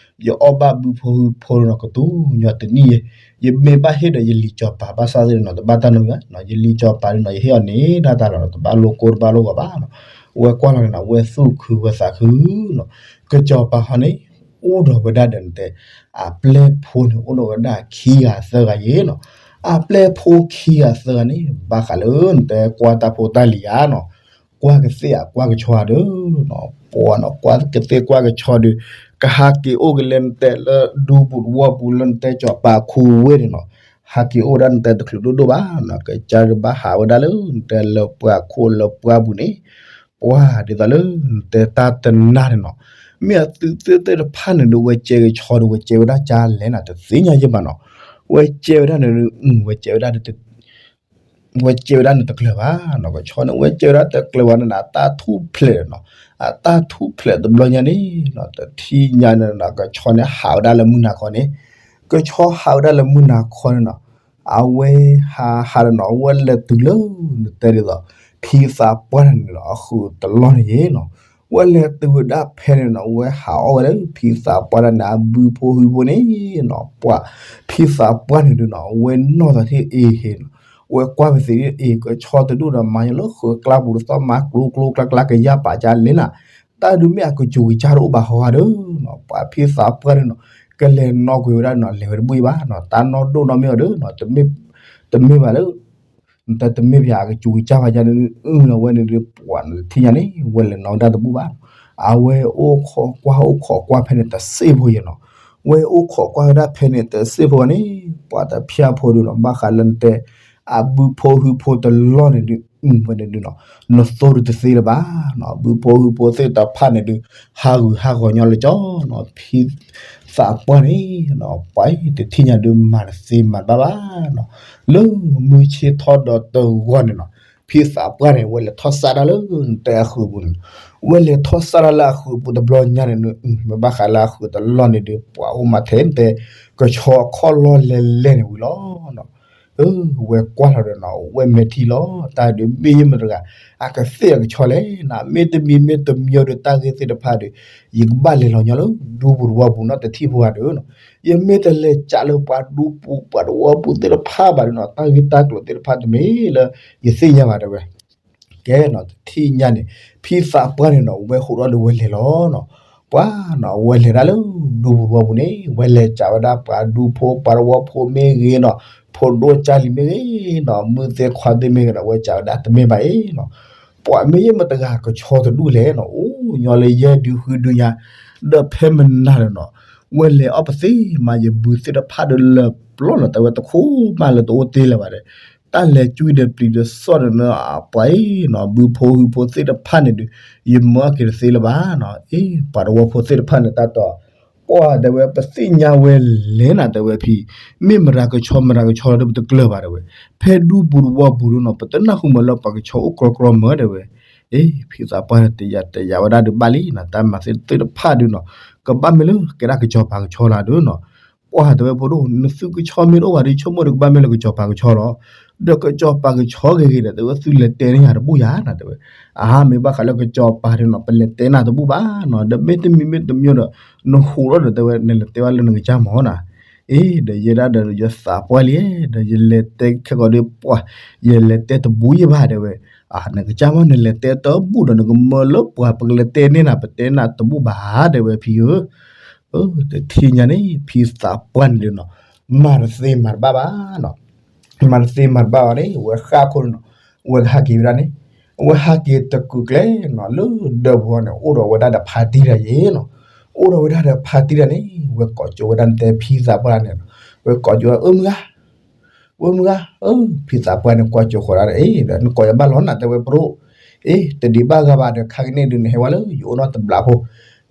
ယအီၣ်ဘၣ်ဘုဖိဟုဖိန့ၣ်နီၤ ကတူၢ်ညီတနံၣ်ယဲၢ်, ယမ့ၢ်ဘၣ်ဟ့ၣ်ဒီးယလံၤကၠီၤပၤဘၣ်ဆၣ်သ့ၣ်နီၤ တဘၣ်တၢ်နီတမံၤဘၣ်, ယလံၤကၠီၤပၤဒံးနီၤ ယဟ့ၣ်အီၤန့ၣ်ဒၣ်တၢ်လီၤနီၤ, တဘၣ်လိာ်ကိၢ်တဘၣ်လိာ်ဂီၤဘၣ်နီၤ, အဝဲကွၢ်လီၤန့ၣ်နီၤ အဝဲသူၣ်ခုဝဲသးခုနီၤ, ကစီၤပၤဟီန့ၣ် အိၣ်ဒီးဝဲဒၣ်ဒီးနတဲ အပျဲၢ်ဖိန့ၣ် အိၣ်ဒီးဝဲဒၣ်ခံဂၤသၢဂၤယဲၢ်နီၤ, အပျဲၢ်ဖိခံဂၤသၢဂၤန့ၣ် ဘၣ်ဃးလၢနတဲကွၢ်တၢ်ဖိတၢ်လံၤဧါနီၤ, ကွၢ်ကသ့ၣ်အကွၢ်ကဆီဧါဒီး ပှၤနီၤ ကွၢ်ကသ့ၣ်ကွၢ်ကဆီဒီး ကဟးက့ၤအိၣ်က့ၤလၢနတဲလၢဒူပူၤသဝီပူၤလၢနတဲစီၤပၤခူဝ့ၢ်န့ၣ်နီၤ, ဟးက့ၤအိၣ်ဝဲဒၣ်နတဲတချုးဒိၣ်ဒိၣ်ဘၣ်နီၤ, ကစၢ်ဒုးဘၣ်ဟးဝဲဒၣ်လၢနတဲလၢပှၤခိၣ်လၢပှၢ်ပူၤန့ၣ်, ပှၤဒ်သိးလၢနတဲတၢ်တနါန့ၣ်နီၤ, မ့ၢ်အသုးသ့ၣ်တဖၣ်န့ၣ်ဒီး ဝဲကဲကဆီဒီး ဝဲကဲဝဲဒၣ်ကၢ်လဲၣ်နၤ တသ့ၣ်ညါယဲၢ်ဘၣ်နီၤ, ဝဲကဲဝဲဒၣ်န့ၣ် ဝဲကဲဝဲဒၣ် ဝဲကဲဝဲဒၣ်န့ၣ်တကျၢၤဘၣ်နီၤ, ကဆီန့ၣ် ဝဲကဲဝဲဒၣ်တကျၢၤဘၣ်န့ၣ် အတၢ်ထူၣ်ဖျဲးနီၤ, အတၢ်ထူၣ်ဖျဲးတဘျီညါန့ၣ်နီၤ, တထံၣ်ညါန့ၣ်နီၤ ကဆီန့ၣ်ဟးဝဲဒၣ်လၢမုၢ်နၤခီန့ၣ်, ကဆီဟးဝဲဒၣ်လၢမုၢ်နၤခီန့ၣ်နီၤ, အဝဲဟးဟးဒီးနီၤ အဝဲလဲၤတုၤလၢနတဲဒ်သိး ဖံသးပှၢ်န့ၣ်နီၤ အဃုာ်တလီၢ်န့ၣ်ယဲၢ်နီၤ, ဝဲလဲၤတုၤဝဲဒၣ်ဖဲန့ၣ်နီၤ ဝဲဟးအီၣ်ဝဲလၢဖံသးပှၢ်တၢ်န့ၣ် အဘုဖိဟုဖိန့ၣ်နီၤ, ပှၤ ဖံသးပှၢ်န့ၣ်ဒုးနီၤ အဝဲနီၢ်သးထံၣ်အ့ဟ့နီၤ, ဝဲကွၢ်ပသ့ၣ်အ့ ကဆီတဒူၣ်ဒီးမၤညီလၢဃၢၤကျါပူၤတသီၣ်မၤကျိကျိကျါကျါကယၢ်ပာ်ကၢ်လဲၣ်နၤ, တၢ်ဒုးမ့ၢ်အကစူၤကစၢ်တအိၣ်ဘၣ်ဟီဂၤဒီးနီၤ, ပှၤဖံသးပှၢ်န့ၣ်နီၤ ကလဲၤနီၣ်ကွံာ်ဝဲဒၣ်နီၤ လဲၤဝဲတဘှံးဘၣ်နီၤ, တၢ်နီၣ်ဒိၣ်နီၣ်မ့ၢ်အီၤဒီးနီၤ တမ့ၢ်ဘၣ်လၢ တမ့ၢ်ဘၣ်လၢကစူၤကစၢ်ဘၣ်ယါန့ၣ် အုလီၤဝဲန့ၣ်ဒီး ပှၤန့ၣ်တထံၣ်ညါန့ၣ် ဝဲလဲၤနီၣ်ဝဲဒၣ်တဘူၣ်ဘၣ်နီၤ, အဝဲအိၣ်ခိးကွၢ်အိၣ်ခိးကွၢ်ဖဲန့ၣ်တစ့ၢ်ဖိယဲၢ်နီၤ, ဝဲအိၣ်ခိးကွၢ်ဝဲဒၣ်ဖဲန့ၣ်တစ့ၢ်ဖိန့ၣ် ပှၤတဖၠၣ်ဖိဒုးနီၤ ဘၣ်ဃးလၢနတဲ အဘုဖိဟုဖိတလီၢ်န့ၣ်ဒုး အုဝဲန့ၣ်ဒုးနီၤ နသိဒုးတသ့လၢၤဘၣ်နီၤ, ဘုဖိဟုဖိသ့ၣ်တဖၣ်န့ၣ်ဒုး ဟးဂူာ်ဟးဂီၤညီလၢကၠီနီၤ, ဖံသးပှၢ်န့ၣ်နီၤ ပှၤတထံၣ်ညါဒုးမၤတသ့မၤတဘၣ်ဘၣ်နီၤ, လၢမုၢ်ဆ့ၣ်ထီၣ်ဒီးတဂီၢ်န့ၣ်နီၤ ဖံသးပှၢ်န့ၣ် ဝဲလဲၤထီၣ်စၢ်ဒၣ်လၢနတဲအဃုာ်ပူၤန့ၣ်, ဝဲလဲၤထီၣ်စၢ်ဒၣ်လၢအဃုာ်ပူၤတဘျီညါန့ၣ် မ့ၢ်ဘၣ်ဃးလၢအဃုာ်တလီၢ်န့ၣ်ဒုး ပှၤအိၣ်မးထဲနတဲ ကဆီအခီၣ်လီၢ်လဲၤလဲၤန့ၣ်ဝံၤလီၤနီၤ. ဝဲကွၢ်လီၤဒီးနီၤ ဝဲမဲာ်ထံလီၤ တၢ်ဒုးမ့ၢ်ယမတဂၤ အကသ့ၣ်အကဆီလဲၣ်နီၤ, မ့တမံၤမ့တမံၤဒီး တၢ်ဂ့ၢ်သ့ၣ်တဖၣ်ဒီး ယကဘၣ်လဲၤလီၤညီလၢဒူပူၤသဝီပူၤနီၤ တထံၣ်ဖိဂၤဒီးနီၤ, ယမ့ၢ်တလဲၤစးလၢပှၤဒူပူၤပှၤသဝီပူၤသ့ၣ်တဖၣ်ဘၣ်ဒီးနီၤ တၢ်ဂ့ၢ်တၢ်ကျိၤသ့ၣ်တဖၣ်တမ့ၢ်လၢ ယသ့ၣ်ညါဘၣ်တဲဝဲ ကဲနီၤ တထံၣ်ညါန့ၣ် ဖံသးပှၢ်န့ၣ်နီၤ ဝဲဟိးထီၣ်ဒီးဝဲလဲၤလီၤနီၤ. ပှၤနီၤ ဝဲလဲၤဒၣ်လၢဒူပူၤသဝီပူၤန့ၣ် ဝဲလဲၤစးဝဲဒၣ်ပှၤဒူဖိပှၤသဝီဖိမ့ၢ်ဂ့ၤနီၤ, ဖိဒိၣ်ကၢ်လံၤမ့ၢ်ဂ့ၤနီၤ, မုၢ်သ့ၣ်ခွါသ့ၣ်မ့ၢ်ဂ့ၤနီၤ ဝဲစးဝဲဒၣ်တမ့ၢ်ဘၣ်အံၤနီၤ. ပှၤမ့ၢ်ယဲၢ်မတဂၤကဆီတဒူၣ်လဲၣ်နီၤ အိၣ်ညီလၢယဲၢ်ဒုးဃုဒုးညါ ဒီးဖဲမနၤဒီးနီၤ ဝဲလဲၤအီၣ်ပသ့ၣ်မးယဘုသ့ၣ်တဖၣ်ဒီးလၢပျီနီၤ တဲဝဲတခိၣ်မးလၢတအိၣ်တ့ၢ်လၢၤဘၣ်ဒီး တၢ်လဲၤကွံာ်ဒီးပျံၤဒီးစီၣ်ဒီးနီၤ ပှၤအံၤနီၤ ဘုဖိဟုဖိသ့ၣ်တဖၣ်န့ၣ်ဒီး ယမၢအီၣ်က့ၤတသ့လၢၤဘၣ်နီၤ. အ့ ပှၤသဝီဖိသ့ၣ်တဖၣ်န့ၣ်တၢ်တီ ပှၤတဲဝဲပသ့ၣ်ညါဝဲလဲၣ်နၤ တဲဝဲဖံ မ့ၢ်မတၤကဆီမတၤကဆီလီၤဒီးပတကျၢၤဘၣ်တဲဝဲ ဖဲဒူပူၤသဝီပူၤဒီးနီၤ ပတနၢ်ဟူမးလၢပှၤကဆီအိၣ်ကြီကြီမးတဲဝဲ အ့ ဖံသးပှၢ်န့ၣ် တယာ်တယာ်ဝဲဒၣ်ဒုးဘၣ်လံနီၤ, တၢ်မၤသ့ၣ်တဖၣ်ဒုးနီၤ, ကဘၣ်မ့ၢ်လၢကဲဒၣ်ကစီၤပၤကဆီလီၤဒုးနီၤ. ပှၢ်တဲဝဲဖိဒိၣ် နသုကဆီမ့ၢ်တအိၣ်ဘၣ်ဒီး ဆိကမိၣ်ဒီးကဘၣ်မ့ၢ်လၢကစီၤပၤကဆီလီၤ. ဒီးကစီၤပၤကဆီဂ့ၤဂ့ၤဒီး တဲဝဲသုလဲၤတဲန့ၢ်ယၤတဘူၣ်ယၤနီၤ တဲဝဲ. အါ မ့ၢ်ဘၣ်ဃးလၢကစီၤပၤဒုးနီၤ ပလဲၤတဲနၤတဘူၣ်ဘၣ်နီၤ, ဒီးမ့တမံၤမ့တမံၤဒီး နဟူးထီၣ်ဒီးတဲဝဲ နလဲၤတဲဘၣ်လၢနကစၢ်မီၤနီၤ. အ့ ဒီးယဲဒၣ်ဒီးယသးပှၢ်လံ, ဒီးယလဲၤတဲခဲကိာ်ဒီးပှၢ်, ယလဲၤတဲတဘူၣ်ယဘၣ်တဲဝဲ. အါ နကစၢ်မီၤ နလဲၤတဲတဘူၣ်ဒီး နကမၢလၢပှၤ ပကလဲၤတဲန့ၢ်နၤ ပတဲနၤတဘူၣ်ဘၣ်တဲဝဲဖံဧၢ. တထံၣ်ညါန့ၣ် ဖံသးပှၢ်န့ၣ်ဒုးနီၤ မၤတသ့မၤတဘၣ်ဘၣ်နီၤ. မၤတသ့မၤတဘၣ်ဘၣ်န့ၣ် ဝဲဃၣ်ခိၣ်န့ၣ်နီၤ, ဝဲကဟးက့ၤဝဲဒၣ်န့ၣ်, အဝဲဟးက့ၤတကုာ်ကျဲနီၤ လၢဒၢးပူၤန့ၣ် အိၣ်ဒီးဝဲဒၣ်ဒီးဖါတံၢ်တဂၤယဲနီၤ, အိၣ်ဒီးဝဲဒၣ်ဒီးဖါတံၢ်တဂၤန့ၣ် ဝဲကိးကၠိဝဲဒၣ်နတဲဖံသးပှၢ်န့ၣ်နီၤ, ဝဲကိးကၠိဝဲ အၢမုၢ်ဂၤ ဝဲမုၢ်ဂၤ, ဖံသးပှၢ်န့ၣ် ကွၢ်ကၠိဃီၤဒၣ်ဒီး အ့ ဒီးနကိးယၤဘၣ်လီၤနၤ တဲဝဲပဒိၣ်, အ့ တဒံးဘၣ်ဂၤဘၣ်ဒီး ခါကန့ၣ်ဒုး နဟဲဝဲလၢယအိၣ်နီတဘျီဖိ,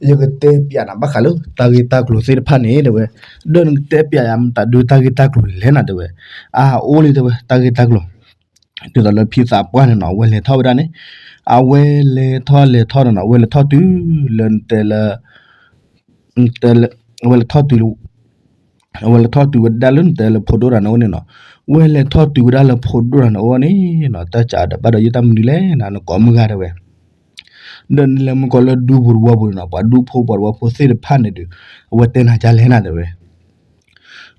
ယကတဲပျးနၤဘၣ်ဃးလၢတၢ်ဂ့ၢ်တၢ်ကျိၤသ့ၣ်တဖၣ်န့ၣ် တဲဝဲ, ဒီးနကတဲပျးယၤမတၤဒုးတၢ်ဂ့ၢ်တၢ်ကျိၤလဲၣ်နၤ တဲဝဲ. အါ အိၣ်လံ တဲဝဲ တၢ်ဂ့ၢ်တၢ်ကျိၤ, ဒ်သိးလၢဖံသးပှၢ်န့ၣ်နီၤ အဝဲလဲၤထီၣ်ဝဲဒၣ်န့ၣ်, အဝဲလဲၤထီၣ်လဲၤထီၣ်ဒီးနီၤ အဝဲလဲၤထီၣ်တုၤလၢနတဲလၢ အဝဲလဲၤထီၣ်တုၤ အဝဲလဲၤထီၣ်တုၤဝဲဒၣ်လၢနတဲလၢဖိဒိၣ်တဂၤန့ၣ်အအိၣ်န့ၣ်နီၤ, ဝဲလဲၤထီၣ်တုၤဝဲဒၣ်လၢဖိဒိၣ်တဂၤန့ၣ်အအိၣ်န့ၣ်နီၤ တၢ်စးဒီးဘၣ်ဒီးယတၢ်မနုၤလဲၣ်နၤ နကိးမုၢ်ဂၤတဲဝဲ, ဒီးနလဲၤမုၢ်ကီၤလၢဒူပူၤတဝီပူၤန့ၣ်နီၤ ပှၤဒူဖိပှၤတဝီဖိသ့ၣ်တဖၣ်န့ၣ်ဒုး အဝဲတဲနၤဒ်လဲၣ်နၤတဲဝဲ.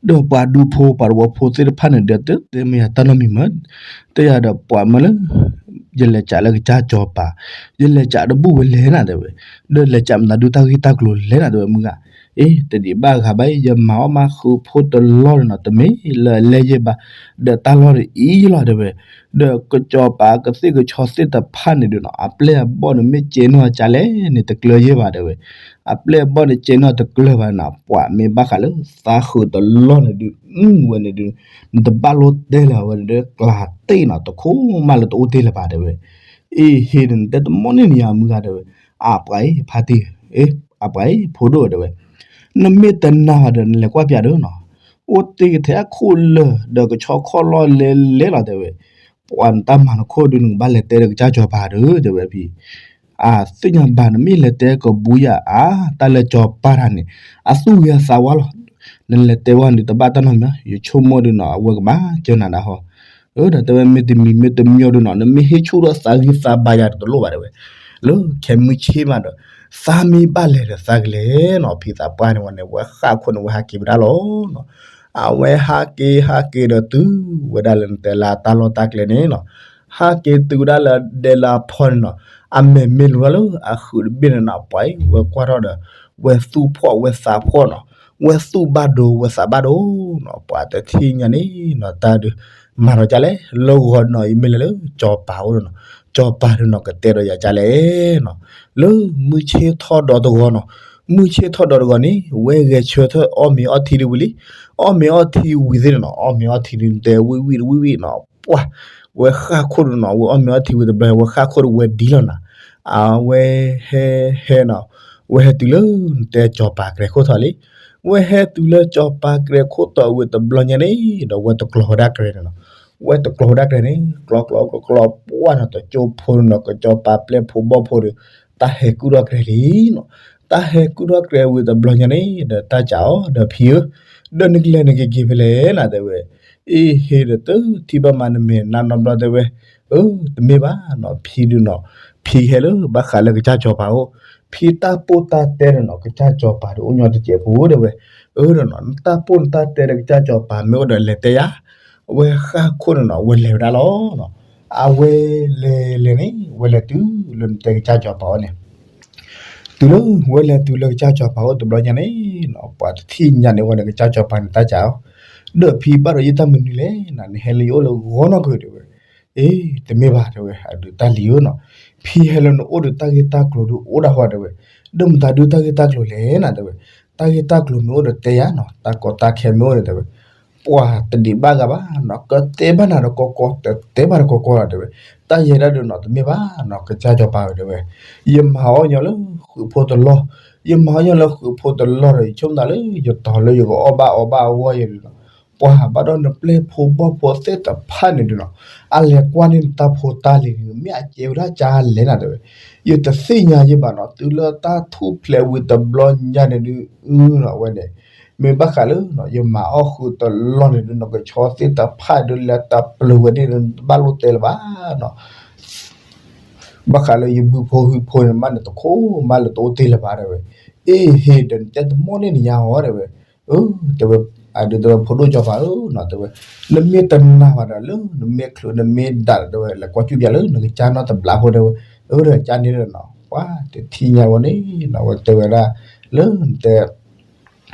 ဒီးပှၤဒူဖိပှၤတဝီဖိသ့ၣ်တဖၣ်န့ၣ်ဒီး တတဲမ့ၢ်ယၤတၢ်နီတမံၤမး, တဲယၤဒီးပှၤမၢလၢ ယလဲၤစးလၢကစၢ်စီၤပၤ, ယလဲၤစးတဘူၣ်ဝဲလဲၣ်နၤတဲဝဲ, ဒီးလဲၤစးမတၤဒုးတၢ်ဂ့ၢ်တၢ်ကျိၤလဲၣ်နၤတဲဝဲ မုၢ်ဂၤ, အ့ တဒံးဘၣ်ဂၤဘၣ်အံၤ ယမၤအီၣ်မးဃုာ်ဖိတလီၢ်န့ၣ်နီၤ တမ့ၢ်လၢအလဲၢ်ယဲၢ်ဘၣ်, ဒီးတၢ်လီၢ်တအံၤလီၤတဲဝဲ, ဒီးကစီၤပၤကသ့ၣ်ကဆီသ့ၣ်တဖၣ်န့ၣ်ဒုးနီၤ အပျဲၢ်အဘီၣ်န့ၣ် မ့ၢ်ကဲနီၢ်အကၢ်လဲၣ်န့ၣ် တကျၢၤယဲၢ်ဘၣ်တဲဝဲ, အပျဲၢ်အဘီၣ်န့ၣ် ကဲနီၢ်တကျၢၤဘၣ်နီၤ ပှၤမ့ၢ်ဘၣ်ဃးလၢသးဃုာ်တလီၢ်န့ၣ်ဒုး အုဝဲန့ၣ်ဒုး နတဘၣ်လိၣ်တဲလၢၤဝဲဒီး ကျးတ့ၢ်နီၤ တခိၣ်မးလၢတအိၣ်တ့ၢ်လၢၤဘၣ်တဲဝဲ, အ့ ဟ့ၣ်ဒီးနတဲတမီၢ်န့ၢ်နယၤမုၢ်ဂၤတဲဝဲ, အပှၤအံၤဖါတံၢ်, အပှၤအံၤဖိဒိၣ်ဝဲတဲဝဲ, နမ့ၢ်တနာ်ဘၣ်ဒီး နလဲၤကွၢ်ပၠးဒုးနီၤ, အိၣ်တ့ၢ်ကထဲအခိၣ်လၢာ် ဒီးကဆီခီၣ်လီၢ်လဲၤလဲၤလီၤတဲဝဲ, ပှၤနတၢ်မၤနခိၣ်ဒုး နကဘၣ်လဲၤတဲဒီးကစၢ်စီၤပၤဒုးတဲဝဲဖံ အသ့ၣ်ညါဘၣ် နမ့ၢ်လဲၤတဲကဘူယၤအါ တၢ်လၢစီၤပၤတၢ်န့ၣ် အသူၣ်ဂ့ၤအသးဝါလီၤ. နလဲၤတဲဝဲန့ၣ် တဘၣ်တၢ်နီတမံၤ ယဆိကမိၣ်ဒုးနီၤ အဝဲကဘၣ်ကၢနၤဒၣ်ဟီ, ဒီးတဲဝဲမ့တမံၤမ့တမံၤဒုးနီၤ နမ့ၢ်ဟ့ၣ်ဆူၣ်ထီၣ်သးဂံၢ်သးဘါယၤတလိၣ်ဘၣ်တဲဝဲ, လၢခဲမုၢ်ဆ့ၣ်မးဒီး သးမ့ၢ်ဘၣ်လဲၤဒီးသးကလဲၤနီၤ ဖံသးပှၢ်န့ၣ်ဝဲန့ၣ် ဝဲဃၣ်ခိၣ်န့ၣ် ဝဲဟးက့ၤဝဲဒၣ်လီၤ. အဝဲဟးက့ၤဟးက့ၤဒီးတုၤဝဲဒၣ်လၢနတဲလၢတၢ်လီၢ်တၢ်ကျဲန့ၣ်နီၤ ဟးက့ၤတုၤဝဲဒၣ်လၢဒဲလၢအဖီန့ၣ်နီၤ အမဲာ်မ့ၢ်လူၤထီၣ်လၢအဃုာ်တဘ့ၣ်န့ၣ်နီၤ ပှၤအံၤဝဲကွၢ်ထီၣ်ဒီး ဝဲသူၣ်ဖှီၣ်ဝဲသးဖှီၣ်နီၤ ဝဲသူၣ်ဘၣ်ဒိဝဲသးဘၣ်ဒိနီၤ ပှၤတထံၣ်ညါန့ၣ်နီၤ တၢ်ဒုး မၤဒီးကၢ်လဲၣ် လၢဂီၤနီၤ အံၤမ့ၢ်လဲၤလၢစီၤပၤအိၣ်နီၤ စီၤပၤဒုးနီၤ ကတဲဒီးယၤကၢ်လဲၣ်နီၤ လၢမုၢ်ဆ့ၣ်ထီၣ်ဒီတဂီၤနီၤ မုၢ်ဆ့ၣ်ထီၣ်ဒီတဂီၤန့ၣ် ဝဲဂဲၤဆၢထၢၣ်အီၣ်မ့ၤအီထံဒုးဝံၤလံ အီၣ်မ့ၤအီထံဝံၤသ့ၣ်န့ၣ်နီၤ အီၣ်မ့ၤအီထံဒုးတဲဝံၣ်ဝံၣ်ဝံၣ်ဝံၣ်နီၤ ပှၢ် ဝဲဃၣ်ခိၣ်ဒုးနီၤ ဝဲအီၣ်မ့ၤအီထံဝံၤတဘျီ ဝဲဃၣ်ခိၣ်ဒုးဝဲဒံလီၤနီၤ အဝဲဟဲဟဲနီၤ ဝဲဟဲတုၤလၢနတဲစီၤပၤကြဲးခိၣ်ထီၣ်လံ ဝဲဟဲတုၤလၢစီၤပၤကြဲးခိၣ်ထီၣ်ဝံၤတဘျီညါန့ၣ် ဒီးဝဲတကျီၤဝဲဒၣ်ကြဲးန့ၣ်နီၤ ဝဲတကျီၤဝဲဒၣ်ကြဲးန့ၣ် ကျီကျီကျီကျီပှၢ်နီၤ တကၠိဖိန့ၣ်နီၤ ကစီၤပၤပျဲၢ်ဖိဘီၣ်ဖိဒီး တၢ်ဟဲကုၢ်ထီၣ်ကြဲးလံနီၤ တၢ်ဟဲကုၢ်ထီၣ်ကြဲးဝံၤတဘျီညါန့ၣ် ဒီးတၢ်စးအီၤဒီးဖံဧၢ ဒီးနကလဲၤနကက့ၤဖဲလဲၣ်နၤတဲဝဲ အ့ဟ့ၣ်ဒီးတထံၣ်ဘၣ်မးနမဲာ်နါနီတဘျီတဲဝဲ အၢ တမ့ၢ်ဘၣ်နီၤ ဖံဒုးနီၤ ဖံဟဲလၢဘၣ်ဃးလၢကစၢ်စီၤပၤအိၣ် ဖံတၢ်ပိၢ်တၢ်တဲဒီးနီၤ ကစၢ်စီၤပၤဒီးအိၣ်ညီတစဲးဖိတဲဝဲ အၢဒီးနီၤ နတၢ်ပိၢ်နတၢ်တဲဒီးကစၢ်စီၤပၤမ့ၢ်အိၣ်ဒီးလဲၤတဲယၤ အဝဲဃၣ်ခိၣ်န့ၣ်နီၤ ဝဲလဲၤဝဲဒၣ်လီၤနီၤ အဝဲလဲၤလဲၤန့ၣ် ဝဲလဲၤတုၤလၢနတဲကစၢ်စီၤပၤအိၣ်န့ၣ် တုၤလၢဝဲလဲၤတုၤလၢကစၢ်စီၤပၤအိၣ်တဘျီညါန့ၣ်နီၤ ပှၤတထံၣ်ညါန့ၣ်ဝဲဒီးကစၢ်စီၤပၤန့ၣ်တၢ်စးအီၤ ဒီးဖံဘၣ်ဒီးယတၢ်မနုၤလဲၣ်နၤ နဟဲလၢယအိၣ်လၢဂီၤနီၢ်ကီၢ်တဲဝဲ အ့ တမ့ၢ်ဘၣ်တဲဝဲ အဒုးတၢ်လံၤဧၢနီၤ ဖံဟဲလၢနအိၣ်ဒီးတၢ်ဂ့ၢ်တၢ်ကျိၤဒုးအိၣ်ဒၣ်ဟီတဲဝဲ ဒီးမတၤဒုးတၢ်ဂ့ၢ်တၢ်ကျိၤလဲၣ်နၤတဲဝဲ တၢ်ဂ့ၢ်တၢ်ကျိၤမ့ၢ်အိၣ်ဒီးတဲယၤနီၤ တၢ်ကီတၢ်ခဲမ့ၢ်အိၣ်ဒီးတဲဝဲ ပှၤတဒံးဘၣ်ဂၤဘၣ်နီၤ ကတဲဘၣ်နၤဒီးကီကီ တတဲဘၣ်ဒီးကီကီလီၤတဲဝဲ တၢ်ယဲဒၣ်ဒုးနီၤ တမ့ၢ်ဘၣ်နီၤ ကစၢ်စီၤပၤဝဲတဲဝဲ ယမၤအီၣ်ညီလၢဃုာ်ဖိတလီၢ် ယမၤအီၣ်ညီလၢဃုာ်ဖိတလီၢ်ဒီး ယဆိကမိၣ်လၢယတီၤလၢယကအီၣ်ဘၣ်အီဘၣ်အဂီၢ်ယဲဒုးနီၤ ပှၤဘၣ်ဒီးနပျဲၢ်ဖိဘီၣ်ဖိသ့ၣ်တဖၣ်န့ၣ်ဒုးနီၤ, အလဲၤကွၢ်န့ၢ်နတၢ်ဖိတၢ်လံၤန့ၣ် မ့ၢ်အကဲဝဲဒၣ်ကလဲၣ်နၤတဲဝဲ, ယတသ့ၣ်ညါယဲဘၣ်နီၤ, တုၤလၢတၢ်ထူၣ်ဖျဲးဝံၤတဘျီညါန့ၣ်ဒုး အဝဲန့ၣ် မ့ၢ်ဘၣ်ဃးလၢ ယမၤအီၣ်ဃုာ်တလီၢ်န့ၣ်ဒုးနီၤ ကဆီသ့ၣ်တဖၣ်ဒုးလၢတၢ်ပျုၤဝဲန့ၣ် တဘၣ်လိၣ်တဲလၢၤဘၣ်နီၤ ဘၣ်ဃးလၢယဘုဖိဟုဖိန့ၣ် မ့ၢ်နတခိၣ်မးလၢတအိၣ်တ့ၢ်လၢၤဘၣ်တဲဝဲ, အ့ဟ့ၣ်ဒီးနတဲတမီၢ်န့ၢ်နညါအီၤတဲဝဲ, တဲဝဲ, အဒုးတဲဝဲဖိဒိၣ်ကၠီၤပၤဧၢနီၤတဲဝဲ, နမ့ၢ်တနာ်ဘၣ်ဒီးလၢနမ့ၢ်ချုးနမ့ၢ်ဒၣ်ဒီးတဲဝဲ လဲၤကွၢ်ကူၣ်ပၠးလၢနကစၢ်နီတဘျီဖိတဲဝဲ, အၢဒီးကၠီန့ၣ်ဒီးနီၤ ပှၤတထံၣ်ညါဝဲန့ၣ်နီၤ ဝဲတဲဝဲဒၣ် လၢနတဲ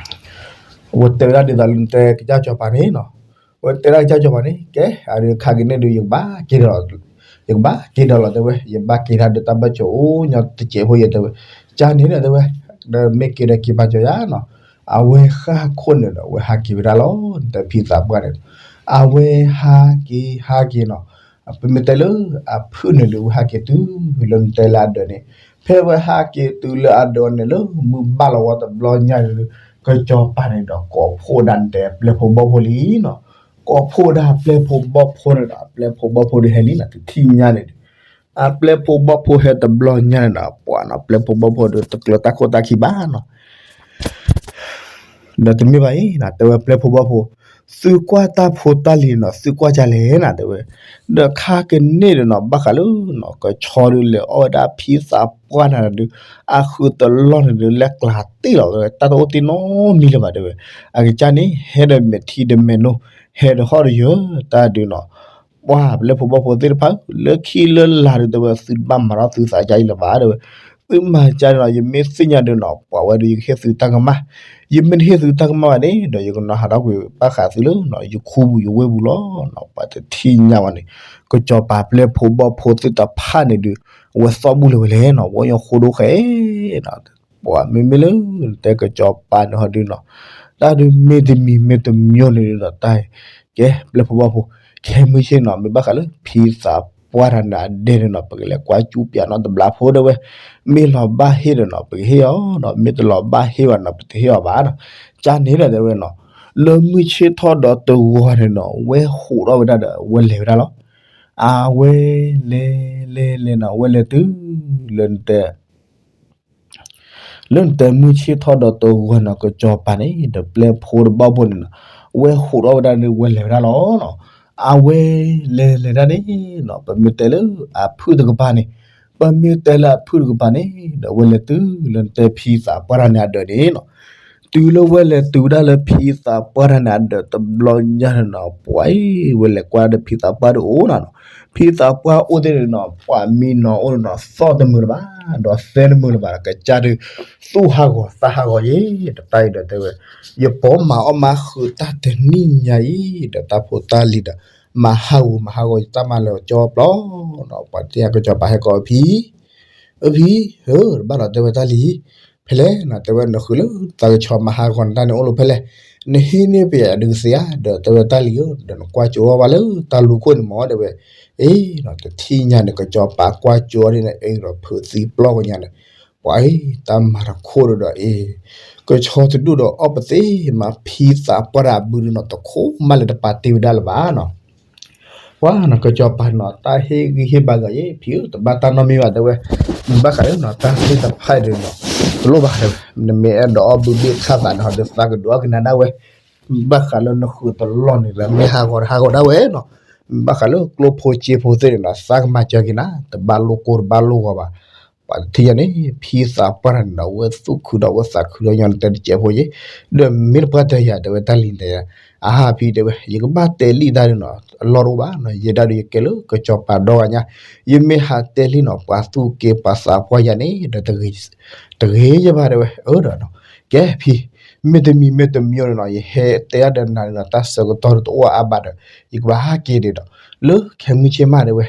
ဝဲတဲဝဲဒၣ်ဒ်သိးလၢနတဲကစၢ်ကၠီၤပၤန့ၣ်နီၤ, ဝဲတဲဒၣ်ကစၢ်ကၠီၤပၤန့ၣ် ကဲ အဒုးခါက့ၤန့ၣ်ဒုး ယကဘၣ်က့ၤဒီး ယကဘၣ်က့ၤဒီးလီၤတဲဝဲ, ယဘၣ်က့ၤတၢ်ဒုးတၢ်ဘၣ်ကၠိအိၣ်ညီတစဲးဖိယဲတဲဝဲ, ကၠီန့ၣ်ဒီးတဲဝဲ, ဒီးမ့ၢ်က့ၤဒီးက့ၤပာ်ကၠီၤယၤနီၤ, အဝဲဃၣ်ခိၣ်န့ၣ်ဒီး ဝဲဟးက့ၤဝဲဒၣ်လီၤ နတဲဖံသးပှၢ်န့ၣ်, အဝဲဟးက့ၤဟးက့ၤနီၤ ပမ့ၢ်တဲလၢအဖုၣ်န့ၣ်ဒုး ဝဲဟးက့ၤတုၤလၢနတဲလၢအဒၢးန့ၣ်, ဖဲဝဲဟးက့ၤတုၤလၢအဒၢးန့ၣ်လၢမုၢ်ဘၣ်လီၤဝဲတဘျီညါန့ၣ်ဒုး ကစၢ်စီၤပၤန့ၣ်ဒီး ကိးဖှိၣ်ဒၣ်နတဲပျဲၢ်ဖိဘီၣ်ဖိလံနီၤ, ကိးဖှိၣ်ဒၣ်ပျဲၢ်ဖိဘီၣ်ဖိန့ၣ်ဒီး ပျဲၢ်ဖိဘီၣ်ဖိဒုးဟဲလံနီၤ တထံၣ်ညါန့ၣ်ဒုး, အပျဲၢ်ဖိဘီၣ်ဖိဟဲတဘျီညါန့ၣ်ဒီး ပှၤနီၤ ပျဲၢ်ဖိဘီၣ်ဖိဒုးတကျၢၤတၢ်ခိၣ်တၢ်ခံဘၣ်နီၤ ဒီးတမ့ၢ်ဘၣ်အံၤနီၤ တဲဝဲပျဲၢ်ဖိဘီၣ်ဖိ, သုကွၢ်တၢ်ဖိတၢ်လံၤနီၤ သုကွၢ်ကလဲၣ်နၤတဲဝဲ, ဒီးခါကန့ၣ်ဒီးနီၤ ဘၣ်ဃးလၢနီၤ ကဆီဒုးလဲၤအီၣ်ဝဲဒၣ်ဖံသးပှၢ်နၤဒုး, အဃုတလီၢ်န့ၣ်ဒုး လဲၤကျးတ့ၢ်လီၤတဲဝဲ တၢ်တအိၣ်တ့ၢ်နီတမံၤလၢၤဘၣ်တဲဝဲ, အကစၢ်န့ၣ် ဟဲဒီးမဲာ်ထံဒီးမဲာ်နိ ဟဲဒီးဟီၣ်ဒီးယၢၤတၢ်ဒုးနီၤ ပှၤပျဲၢ်ဖိဘီၣ်ဖိသ့ၣ်တဖၣ် လၢခံလၢလာ်ဒုးတဲဝဲ သုတဘၣ်မၤထီၣ်သုသးကါအံၤလၢၤဘၣ်တဲဝဲ, သုမၤကါန့ၣ်နီၤ ယမ့ၢ်သ့ၣ်ညါဒုးနီၤ ပှၤဝဲဒုးယကဟ့ၣ်သုတၢ်ကမၣ်, ယမ့ၢ်တဟ့ၣ်သုတၢ်ကမၣ်ဘၣ်န့ၣ်ဒီး ယကနီၤဟးထီၣ်ကွံာ်ဘၣ်ဃးသုလၢ ယခူပူၤယဝ့ၢ်ပူၤလီၤနီၤ ပှၤတထံၣ်ညါဝဲန့ၣ်, ကစၢ်စီၤပၤပျဲၢ်ဖိဘီၣ်ဖိသ့ၣ်တဖၣ်န့ၣ်ဒုး အဝဲသီၣ်ဘူၣ်လၢၤဝဲလဲၣ်နီၤ ဝဲညီဃိဒိၣ်ဃဲနီၤ ပှၤမ့မ့ၢ်လၢ တဲကစၢ်စီၤပၤန့ၣ်ဟီဒုးနီၤ, တၢ်ဒုးမ့ၢ်တမံၤမ့ၢ်တမံၤန့ၣ်ဒုးနီၤ တၢ် ကဲ ပျဲၢ်ဖိဘီၣ်ဖိ, ခဲမုၢ်ဆ့ၣ်နီၤ မ့ၢ်ဘၣ်ဃးလၢ ဖံသးပှၢ်တၢ်န့ၣ်အဒဲန့ၣ်နီၤ ပကလဲၤကွၢ်ကူၣ်ပၠးနီၤတဘျီဖိတဲဝဲ, မ့ၢ်လီၤဘၣ်ဟ့ၣ်ဒီးနီၤ ပကဟ့ၣ်အီၤနီၤ မ့ၢ်တလီၤဘၣ်ဟ့ၣ်ဘၣ်နီၤ ပတဟ့ၣ်အီၤဘၣ်နီၤ, ကန့ၣ်ဒီးတဲဝဲနီၤ, လၢမုၢ်ဆ့ၣ်ထီၣ်ဒီးတဂီၤန့ၣ်နီၤ ဝဲဟူးထီၣ်ဝဲဒၣ်ဒီး ဝဲလဲၤဝဲဒၣ်လီၤ, အဝဲလဲၤလဲၤလဲၤနီၤ ဝဲလဲၤတုၤ လၢနတဲ လၢနတဲမုၢ်ဆ့ၣ်ထီၣ်ဒီးတဂီၤနီၤ ကစၢ်စီၤပၤန့ၣ် ဒီးပျဲၢ်ဖိတဘီၣ်ဖိန့ၣ်နီၤ, ဝဲဟူးထီၣ်ဝဲဒၣ်န့ၣ် ဝဲလဲၤဝဲဒၣ်လီၤနီၤ, အဝဲလဲၤလဲၤဒၣ်န့ၣ်နီၤ ပမ့ၢ်တဲလၢအဖုၣ်တကပၤန့ၣ်, ပမ့ၢ်တဲလၢအဖုၣ်တကပၤန့ၣ် ဒီးဝဲလဲၤတုၤလၢနတဲဖံသးပှၢ်တၢ်န့ၣ်အဒၢးန့ၣ်နီၤ, တုၤလၢဝဲလဲၤတုၤဒၣ်လၢဖံသးပှၢ်တၢ်န့ၣ်အဒၢးတဘျီညါန့ၣ်နီၤ ပှၤအံၤ ဝဲလဲၤကွၢ်ဒီးဖံသးပှၢ်ဒုးအိၣ်နီၤနီၤ, ဖံသးပှၢ်အိၣ်သ့ၣ်န့ၣ်နီၤ ပှၤမံနီၤအိၣ်နီၤ သီၣ်တမုာ်လၢၤဘၣ်, ဒီးသဲတမုာ်လၢၤဘၣ်ဒီး ကစၢ်ဒုး သူၣ်ဟးဂီၤသးဟးဂီၤယဲ, ဒီးတၢ်အံၤဒီးတဲဝဲ, ယပိာ်မၤအီၣ်မၤဃုာ်တၢ်တနံၣ်ညါအံၤ ဒီးတၢ်ဖိတၢ်လံၤဒီး မၤဟးဂီၤမၤဟးဂီၤယတၢ်မၤလၢာ်ကၠီပျီနီၤ, ပှၤတထံၣ်ညါကစၢ်စီၤပၤဟဲကိးအဖံ အဖံ, တဘၣ်ဒီးတဲဝဲတၢ်လံၤ, ဖဲလဲၣ်နီၤ တဲဝဲနဃုာ်လၢတၢ်ကဆီမၤဟးဂီၤနတၢ်န့ၣ်အိၣ်လၢဖဲလဲၣ်, နဟံးန့ၢ်ပယၤဒုးသ့ဧါ, ဒီးတဲဝဲတၢ်လံၤဧၢ, ဒီးနကွၢ်ကၠိအီၤဘၣ်လၢတၢ်လူၤခိၣ်န့ၣ်မ့ၢ်တဲဝဲ, အ့နီၤ တထံၣ်ညါန့ၣ် ကစၢ်စီၤပၤကွၢ်ကၠိအီၤဒ်န့ၣ် အ့ဒီးဖုးသံပျီၢ်ကညါန့ၣ်, ပှၤအံၤ တၢ်မၤတခိၣ်ဒီးဒီးအ့, ကဆီတဒူၣ်ဒီးအီၣ်ပသ့မး ဖံသးပှၢ်တၢ်အဘုဒုးနီၤ တခိၣ်မးလၢတပာ်တ့ၢ်ဝဲဒၣ်လၢၤဘၣ်နီၤ ပှၤနီၤ ကစၢ်စီၤပၤနီၤ တၢ်ဟ့ၣ်ဂံၢ်ဟ့ၣ်ဘါဂၤယဲ ဖံဧၢ တဘၣ်တၢ်နီတမံၤဘၣ်တဲဝဲ, ဘၣ်ဃးလၢနီၤ တၢ်သ့ၣ်တဖၣ်ဒုးနီၤ တလိၣ်ဘၣ်တဲဝဲ, နမ့ၢ်အဲၣ်ဒိးအီၣ်ဘုဘ့ၣ်ခၣ်သးဒီး ဒီးသးကဒုးအီၣ်က့ၤနၤဒၣ်ဝဲ, ဘၣ်ဃးလၢနဃုာ်တလီၢ်န့ၣ်ဒီး မ့ၢ်ဟးဂီၤတဟးဂီၤဒၣ်ဝဲနီၤ, ဘၣ်ဃးလၢကျိဖိစ့ဖိသ့ၣ်န့ၣ်ဒီး သးကမၤစၢၤက့ၤနၤ တဘၣ်လိၣ်ကိၢ်တဘၣ်လိၣ်ဂီၤဘၣ် ပှၤတထံၣ်ညါန့ၣ် ဖံသးပှၢ်တၢ်န့ၣ်ဒီး ဝဲသူၣ်ခုဒီးဝဲသးခုဒီးညီနတဲတစဲးဖိယဲ, ဒီးမ့ၢ်တပှၢ်တၢၢ်ယၤတဲဝဲတၢ်လံၤတဲ, အဟးဖံတဲဝဲ ယကဘၣ်တဲလံာ်တၢ်ဒုးနီၤ အလီၢ်တအိၣ်ဘၣ်နီၤ ယဲဒၣ်ဒီးယကဲလၢကစၢ်စီၤပၤဒီဂၤညါ, ယမ့ၢ်ဟးတဲလံာ်နီၤ ပှၤသူၣ်က့ပှၤသးပှၢ်ယၤန့ၣ်ဒီး တဂ့ၤယဘၣ်တဲဝဲ, အၢဒီးနီၤ, ကဲဖံ, မ့တမံၤမ့တမံၤန့ၣ်နီၤ ယဟဲတဲအါဒီးနၤန့ၣ်နီၤ တၢ်ဆၢကတီၢ်တအိၣ်အါဘၣ်ဒီး ယကဘၣ်ဟးက့ၤဒီး လၢခဲမုၢ်ဆ့ၣ်မးတဲဝဲ,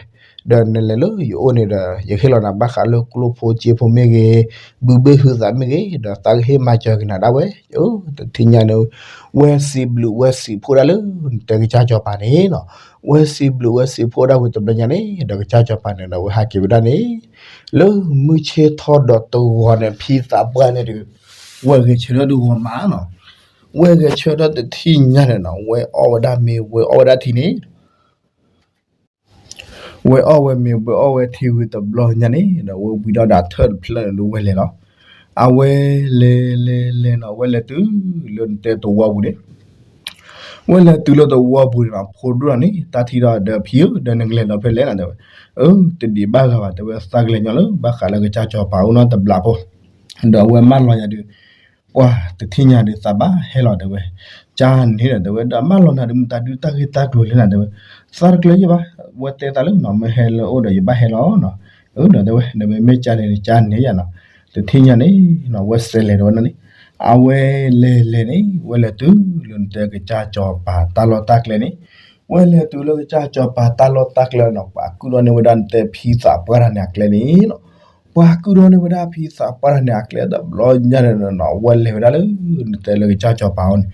ဒီးနလဲၤလၢယအိၣ်န့ၣ်ဒီး ယဟ့ၣ်လီၤနၤဘၣ်ဃးလၢကျိဖိစ့ဖိမ့ၢ်ဂ့ၤ, ဘုဘ့ၣ်ဟုသးမ့ၢ်ဂ့ၤ ဒီးသးကဟ့ၣ်မၤစၢၤက့ၤနၤဒၣ်ဝဲ, တထံၣ်ညါန့ၣ်, ဝဲစံးဘျုးဝဲစံးဖှိၣ်ဒၣ်လၢ နတဲကစၢ်စီၤပၤန့ၣ်နီၤ, ဝဲစံးဘျုးဝဲစံးဖှိၣ်ဒၣ်ဝံၤတဘျီညါန့ၣ် ဒီးကစၢ်စီၤပၤန့ၣ်ဒီး ဝဲဟးက့ၤဝဲဒၣ်န့ၣ်, လၢမုၢ်ဆ့ၣ်ထီၣ်ဒီးတဂီၤန့ၣ် ဖံသးပှၢ်န့ၣ်ဒီး ဝဲဂဲၤဆၢထၢၣ်ဒုးဂီၤမးနီၤ ဝဲဂဲၤဆၢထၢၣ်တထံၣ်ညါန့ၣ်နီၤ ဝဲအီၣ်ဝဲဒၣ်မ့ၤ ဝဲအီၣ်ဝဲဒၣ်ထံန့ၣ် ဝဲအီၣ်ဝဲမ့ၤ ဝဲအီၣ်ဝဲထံဝံၤတဘျီညါန့ၣ်ဒီး ဝဲဝံၤဒီးဒၣ်ထၢၣ်တဖျၢၣ်န့ၣ်ဒီး ဝဲလဲၤလီၤ. အဝဲလဲၤလဲၤလဲၤနီၤ ဝဲလဲၤတုၤလၢနတဲသဝီပူၤန့ၣ် ဝဲလဲၤတုၤလၢသဝီပူၤန့ၣ်နီၤ ဖိဒိၣ်န့ၣ် တၢ်ထံၣ်ဒီးဒီးဖံဧၢ ဒီးနကလဲၤလီၤဖဲလဲၣ်နီၤ တဲဝဲ, အၢ တဒံးဘၣ်ဂၤဘၣ် တဲဝဲ သးကလဲၤညီလၢဘၣ်ဃးလၢကစၢ်စီၤပၤအိၣ်နီတဘျီဖိ ဒီးအဝဲမၢလီၤယၤဒီး ပှၤတထံၣ်ညါဒီးသးဘၣ်ဟဲလီၤ တဲဝဲ, ကန့ၣ်ဒီး တဲဝဲ ဒီးမၢလီၤနၤဒီး မတၤဒုးတၢ်ဂ့ၢ်တၢ်ကျိၤလဲၣ်နၤ တဲဝဲ, သးတကျၢၤယဲၢ်ဘၣ်, ဝဲတဲသးလၢနီၤ မ့ၢ်ဟဲလၢအအိၣ်ဒီးယဘၣ်ဟဲလီၤနီၤ, အၢ ဒီးတဲဝဲ ဒီးမ့မ့ၢ်ကန့ၣ်ဒီး ကန့ၣ်ယၤနီၤ, တထံၣ်ညါန့ၣ်နီၤ ဝဲစဲးလဲၤဒီးဝဲန့ၣ်, အဝဲလဲၤလဲၤန့ၣ် ဝဲလဲၤတုၤလၢနတဲကစၢ်စီၤပၤတၢ်လီၢ်တၢ်ကျဲန့ၣ်, ဝဲလဲၤတုၤလၢကစၢ်စီၤပၤတၢ်လီၢ်တၢ်ကျဲနီၤ ပှၤကုၢ်ဒီးန့ၢ်ဝဲဒၣ်နတဲဖံသးပှၢ်တၢ်န့ၣ်အကျဲန့ၣ်နီၤ ပှၤကုၢ်ဒီးန့ၢ်ဝဲဒၣ်ဖံသးပှၢ်တၢ်န့ၣ်အကျဲတဘျီညါန့ၣ်နီၤ ဝဲလဲၤဝဲဒၣ်လၢနတဲလၢကစၢ်စီၤပၤအအိၣ်န့ၣ်,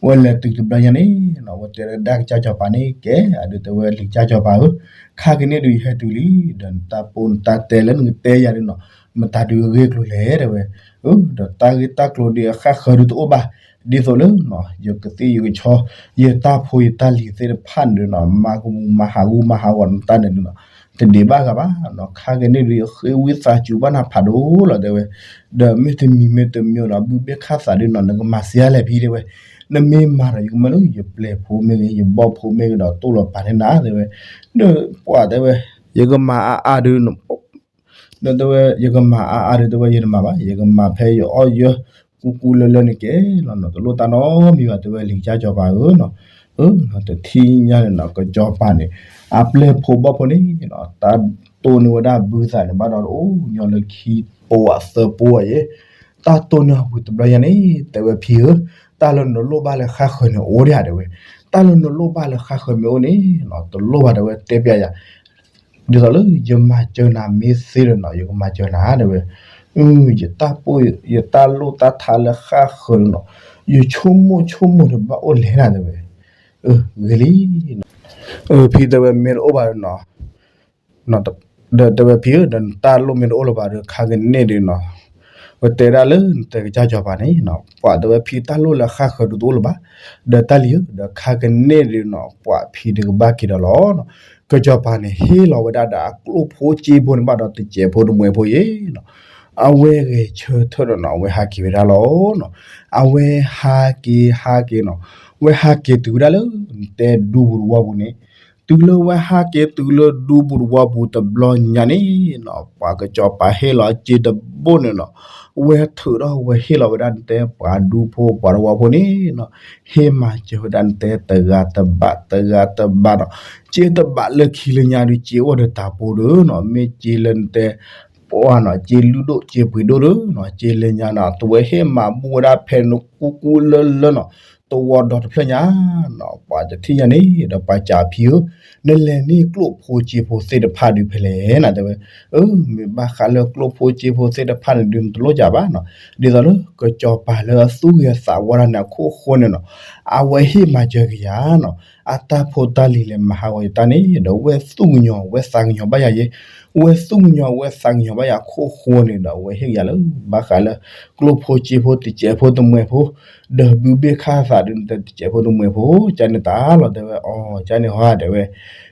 ဝဲလဲၤတုၤတဘျီညါန့ၣ်နီၤ ဝဲတဲလၢဒၣ်ကစၢ်စီၤပၤန့ၣ် ကဲ အဒုးတဲဝဲလံကစၢ်စီၤပၤဧၢ, ခါကန့ၣ်ဒုးယဟဲတုၤလံ, ဒီးနတၢ်ပိၢ်နတၢ်တဲလၢနကတဲယၤဒုးနီၤ မတၤဒုးအဂ့ၢ်ကျိၤလဲၣ် တဲဝဲ, အၢ ဒီးတၢ်ဂ့ၢ်တၢ်ကျိၤဒုးအဃၣ်ဃၢၤဒုးတအိၣ်ဘၣ်, ဒ်သိးလၢနီၤ ယကသံၣ်ယကဆီ ယတၢ်ဖိယတၢ်လံၤသ့ၣ်တဖၣ်န့ၣ်နီၤ မၤကမူၤမၤဟးဂူာ်မၤဟးဂီၤနတၢ်န့ၣ်ဒုးနီၤ တဒံးဘၣ်ဂၤဘၣ်နီၤ ခါကန့ၣ်ဒုးယဃ့ဝံသးစူၤဘၣ်နၤဖးဒိၣ်လီၤ တဲဝဲ, ဒီးမ့တမံၤမ့တမံၤနီၤ ဘုဘ့ၣ်ခၣ်သးဒုးနီၤ နကမၤစှၤလဲၣ်ဖံတဲဝဲ, နမ့ၢ်မၤဒီး ယကမၢလၢယပျဲၤဖိမ့ၢ်ဂ့ၤ ယဘီၣ်ဖိမ့ၢ်ဂ့ၤဒီးတိၢ်လီၤပာ်န့ၢ်နၤ တဲဝဲ, ဒီးပှၤတဲဝဲ, ယကမၤအါအါဒုး ဒီးတဲဝဲ ယကမၤအါအါဒုး တဲဝဲ ယတမၤဘၣ် ယကမၤဖဲယအီၣ်ယၢ ကူကူလၢလၢန့ၣ်ကဲလီၤနီၤ တလိၣ်တၢ်နီတမံၤဘၣ် တဲဝဲလံကစၢ်စီၤပၤဧၢနီၤ, အၢ တထံၣ်ညါန့ၣ်နီၤ ကစီၤပၤန့ၣ် အပျဲၢ်ဖိဘီၣ်ဖိန့ၣ်နီၤ တၢ်တိၢ်န့ၢ်ဝဲဒၣ်ဘုသးန့ၣ် ဘၣ်ဒီးအိၣ်ညီလၢခံပိၤအသၢပိၤအံၤ, တၢ်တိၢ်န့ၢ်ဝံၤတဘျီညါန့ၣ် တဲဝဲဖံဧၢ, တၢ်လၢနလိၣ်ဘၣ်လၢဃၣ်ဃၢၤန့ၣ်အိၣ်ဒံးဧါ တဲဝဲ, တၢ်လၢနလိၣ်ဘၣ်လၢဃၣ်ဃၢၤမ့ၢ်အိၣ်န့ၣ်နီၤ တလိၣ်ဘၣ် တဲဝဲ တဲပျးယၤ ဒ်သိးလၢယမၤစၢၤနၤမ့ၢ်သ့ဒီးနီၤ ယကမၤစၢၤနၤ တဲဝဲ, ယတၢ်ပိၢ် ယတၢ်လိၣ်တၢ်ထါလၢဃၣ်ဃၢၤန့ၣ်နီၤ ယဆိကမိၣ်ဆိကမိၣ်တဘၣ်အိၣ်လဲၣ်နၤ တဲဝဲ, ဂ့ၤလံ, ဖံတဲဝဲမ့ၢ်တအိၣ်ဘၣ်ဒီးနီၤ ဒီးတဲဝဲဖံဧၢ ဒီးနတၢ်လိၣ်မ့ၢ်တအိၣ်လၢၤဘၣ်ဒီး ခါကန့ၣ်ဒုးနီၤ ဝဲတဲဒၣ်လၢနတဲကစၢ်စီၤပၤန့ၣ်နီၤ ပှၤတဲဝဲဖံတၢ်လိၣ်လၢဃၣ်ဃၢၤဒုးတအိၣ်လၢၤဘၣ်, ဒီးတၢ်လံၤဧၢ ဒီးခါကန့ၣ်ဒုးနီၤ ပှၤဖံဒုးကဘၣ်က့ၤဒီးလီၤနီၤ, ကစီၤပၤန့ၣ် ဟ့ၣ်လီၤဝဲဒၣ်ဒီးအကျိၣ်ဖိစ့ဖိန့ၣ်ဘၣ်ဒီး တစဲးဖိတမှဲၤဖိယဲနီၤ, အဝဲဂဲၤဆၢထၢၣ်ဒီးနီၤ အဝဲဟးက့ၤဝဲဒၣ်လီၤနီၤ, အဝဲဟးက့ၤဟးက့ၤနီၤ, ဝဲဟးက့ၤတုၤဝဲဒၣ်လၢ နတဲဒူပူၤတဝီပူၤန့ၣ် တုၤလၢဝဲဟးက့ၤတုၤလၢဒူပူၤတဝီပူၤတဘျီညါန့ၣ်နီၤ ပှၤကစီၤပၤဟ့ၣ်လီၤအစ့တဘိန့ၣ်နီၤ, ဝဲထုးထီၣ်ဝဲဟ့ၣ်လီၤဝဲဒၣ်နတဲပှၤဒူဖိပှၤတဝီဖိန့ၣ်နီၤ, ဟ့ၣ်မၤစၢၤဝဲဒၣ်နတဲတဂၤတဘးတဂၤတဘးနီၤ, စ့တဘးလၢခံလၢညါဒုး စ့အိၣ်ဒီးတၢ်ဖိဒီးနီၤ မ့ၢ်စ့လၢနတဲ ပှၤနီၤ စ့လုၢ်ဒိၣ်စ့ပှ့ၤဒိၣ်ဒီးနီၤ စ့လၢညါနီၤ တဝဲဟ့ၣ်မၤဘူၣ်ဝဲဒၣ်ဖဲနကူကူလၢလၢနီၤ တဝီဒီတဖျၢၣ်ညါနီၤ ပှၤတထံၣ်ညါန့ၣ် ဒီးပှၤစံးဖံဧၢ, နလဲၤန့ၢ်ကျိၣ်ဖိစ့ဖိသ့ၣ်တဖၣ်ဒုးဖဲလဲၣ်နီၤ တဲဝဲ, အၢ မ့ၢ်ဘၣ်ဃးလၢကျိၣ်ဖိစ့ဖိသ့ၣ်တဖၣ်န့ၣ်ဒုး နတလိၣ်စံးဘၣ်နီၤ, ဒ်သိးလၢကစီၤပၤလၢအသူၣ်ဂ့ၤသးဝါတၢ်န့ၣ်အခိၣ်ဃိန့ၣ်နီၤ အဝဲဟ့ၣ်မၤစၢၤက့ၤယၤနီၤ, အတၢ်ဖိတၢ်လံၤလဲၤမၤဟးဂီၤယတၢ်န့ၣ် ဒီးဝဲသူၣ်ကညီၤဝဲသးကညီၤဘၣ်ယၤယဲ, ဝဲသူၣ်ကညီၤဝဲသးကညီၤဘၣ်ယၤအခိၣ်ဃိန့ၣ်ဒီး အဝဲဟ့ၣ်က့ၤယၤလၢ ဘၣ်ဃးလၢ ကျိၣ်ဖိစ့ဖိတစဲးဖိတမှဲၤဖိ, ဒီးဘုဘ့ၣ်ခၣ်သးဒုးနတဲတစဲးဖိတမှဲၤဖိ, ကန့ၣ်တၢ်လီၤတဲဝဲ အီၤ ကန့ၣ်ဟီတဲဝဲ,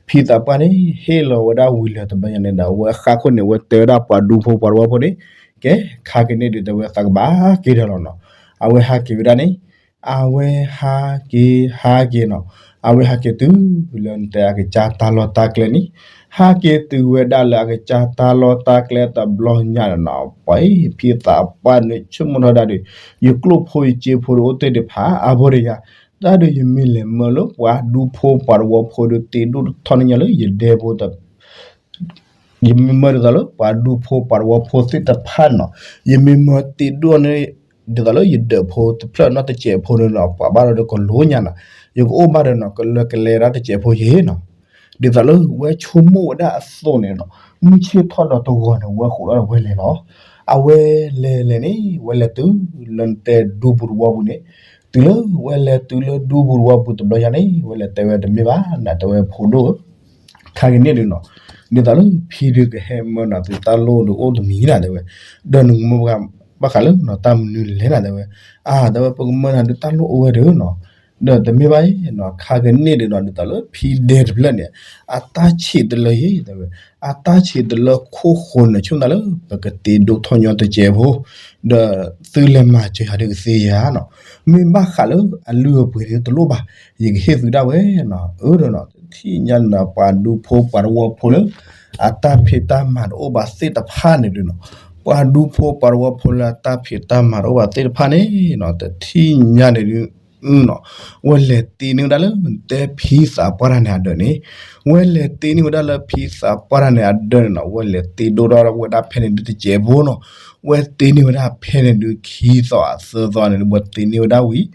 ဖံသးပှၢ်န့ၣ် ဟ့ၣ်လီၤဝဲဒၣ်ဝံၤလၢၤတဘျီညါန့ၣ်ဒီး အဝဲဃၣ်ခိၣ်န့ၣ် အဝဲတဲဝဲဒၣ်ပှၤဒူဖိပှၤတဝီဖိန့ၣ်, ကဲ ခါကန့ၣ်ဒုးတဲဝဲသးကဘၣ်က့ၤဒီးလီၤနီၤ, အဝဲဟးက့ၤဝဲဒၣ်န့ၣ် အဝဲဟးက့ၤ ဟးက့ၤနီၤ, အဝဲဟးက့ၤတုၤလၢနတဲအကစၢ်တၢ်လီၢ်တၢ်ကျဲန့ၣ်, ဟးက့ၤတုၤဝဲဒၣ်လၢအကစၢ်တၢ်လီၢ်တၢ်ကျဲတဘျီညါန့ၣ်နီၤ, ပှၤအံၤဖံသးပှၢ်န့ၣ် ဆိကမိၣ်ထီၣ်ဒၣ်ဒီး ယကျိၣ်ဖိယစ့ဖိဒုးအိၣ်တ့ၢ်တဖၣ်အါဖိတယၤ, တၢ်ဒုးယမ့ၢ်လဲၤမၢလၢပှၤဒူဖိပှၤတဝီဖိဒုး တ့ဒိၣ်ထီၣ်န့ၢ်ညါလၢယဒဲဖိတ ယမ့ၢ်မၢဒ်သိးလၢပှၤဒူဖိပှၤတဝီဖိသ့ၣ်တဖၣ်နီၤ, ယမ့ၢ်မၢတ့ဒိၣ်န့ၣ် ဒ်သိးလၢယဒဲဖိတဖျၢၣ်နီတစဲးဖိန့ၣ်နီၤ ပှၤဘၣ်ဒီးကလိညါနီၤ, ယကအိၣ်ဘၣ်ဒီးနီၤ ကလၢကလဲဒၣ်တစဲးဖိယဲနီၤ, ဒ်သိးလၢဝဲဆိကမိၣ်ဝဲဒၣ်အသိးန့ၣ်နီၤ, မုၢ်ဆ့ၣ်ထီၣ်ဒီးတဂီၤန့ၣ် ဝဲဃိးဒီးဝဲလဲၤလီၤ. အဝဲလဲၤလဲၤန့ၣ် ဝဲလဲၤတုၤလၢနတဲဒူပူၤတဝီပူၤန့ၣ်, တုၤလၢဝဲလဲၤတုၤလၢဒူပူၤတဝီပူၤတဘျီညါန့ၣ် ဝဲလဲၤတဲဝဲတမ့ၢ်ဘၣ် နတဲဝဲဖိဒိၣ်ဧၢ ခါကန့ၣ်ဒုးနီၤ, ဒ်သိးလၢဖံဒုးကဟဲမၢနၤသုတၢ်လိၣ်ဒုးအိၣ်တမံၤနၤတဲဝဲ, ဒီးနကမၢပှၤ ဘၣ်ဃးလၢတၢ်မနုၤလဲၣ်နၤ တဲဝဲ, အါ တဲဝဲ ပကမၢနၤဒုးတၢ်လိၣ်အိၣ်ဝဲဒုးနီၤ, ဒီးတမ့ၢ်ဘၣ်အံၤနီၤ ခါကန့ၣ်ဒုးနီၤ ဒ်သိးလၢဖံဒဲတဖျၢၣ်န့ၣ် အတၢ်ဆံးတလၢအံၤ တဲဝဲ, အတၢ်ဆံးတလၢခိၣ်ဃိန့ၣ် ဆိကမိၣ်သးလၢ ပကတ့ဒိၣ်ထီၣ်ညီတစဲးဖိ ဒီးသုလဲၤမၤစၢၤယၤဒုးကသ့ဧါနီၤ, မ့ၢ်ဘၣ်ဃးလၢအလုၢ်အပှ့ၤန့ၣ်တလိၣ်ဘၣ်, ယကဟ့ၣ်သုဒၣ်ဝဲနီၤ, အၢဒီးနီၤ တထံၣ်ညါန့ၣ်ဒီး ပှၤဒူဖိပှၤတဝီဖိလၢ အတၢ်ဖံးတၢ်မၤတအိၣ်ဘၣ်သ့ၣ်တဖၣ်န့ၣ်ဒုးနီၤ, ပှၤဒူဖိပှၤတဝီဖိလၢအတၢ်ဖံးတၢ်မၤတအိၣ်ဘၣ်သ့ၣ်တဖၣ်န့ၣ်နီၤ တထံၣ်ညါန့ၣ်ဒုး နီၤ, ဝဲလဲၤတ့န့ၢ်ဝဲဒၣ်လၢတဲဖံသးပှၢ်တၢ်န့ၣ်အဒၢးန့ၣ်, ဝဲလဲၤတ့န့ၢ်ဝဲဒၣ်လၢဖံသးပှၢ်တၢ်န့ၣ်အဒၢးန့ၣ်နီၤ, ဝဲလဲၤတ့ဒိၣ်ထီၣ်ဝဲဒၣ်ဖဲန့ၣ်ဒုးတစဲးဖိနီၤ, ဝဲတ့န့ၢ်ဝဲဒၣ်ဖဲန့ၣ်ဒုးခံသီအသၢသီန့ၣ်ဒုး ဝဲတ့န့ၢ်ဝဲဒၣ်ဝံၤ,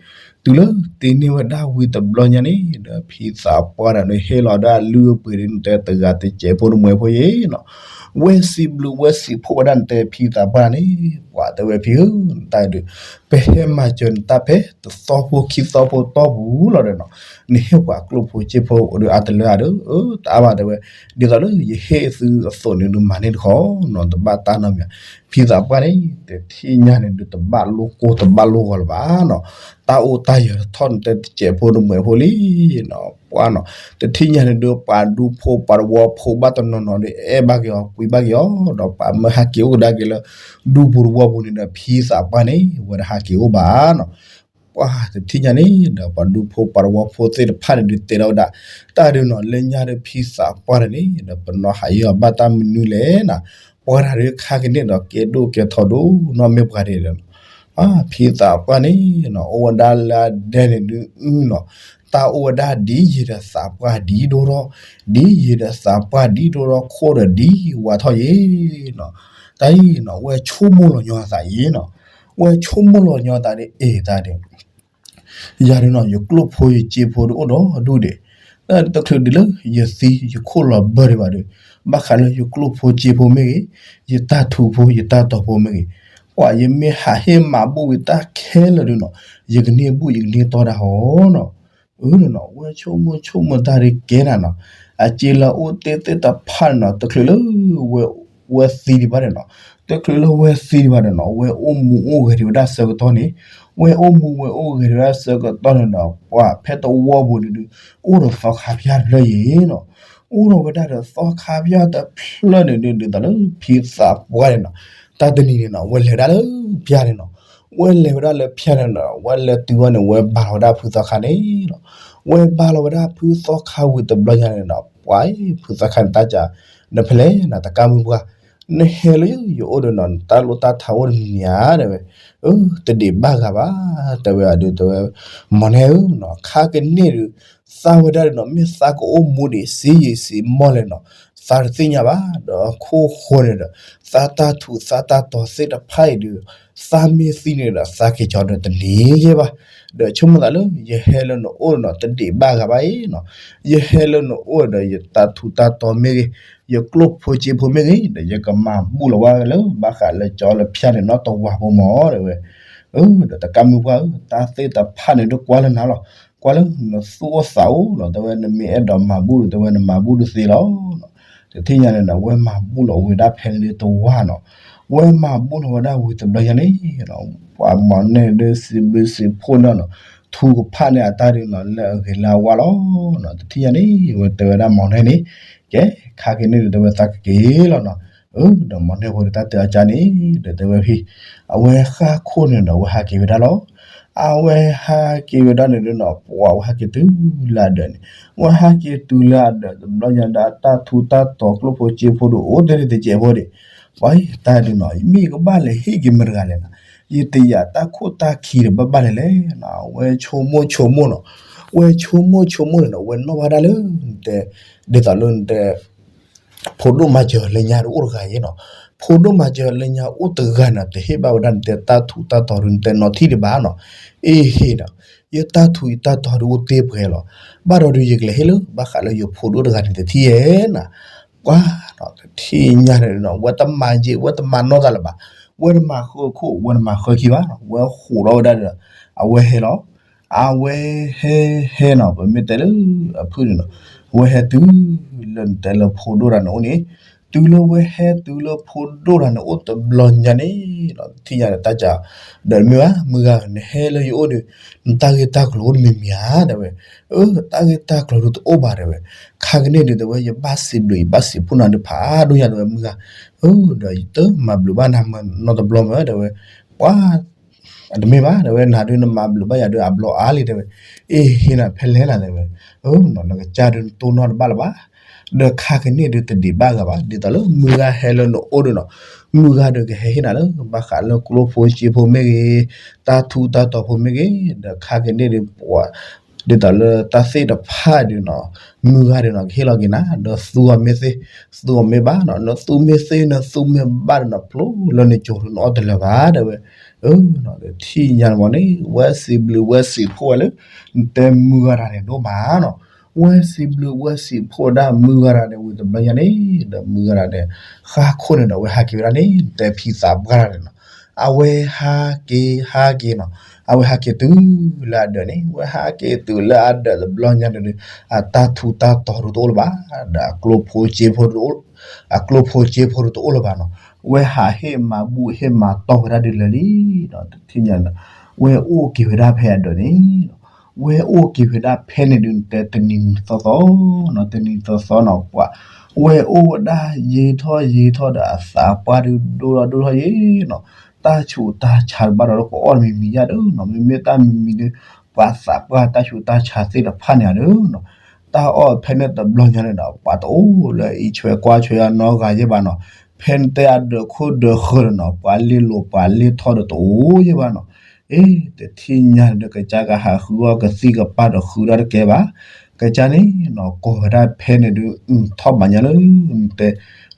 တုၤလၢတ့န့ၢ်ဝဲဒၣ်ဝံၤတဘျီညါန့ၣ်ဒီး ဖံသးပှၢ်တၢ်န့ၣ်ဟ့ၣ်လီၤဒၣ်အလုၢ်အပှ့ၤဒုး နတဲတဂၤတစဲးဖိတမှဲၤဖိယ့ၤနီၤ, ဝဲစံးဘျုးဝဲစံးဖှိၣ်ဝဲဒၣ်နတဲဖံသးပှၢ်တၢ်န့ၣ်, ပှၤတဲဝဲဖံဧၢ နတၢ်ဒုး ပဟဲမၤစၢၤနတၢ်ဖဲတသီဖိခံသီဖိတီၢ်ပူၤလီၤဒီးနီၤ, နဟ့ၣ်ပှၤကျိၣ်ဖိစ့ဖိဒုးအါတလၢအါဒီး အၢ တအါဘၣ်တဲဝဲ, ဒ်သိးလၢယဟ့ၣ်သုအသိးန့ၣ်ဒုးမၤန့ၢ်တခီနီၤ, တဘၣ်တၢ်နီတမံၤ, ဖံသးပှၢ်န့ၣ် တထံၣ်ညါန့ၣ်ဒုးတဘၣ်လိၣ်ကိၢ်တဘၣ်လိၣ်ဂီၤလၢၤဘၣ်နီၤ, တၢ်အိၣ်တၢ်ယၢၤထီၣ်နတဲတစဲးဖိတမှဲၤဖိလံနီၤ, ပှၤနီၤ, တထံၣ်ညါန့ၣ်ဒုးပှၤဒူဖိပှၤတဝီဖိဘၣ်တနီၤနီၤဒီး အဲၣ်ဘၣ်က့ၤအီၤ ကွံဘၣ်က့ၤအီၤ ဒီးပှၤမၢဟးက့ၤအိၣ်ကဒါက့ၤလၢ ဒူပူၤတဝီပူၤန့ၣ်ဒီး ဖံသးပှၢ်န့ၣ် ဝဲတဟးက့ၤအိၣ်ဘၣ်နီၤ, ပှၤတထံၣ်ညါန့ၣ်ဒီး ပှၤဒူဖိပှၤတဝီဖိသ့ၣ်တဖၣ်န့ၣ်ဒုးတဲထီၣ်ဝဲဒၣ်, တၢ်ဒုးနီၤ လၢညါဒီးဖံသးပှၢ်တၢ်န့ၣ် ဒီးပနီၢ်ဟးယံၤအီၤဘၣ်တၢ်မနုၤလဲၣ်နီၤ, ပှၤတၢ်ဒုးခါကန့ၣ်ဒီးကဲဒိၣ်ကဲထီဒိၣ်နီၢ်မ့ၢ်ပှၤဒဲးဒီး ဖံသးပှၢ်န့ၣ်နီၤ အိၣ်ဝဲဒၣ်လၢအဒဲန့ၣ်ဒုးနီၤ, တၢ်အိၣ်ဝဲဒၣ်ဒ်ယံၤဒီးသးပှၢ်ဒ်ဒိၣ်ထီၣ်, ဒ်ယံၤဒီးသးပှၢ်ဒ်ဒိၣ်ထီၣ်ခိၣ်ဒီးဒ်ဝါထီၣ်ယ့ၤနီၤ, တၢ်အံၤနီၤ ဝဲဆိကမိၣ်လီၤညီအသးယ့ၤနီၤ, ဝဲဆိကမိၣ်လီၤညီအသးဒ်အံၤတၢ်ဒုး ယၤဒုးနီၤ ယကျိၣ်ဖိယစ့ဖိဒုးအိၣ်ဒီးဒူၣ်ဒံး, တချုးဒံးလၢယသံ ယခိၣ်လီၤဘၢဒံးဘၣ်ဒီး, ဘၣ်ဃးလၢယကျိၣ်ဖိစ့ဖိမ့ၢ်ဂ့ၤ, ယတၢ်ထူးဖိယတၢ်တီၤဖိမ့ၢ်ဂ့ၤ, ပှၤယမ့ၢ်ဟးဟ့ၣ်မၤဘူၣ်ဝံၤတၢ်ခဲလၢာ်ဒုးနီၤ, ယကန့ၢ်ဘူၣ်ယကန့ၢ်တီၢ်ဒၣ်ဟီနီၤ, အၢနီၤ ဝဲဆိကမိၣ်ဆိကမိၣ်တၢ်ဒုးကဲနၤနီၤ, အစ့လၢအအိၣ်သ့ၣ်သ့ၣ်တဖၣ်န့ၣ်နီၤ တချုးလၢ ဝဲသံဒံးဘၣ်ဒီးနီၤ, တချုးလၢဝဲသံဒံးဘၣ်ဒီးနီၤ ဝဲအိၣ်မူအိၣ်ဂဲၤဒံးဝဲဒၣ်ဆၢကတီၢ်န့ၣ်, ဝဲအိၣ်မူဝဲအိၣ်ဂဲၤဒံးဝဲဒၣ်ဆၢကတီၢ်န့ၣ်ဒီး ပှၤဖဲတဝီပူၤန့ၣ်ဒုး အိၣ်ဒီးသီခါဖၠၣ်တဖျၢၣ်ယ့ၤနီၤ, အိၣ်ဒီးဝဲဒၣ်ဒီးသီခါဖၠၣ်တဖျၢၣ်န့ၣ်ဒုး ဒ်သိးလၢဖံသးပှၢ်န့ၣ်နီၤ, တၢ်တနံၤန့ၣ်နီၤ ဝဲလဲၤဝဲဒၣ်လၢဖၠၣ်န့ၣ်နီၤ, ဝဲလဲၤဝဲဒၣ်လၢဖၠၣ်န့ၣ်နီၤ ဝဲလဲၤတုၤဝဲန့ၣ် ဝဲဘါလီၤဝဲဒၣ်ဖုသီခါန့ၣ်နီၤ, ဝဲဘါလီၤဝဲဒၣ်ဖုသီခါဝံၤတဘျီညါန့ၣ်နီၤ ပှၤအံၤ ဖုသီခါန့ၣ်တၢ်ကၢ် နဖဲလဲၣ်နၤ တကးမုၢ်ပှၢ်, နဟဲလၢယအိၣ်ဒီးနီၤ နတၢ်လိၣ်တၢ်ထးအိၣ်တမံၤဧါ တဲဝဲ, အၢ တဒံးဘၣ်ဂၤဘၣ် တဲဝဲအဒုး တဲဝဲ, မီၢ်နဲဧၢနီၤ ခါကန့ၣ်ဒုး သးဝဲဒၣ်ဒုးနီၤ မ့ၢ်သးကအိၣ်မူဒံး စ့ယံာ်စ့မီၢ်လဲၣ်နီၤ သးတသ့ၣ်ညါဘၣ်, ဒီးခိၣ်ဃိန့ၣ်ဒီး သးတၢ်ထူးသးတၢ်တီၤသ့ၣ်တဖၣ်အံၤဒုး သးမ့ၢ်သံန့ၣ်ဒီး သးက့ၤကၠီဒီးတန့ၢ်ယဲဘၣ်, ဒီးဆိကမိၣ်သးလၢ ယဟဲလၢနအိၣ်နီၤ တဒံးဘၣ်ဂၤဘၣ်အံၤနီၤ, ယဟဲလၢနအိၣ်ဒီး ယတၢ်ထူးတၢ်တီၤမ့ၢ်ဂ့ၤ, ယကျိၣ်ဖိစ့ဖိမ့ၢ်ဂ့ၤ ဒီးယကမၤဘူၣ်လီၤဝဲလၢ ဘၣ်ဃးလၢကၠီလၢဖၠၣ်န့ၣ်နီတဝၤဖိမီၢ် တဲဝဲ, အၢ ဒီးတကးမုၢ်ပှၢ်ဧၢ တၢ်သ့ၣ်တဖၣ်န့ၣ်ဒုးကွၢ်လၢနၤလီၤ, ကွၢ်လၢနသူၣ်အိၣ်သးအိၣ်လီၤ, တဲဝဲ နမ့ၢ်အဲၣ်ဒိးမၤဘူၣ်ဒုး တဲဝဲ နမၤဘူၣ်ဒုးသ့လီၤ တထံၣ်ညါန့ၣ်ဒီး ဝဲမၤဘူၣ်လီၤဝဲဒၣ်ဖဲန့ၣ်ဒုးတဝၤနီၤ, ဝဲမၤဘူၣ်လီၤဝဲဒၣ်ဝံၤတဘျီညါန့ၣ်, ပှၤမီၢ်နဲၣ်ဒုးစံးဘျုးစံးဖှိၣ်န့ၣ်နီၤ, ထူကဖၣ်န့ၢ်အတၢ်ဒုးနီၤ လၢအဂ့ၤလၢအဝါလီၤနီၤ, တထံၣ်ညါန့ၣ် ဝဲတဲဝဲဒၣ်မီၢ်နဲၣ်န့ၣ်, ကဲ ခါက့ၤန့ၣ်ဒုး တဲဝဲသးကက့ၤလီၤနီၤ, အၢ ဒီးမီၢ်နဲၣ်ဖိဒုးတၢ်တဲအီၤကါန့ၣ် ဒီးတဲဝဲဖံ အဝဲဃၣ်ခိၣ်န့ၣ်ဒီး အဝဲဟးက့ၤဝဲဒၣ်လီၤ အဝဲဟးက့ၤဝဲဒၣ်န့ၣ်ဒုးနီၤ ပှၤဝဲဟးက့ၤတုၤလၢအဒၢးန့ၣ်, ဝဲဟးက့ၤတုၤလၢအဒၢး တဘျီညါဒီးတၢ်ထူးတၢ်တီၤကျိၣ်ဖိစ့ဖိဒုးအိၣ်တ့ၢ်တစဲးဖိဒံး, ပှၤတၢ်ဒုးနီၤ မ့ၢ်ကဘၣ်လဲၤဟ့ၣ်က့ၤမတၤတဂၤလဲၣ်နီၤ, ယတယာ်တၢ်ခိၣ်တၢ်ခံဒီးဘၣ်ဘၣ်လဲၣ်လဲၣ်နီၤ, ဝဲဆိကမိၣ်ဆိကမိၣ်နီၤ, ဝဲဆိကမိၣ်ဆိကမိၣ်န့ၣ်နီၤ ဝဲနီၣ်ဘၣ်ဒၣ်လၢ နတဲ ဒ်သိးလၢနတဲ ဖိဒိၣ်မၤစၢၤလၢညါတအိၣ်တဂၤယ့နီၤ, ဖိဒိၣ်မၤစၢၤလၢညါအိၣ်တဂၤန့ၣ် တဟ့ၣ်ဘၣ်ဝဲဒၣ်နတဲတၢ်ထူးတၢ်တီၤဒုး နတဲနီၤထံၣ်ဒံးဘၣ်နီၤ, အ့ဟ့ၣ်နီၤ, ယတၢ်ထူးယတၢ်တီၤဒုးအိၣ်တ့ၢ်ပှဲၤလီၤ, ဘၣ်ဒီးဒုးယကလဲၤဟ့ၣ်လၢ ဘၣ်ဃးလၢယဖိဒိၣ်တဂၤန့ၣ်တထံၣ်ယဲနီၤ, ပှၤနီၤ တထံၣ်ညါန့ၣ်နီၤ ဝဲတမၤယံာ် ဝဲတမၤနီၢ်သးလၢၤဘၣ်, ဝဲတမၤဃၢခိၣ် ဝဲတမၤဃၢခံဘၣ်နီၤ, ဝဲဃိးထီၣ်ဝဲဒၣ်ဒီး အဝဲဟဲလီၤ အဝဲဟဲဟဲနီၤ ပမ့ၢ်တဲလၢအဖုၣ်န့ၣ်နီၤ, အဝဲဟဲတုၤလၢနတဲလၢဖိဒိၣ်တဂၤန့ၣ်အိၣ်န့ၣ်, တုၤလၢဝဲဟဲတုၤလၢဖိဒိၣ်တဂၤန့ၣ်အိၣ်တဘျီညါန့ၣ်, ထံၣ်ညါဒီးတၢ်စံး, ဒီးမ့ၢ်ဘၣ် မုၢ်ဂၤ နဟဲလၢယအိၣ်ဒီး နတၢ်ဂ့ၢ်တၢ်ကျိၤအိၣ်တမံၤမံၤဧါ တဲဝဲ. အၢ တၢ်ဂ့ၢ်တၢ်ကျိၤဒုးတအိၣ်ဘၣ် တဲဝဲ. ခါကန့ၣ်ဒုး တဲဝဲ ယဘၣ်စံးဘျုး ယဘၣ်စံးဖှိၣ်နၤဒုးဖးဒိၣ်ညါ တဲဝဲ မုၢ်ဂၤ. အၢ ဒီးယတမၤဘျုးဘၣ်နၤနီတဘျီမ့ၢ် တဲဝဲ, ပှၤ အတမ့ၢ်ဘၣ် တဲဝဲ, နၤဒုးနမၤဘျုးဘၣ်ယၤဒုးအဘျီအါလံ တဲဝဲ. အ့ၣ် ဟ့ၣ်နၤဖဲလဲၣ်နၤ တဲဝဲ. အၢ နကစၢ်ဒုးနတိၢ်နီၣ်တဘၣ်လၢၤဘၣ်. ဒီးခါကန့ၣ်ဒုးတဒံးဘၣ်ဂၤဘၣ် ဒ်သိးလၢမုၢ်ဂၤဟဲလၢနအိၣ်ဒုးနီၤ, မုၢ်ဂၤဒုးကဟဲဟ့ၣ်နၤလၢ ဘၣ်ဃးလၢကျိဖိစ့ဖိမ့ၢ်ဂ့ၤ, တၢ်ထူးတၢ်တီၤဖိမ့ၢ်ဂ့ၤ, ဒီးခါကန့ၣ်ဒုး ဒ်သိးလၢတၢ်သ့ၣ်တဖၣ်ဒုးနီၤ, မုၢ်ဂၤဒုးနီၤ ကဟ့ၣ်လီၤက့ၤနၤ ဒီးသူအီၤမ့ၢ်သ့, သူအီၤမ့ၢ်ဘၣ်နီၤ, နသူမ့ၢ်သ့ နသူမ့ၢ်ဘၣ်ဒုးနီၤ ဖျိလၢနကၠိဒုးနအီၣ်တလၢာ်ဘၣ် တဲဝဲ. အၢ ထံၣ်ညါန့ၣ်မ့ၢ်န့ၣ် ဝဲစံးဘျုးဝဲစံးဖှိၣ်ဝဲလၢ နတဲမုၢ်ဂၤတဂၤန့ၣ်ဒိၣ်မးနီၤ, ဝဲစံးဘျုးဝဲစံးဖှိၣ်ဝဲဒၣ်မုၢ်ဂၤတဂၤန့ၣ် ဝံၤတဘျီညါန့ၣ် ဒီးမုၢ်ဂၤတဂၤန့ၣ် ဃါခိၣ်န့ၣ်ဒီး အဝဲဟးက့ၤဝဲဒၣ်န့ၣ် နတဲဖံသးပှၢ်တဂၤန့ၣ်နီၤ, အဝဲဟးက့ၤ ဟးက့ၤနီၤ, အဝဲဟးက့ၤတုၤလၢအဒၢးန့ၣ်, ဝဲဟးက့ၤတုၤလၢအဒၢးတဘျီညါန့ၣ်ဒီး အတၢ်ထူးတၢ်တီၤဒုးတအိၣ်လၢၤဘၣ်, ဒီးအကျိဖိစ့ဖိ အကျိဖိစ့ဖိဒုးတအိၣ်လၢၤဘၣ်နီၤ, ဝဲဟးဟ့ၣ်မၤဘူၣ်ဟ့ၣ်မၤတီၢ်ဝဲဒၣ်ဒုးလၢာ်လံ, တထံၣ်ညါန့ၣ် ဝဲအိၣ်က့ၤဝဲဒၣ်ဖဲအဒၢးန့ၣ်, ဝဲအိၣ်က့ၤဝဲဒၣ်ဖဲန့ၣ်ဒုး နတဲတနံၤနံၤသီသီနီၤ, တနံၤသီသီနီၤ ပှၤ ဝဲအိၣ်ဝဲဒၣ်ယံာ်ထီၣ်ယံာ်ထီၣ်ဒီးအသးပှၢ်ဒုးဒိၣ်ထီၣ်ဒိၣ်ထီၣ်ယံာ်နီၤ, တၢ်ဆူးတၢ်ဆါတဘၣ်ဒီး ကအီၣ်တမံၤမံၤယါဒီးနီၤ, မ့မ့ၢ်တၢ်မံၤမံၤဒီး ပှၤသးပှၢ်တၢ်ဆူးတၢ်ဆါသ့ၣ်တဖၣ်န့ၣ်ဒီးနီၤ, တၢ်အီၣ်ဖဲန့ၣ်တဘျီညါန့ၣ်ဒီး ပှၤတအိၣ်လၢအအံးဆွဲကွၢ်ဆွဲအနီတဂၤယဲၢ်ဘၣ်နီၤ, ဖဲနတဲအဒၢးခိၣ်ဒၢးဃၢၤဒီးနီၤ ပှၤလ့လိာ်ပှၤလ့ထီၣ်ဒီးတအိၣ်ယဲၢ်ဘၣ်နီၤ, အ့ တထံၣ်ညါန့ၣ်ဒီး ကစၢ်ကဟးဃုအီၣ်ကသံၣ်ကပၢ်ဒီးဃုဒၣ်တကဲဘၣ်, ကစၢ်န့ၣ်နီၤ ကိးဝဲဒၣ်ဖဲန့ၣ်ဒုး အုၣ်ထီၣ်ဘၣ်ညါလၢ နတဲ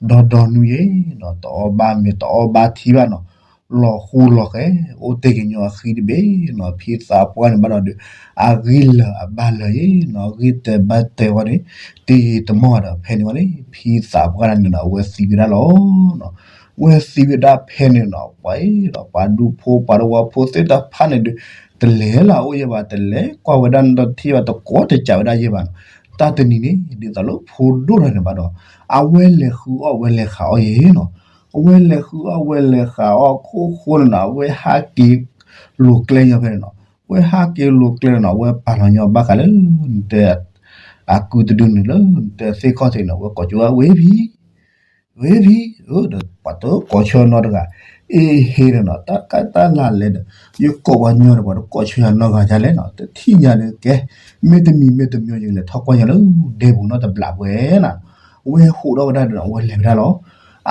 ဒီဒီနုၤယဲၢ်နီၤ, တအီၣ်ဘၣ်မ့ၤတအီၣ်ဘၣ်ထံဘၣ်နီၤ, လီၤဃူလီၤဃဲၤ အိၣ်တ့ၢ်က့ၤညီအဃံတဘ့ၣ်နီၤ, ဖံသးပှၢ်န့ၣ်ဘၣ်ဒီးဒုး အဂံၢ်လၢာ်အဘၣ်လၢာ်ယဲၢ်နီၤ, ဂံၢ်တဲဘၣ်တဲဝဲန့ၣ် တယံာ်တမီၢ်ဒီး ဖဲန့ၣ်ဝဲန့ၣ် ဖံသးပှၢ်တဂၤန့ၣ်နီၤ အဝဲသံဝဲဒၣ်လီၤနီၤ, ဝဲသံဝဲဒၣ်ဖဲန့ၣ်နီၤ ပှၤအံၤဒီး ပှၤဒူဖိပှၤတဝီဖိသ့ၣ်တဖၣ်န့ၣ်ဒုး တလဲၤလၢအအိၣ်ယဲၢ်ဘၣ်, တလဲၤကွၢ်ဝဲဒၣ်နီတထံၣ်ဘၣ်, တကိးတစးဝဲဒၣ်ယဲၢ်ဘၣ်နီၤ, တၢ်တနံၤန့ၣ် ဒ်သိးလၢဖိဒိၣ်တဂၤန့ၣ်ဘၣ်ဒီး အဝဲလဲၤဃုအီၣ်ဝဲလဲၤဃုအီၣ်ယဲၢ်နီၤ, အဝဲလဲၤဃုအီၣ်ဝဲလဲၤဃုအီၣ်ခိၣ်ဃိန့ၣ်နီၤ အဝဲဟးက့ၤလိၤကျဲညီဖဲန့ၣ်နီၤ, အဝဲဟးက့ၤလိၤကျဲန့ၣ်နီၤ အဝဲပာ်လီၤညီဘၣ်ဃးလၢ နတဲ အကုတဒုန့ၣ်လၢ နတဲသ့ၣ်ခီၣ်ထံးန့ၣ် အဝဲကိးကၠိဝဲ ဝ့ၢ်ဖံ ဝ့ၢ်ဖံ, အၢ ဒီးပှၤတကိးဆၢနီတဂၤ, အ့ၣ်ဟ့န့ၣ်နီၤ တၢ်ကတၢ်လၢလဲၣ်ဒီး ယကိးပှၤညီဒီး ပှၤတကိးဆၢယၤနီတဂၤယါလဲၣ်နီၤ, တထံၣ်ညါန့ၣ်ကဲ, မ့တမံၤမ့တမံၤ ယကလဲၤထီၣ်ကွၢ်ညီလၢ ဒဲပူၤနီတဘျီဝဲနီၤ, ဝဲဟိးထီၣ်ဝဲဒၣ်ဒီး အဝဲလဲၤဝဲဒၣ်လီၤ,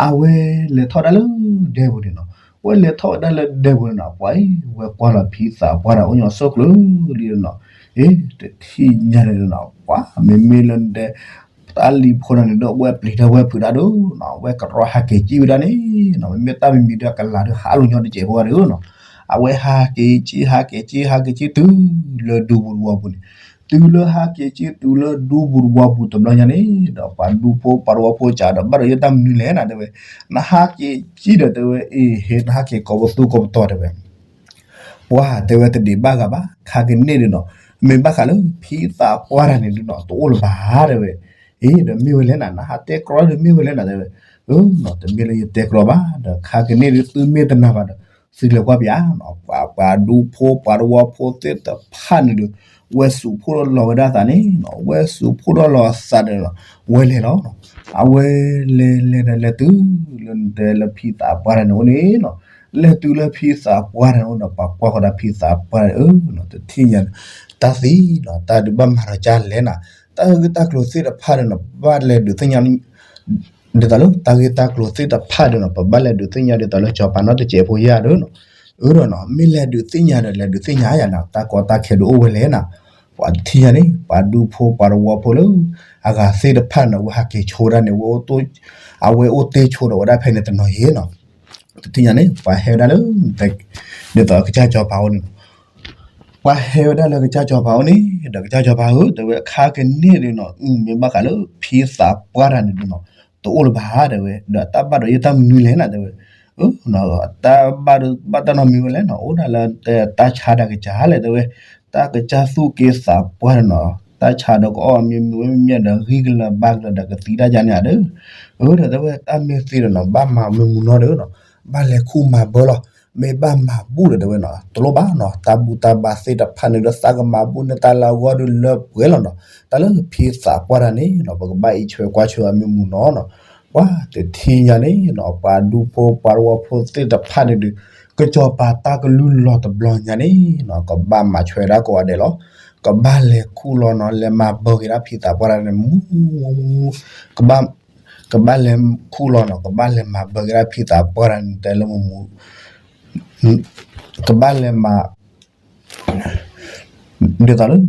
အဝဲလဲၤထီၣ်ဒၣ်လၢ ဒဲပူၤန့ၣ်နီၤ, ဝဲလဲၤထီၣ်ဝဲဒၣ်လၢဒဲပူၤန့ၣ်နီၤ ပှၤအံၤ ဝဲကွၢ်လီၤဖံသးပှၢ်ဒီး အိၣ်ညီဆိၣ်ကျၢၤလံနီၤ, အ့ၣ် တထံၣ်ညါန့ၣ်နီၤ ပှၤမ့မ့ၢ်လၢနတဲ တၢ်လံၤဖိန့ၣ်ဒီး ဝဲပျံၤတၢ်ဝဲဖုးတၢ်ဒုးနီၤ, ဝဲကရီဟးက့ၤကံၣ်ဝဲဒၣ်န့ၣ်နီၤ, မ့မ့ၢ်တၢ်မံၤမံၤဒီး ကလၤဒုးဟးလိာ်ညီတစဲးဖိဂၤဒုးနီၤ, အဝဲဟးက့ၤကံၣ် ဟးက့ၤကံၣ် ဟးက့ၤကံၣ်တုၤလၢဒူပူၤတဝီပူၤန့ၣ်, တုၤလၢဟးက့ၤကံၣ်တုၤလၢဒူပူၤတဝီပူၤတဘျီညါန့ၣ်ဒီး ပှၤဒူဖိပှၤတဝီဖိစးဒီး ဘၣ်ဒီးယတၢ်မနုၤလဲၣ်နၤ တဲဝဲ, နဟးက့ၤကံၣ်ဒီး တဲဝဲ အ့ၣ်ဟ့ နဟးက့ၤကိးပသူကိးပတီၤ တဲဝဲ ပှၤတဲဝဲတဒံးဘၣ်ဂၤဘၣ်, ခါကန့ၣ်ဒုးနီၤ, မ့ၢ်ဘၣ်ဃးလၢ ဖံသးပှၢ်တဂၤန့ၣ်ဒုးနီၤ တအိၣ်လၢၤဘၣ် တဲဝဲ, အ့ၣ် ဒီးမ့ၢ်ဝဲလဲၣ်နၤ နဟးတဲကြီဒုးမ့ၢ်ဝဲလဲၣ်နၤ တဲဝဲ, အၢ တမ့ၢ်လၢယတဲကြီဘၣ် ဒီးခါကန့ၣ်ဒုး သုမ့ၢ်တနာ်ဘၣ်ဒီး သုလဲၤကွၢ်ပၠးနီၤ, ပှၤ ပှၤဒူဖိပှၤတဝီဖိသ့ၣ်တဖၣ်န့ၣ်ဒုး ဝဲစူးဖှိၣ်ထီၣ်လီၤဝဲဒၣ်အသးန့ၣ်နီၤ, ဝဲစူးဖှိၣ်ထီၣ်လီၤအသးဒီး ဝဲလဲၤလီၤနီၤ, အဝဲလဲၤလဲၤလဲၤလဲၤတုၤလၢနတဲလၢဖံသးပှၢ်တဂၤန့ၣ်အိၣ်န့ၣ်နီၤ, လဲၤတုၤလၢဖံသးပှၢ်န့ၣ်အိၣ်ဒီး ပှၤကွၢ်ဃီၤဒီးဖံသးပှၢ်အၢနီၤ, တထံၣ်ညါန့ၣ် တၢ်သံနီၤ, တၢ်ဒုးဘၣ်မၤဒီးကၢ်လဲၣ်နၤ, တၢ်ဂ့ၢ်တၢ်ကျိၤသ့ၣ်တဖၣ်န့ၣ်နီၤ ပဘၣ်လဲၤဒုးသ့ၣ်ညါ ဒ်သိးလၢတၢ်ဂ့ၢ်တၢ်ကျိၤသ့ၣ်တဖၣ်ဒီးနီၤ ပဘၣ်လဲၤဒုးသ့ၣ်ညါဒ်သိးလၢစီၤပၤနီတစဲးဖိယါဒီးနီၤ, အၢဒီးနီၤ မ့ၢ်လဲၤဒုးသ့ၣ်ညါဒီး လဲၤဒုးသ့ၣ်ညါယါနၤ တၢ်ကီတၢ်ခဲဒုးအိၣ်ဝဲလဲၣ်နၤ, ပှၤတထံၣ်ညါန့ၣ် ပှၤဒူဖိပှၤတဝီဖိလၢ အဂၤသ့ၣ်တဖၣ်န့ၣ် အဝဲဟးက့ၤဆိဝဲဒၣ်န့ၣ် အဝဲအိၣ်တ့ၢ်ဆိဒီးဝဲဒၣ်ဖဲန့ၣ်တနီၤယဲနီၤ, တထံၣ်ညါန့ၣ် ပှၤဟဲဝဲဒၣ်လၢ ဒ်သိးကစၢ်စီၤပၤအိၣ်န့ၣ် ပှၤဟဲဝဲဒၣ်လၢကစၢ်စီၤပၤအိၣ်န့ၣ် ဒီးကစၢ်စီၤပၤဧၢ တဲဝဲ ခါကန့ၣ်ဒုးနီၤ အုၣ်မ့ၢ်ဘၣ်ဃးလၢဖံသးပှၢ်တဂၤန့ၣ်ဒုးနီၤ တအိၣ်လၢၤဘၣ် တဲဝဲ ဒီးတၢ်ဘၣ်ဒီးယတၢ်မနုၤလဲၣ်နၤ တဲဝဲ, တၢ်ဘၣ်ဒီးဘၣ်တၢ်နီတမံၤဝဲလဲၣ်နီၤ အိၣ်ဒၣ်လၢတၢ်ဆါတၢ်ကစၢ်လဲၣ် တဲဝဲ, တၢ်ကစၢ်သူၣ်က့သးပှၢ်န့ၣ်နီၤ တၢ်ဆါဒီးကအီၣ်မ့ၢ်မုာ်ဝဲမ့ၢ်မ့ၢ်ဒီး ဂံၢ်ကလၢၤဘါကလၢၤဒီးကသံတၢ်ယါန့ၣ်ဧါဒီး, အၢ ဒီးတဲဝဲတၢ်မ့ၢ်သ့ဒီးနီၤ ဘၣ်မၤမုာ်မုာ်နီၢ်ဒီးနီၤ, ဘၣ်လဲၤခူၣ်မၤဘၢလီၤ. မ့ၢ်ဘၣ်မၤဘူၣ်ဒီးတဲဝဲနီၤ တလိၣ်ဘၣ်နီၤ, တၢ်ဘူၣ်တၢ်ဘါသ့ၣ်တဖၣ်န့ၣ်ဒီး သးကမၤဘူၣ်န့ၢ်တၢ်လၢအဂီၢ်ဒီးလၢပှဲၤလီၤနီၤ. တၢ်လၢဖံသးပှၢ်တၢ်န့ၣ်နီၤ ပကဘၣ်အံးဆွဲကွၢ်ဆွဲအမ့ၢ်မုာ်နီၢ်နီၤ. ပှၤတထံၣ်ညါန့ၣ်နီၤ ပှၤဒူဖိပှၤသဝီဖိသ့ၣ်တဖၣ်န့ၣ်ဒီး ကစီၤပၤတၢ်ကလုၢ်လီၤတဘျီညါန့ၣ်နီၤ ကဘၣ်မၤဆွဲဒၣ်ကိးဂၤဒဲးလီၤ. ကဘၣ်လဲၤခူၣ်လီၤနီၤ လဲၤမၤဘၢက့ၤဒၣ်ဖံသးပှၢ်တၢ်န့ၣ် မူ ကဘၣ် ကဘၣ်လဲၤခူၣ်လီၤနီၤ ကဘၣ်လဲၤမၤဘၢက့ၤဒၣ်ဖံသးပှၢ်တၢ်န့ၣ် တဲလၢမုာ်မုာ် ကဘၣ်လဲၤမၤ ဒ်သိးလၢ ဒ်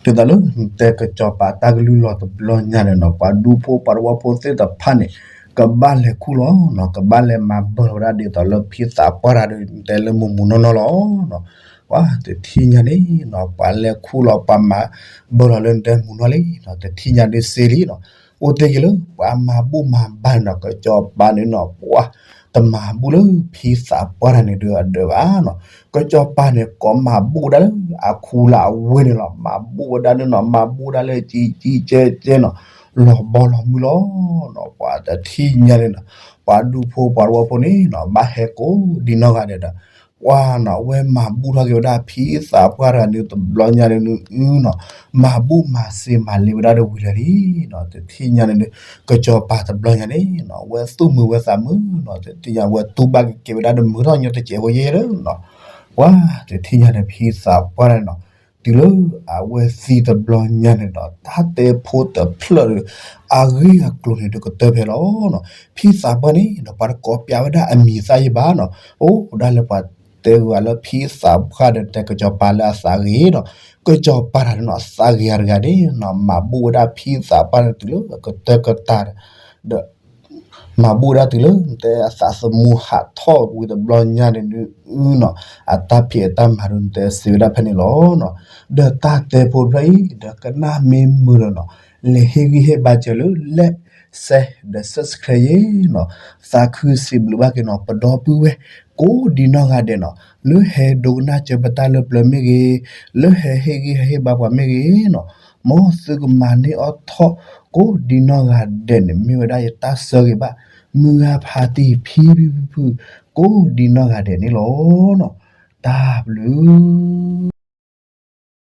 သိးလၢ တဲကစီၤပၤတၢ်ကလုၢ်လီၤတဘျီညါန့ၣ်နီၤ ပှၤဒူဖိပှၤသဝီဖိသ့ၣ်တဖၣ်န့ၣ် ကဘၣ်လဲၤခူၣ်လီၤနီၤ ကဘၣ်လဲၤမၤဘၢလီၤဝဲဒၣ်ဒ်သိးလၢဖံသးပှၢ်တၢ်ဒီး တဲလၢမုာ်မုာ်နီၢ်နီၢ်လီၤ. ပှၤတထံၣ်ညါန့ၣ်နီၤ ပှၤလဲၤခူၣ်လီၤ ပှၤမၤဘၢလီၤလၢနတဲမုာ်နီၢ်လံနီၤ တထံၣ်ညါဒ်စ့လံနီၤ. အိၣ်သ့ၣ်က့ၤလၢ ပှၤမၤဘူၣ်မၤဘါန့ၣ်နီၤ ကစီၤပၤန့ၣ်နီၤ ပှၤ တမၤဘူၣ်လၢဖံသးပှၢ်တၢ်န့ၣ်ဒီးအဒၢးဘၣ်နီၤ. ကစီၤပၤန့ၣ် ကိးမၤဘူၣ်ဝဲဒၣ်လၢအခူလၢအဝ့ၢ်န့ၣ်လီၤ. မၤဘူၣ်ဝဲဒၣ်န့ၣ်နီၤ မၤဘူၣ်ဝဲဒၣ်လၢကံကံကဲကဲနီၤ လီၤဘီလီၤမုၢ်လီၤနီၤ. ပှၤတထံၣ်ညါန့ၣ်နီၤ ပှၤဒူဖိပှၤသဝီဖိန့ၣ်နီၤ ဘၣ်ဟဲကိးဒံနီၢ်ဂၤဒဲးဒီး ပှၤနီၤ အဝဲမၤဘူၣ်ထီၣ်က့ၤဝဲဒၣ်ဖံသးပှၢ်တဂၤန့ၣ်တဘျီညါန့ၣ်နီၤ မၤဘူၣ်မၤစ့မၤလ့ဝဲဒၣ်ဒီးဝံၤလၢာ်လံနီၤ. တထံၣ်ညါန့ၣ်ဒီး ကစီၤပၤတဘျီညါန့ၣ်နီၤ အဝဲသူၣ်မုာ်ဝဲသးမုာ်နီၤ တထံၣ်ညါအဝဲတူၢ်ဘၣ်က့ၤကဲဝဲဒၣ်ဒီးမုာ်ထီၣ်ညီတစဲးဖိယဲၢ်လၢနီၤ. ပှၤတထံၣ်ညါန့ၣ် ဖံသးပှၢ်န့ၣ်နီၤ တုၤလၢအဝဲသံတဘျီညါန့ၣ်ဒီး တၢ်တဲဖိတဖျၢၣ်ဒီး အဂ့ၢ်အကျိၤန့ၣ်ဒီးကတၢၢ်ဖဲလီၤနီၤ. ဖံသးပှၢ်န့ၣ်ဒီး ပှၤတကိးပျးဝဲဒၣ်အမံၤသၣ်ယံၤဘၣ်နီၤ. အိၣ်ဒၣ်လၢပှၤတဲဂုၤလၢဖံသးပှၢ်ဒီး တဲကစီၤပၤလၢအသးဂ့ၤနီၤ. ကစီၤပၤတဂၤန့ၣ်နီၤ အသးဂ့ၤတဂၤန့ၣ်နီၤ မၤဘူၣ်ဝဲဒၣ်ဖံသးပှၢ်န့ၣ်တုၤလၢအကတၢၢ်ကတၢၢ်ဒီး မၤဘူၣ်ဝဲဒၣ်တုၤလၢ တဲအသးသမူဟးထီၣ်ဝံၤတဘျီညါန့ၣ်ဒုးနီၤ အတၢ်ဖံးအတၢ်မၤဒုးတဲစံးဝဲဒၣ်ဖဲန့ၣ်လီၤနီၤ. ဒီးတၢ်တဲဖိတဖျၢၣ်အံၤ ဒီးကနၣ်မ့ၢ်မုာ်ဒီးနီၤ လဲၤဟ့ၣ်ဂံၢ်ဟ့ၣ်ဘါစၢၤလၢ like share ဒီး subscribe ယဲနီၤ. သးခုစံးဘျုးဘၣ်က့ၤနီၤ ပဒီပုၢ်ဝဲၢ် ကိးဒံနီၢ်ဂၤဒဲးနီၤ လၢဟဲဒိကနၣ်စၢၤပတၢ်လၢပျၢၤမ့ၢ်ဂ့ၤ, လၢဟဲဟ့ၣ်ဂံၢ်ဟဲဟ့ၣ်ဘါပှၤမ့ၢ်ဂ့ၤနီၤ, မ်သုကမၤန့ၢ်အီၤထီၣ် ကိးဒံနီၢ်ဂၤဒဲးန့ၣ် မ့ၢ်ဝဲဒၣ်ယတၢ်ဆၢဂ့ၤဘၣ်, မုၢ်ဂၤဖးတံၢ်ဖံဖုဖုဖု, ကိးဒံနီၢ်ဂၤဒဲးန့ၣ်လီၤ. တၢ်ဘျုး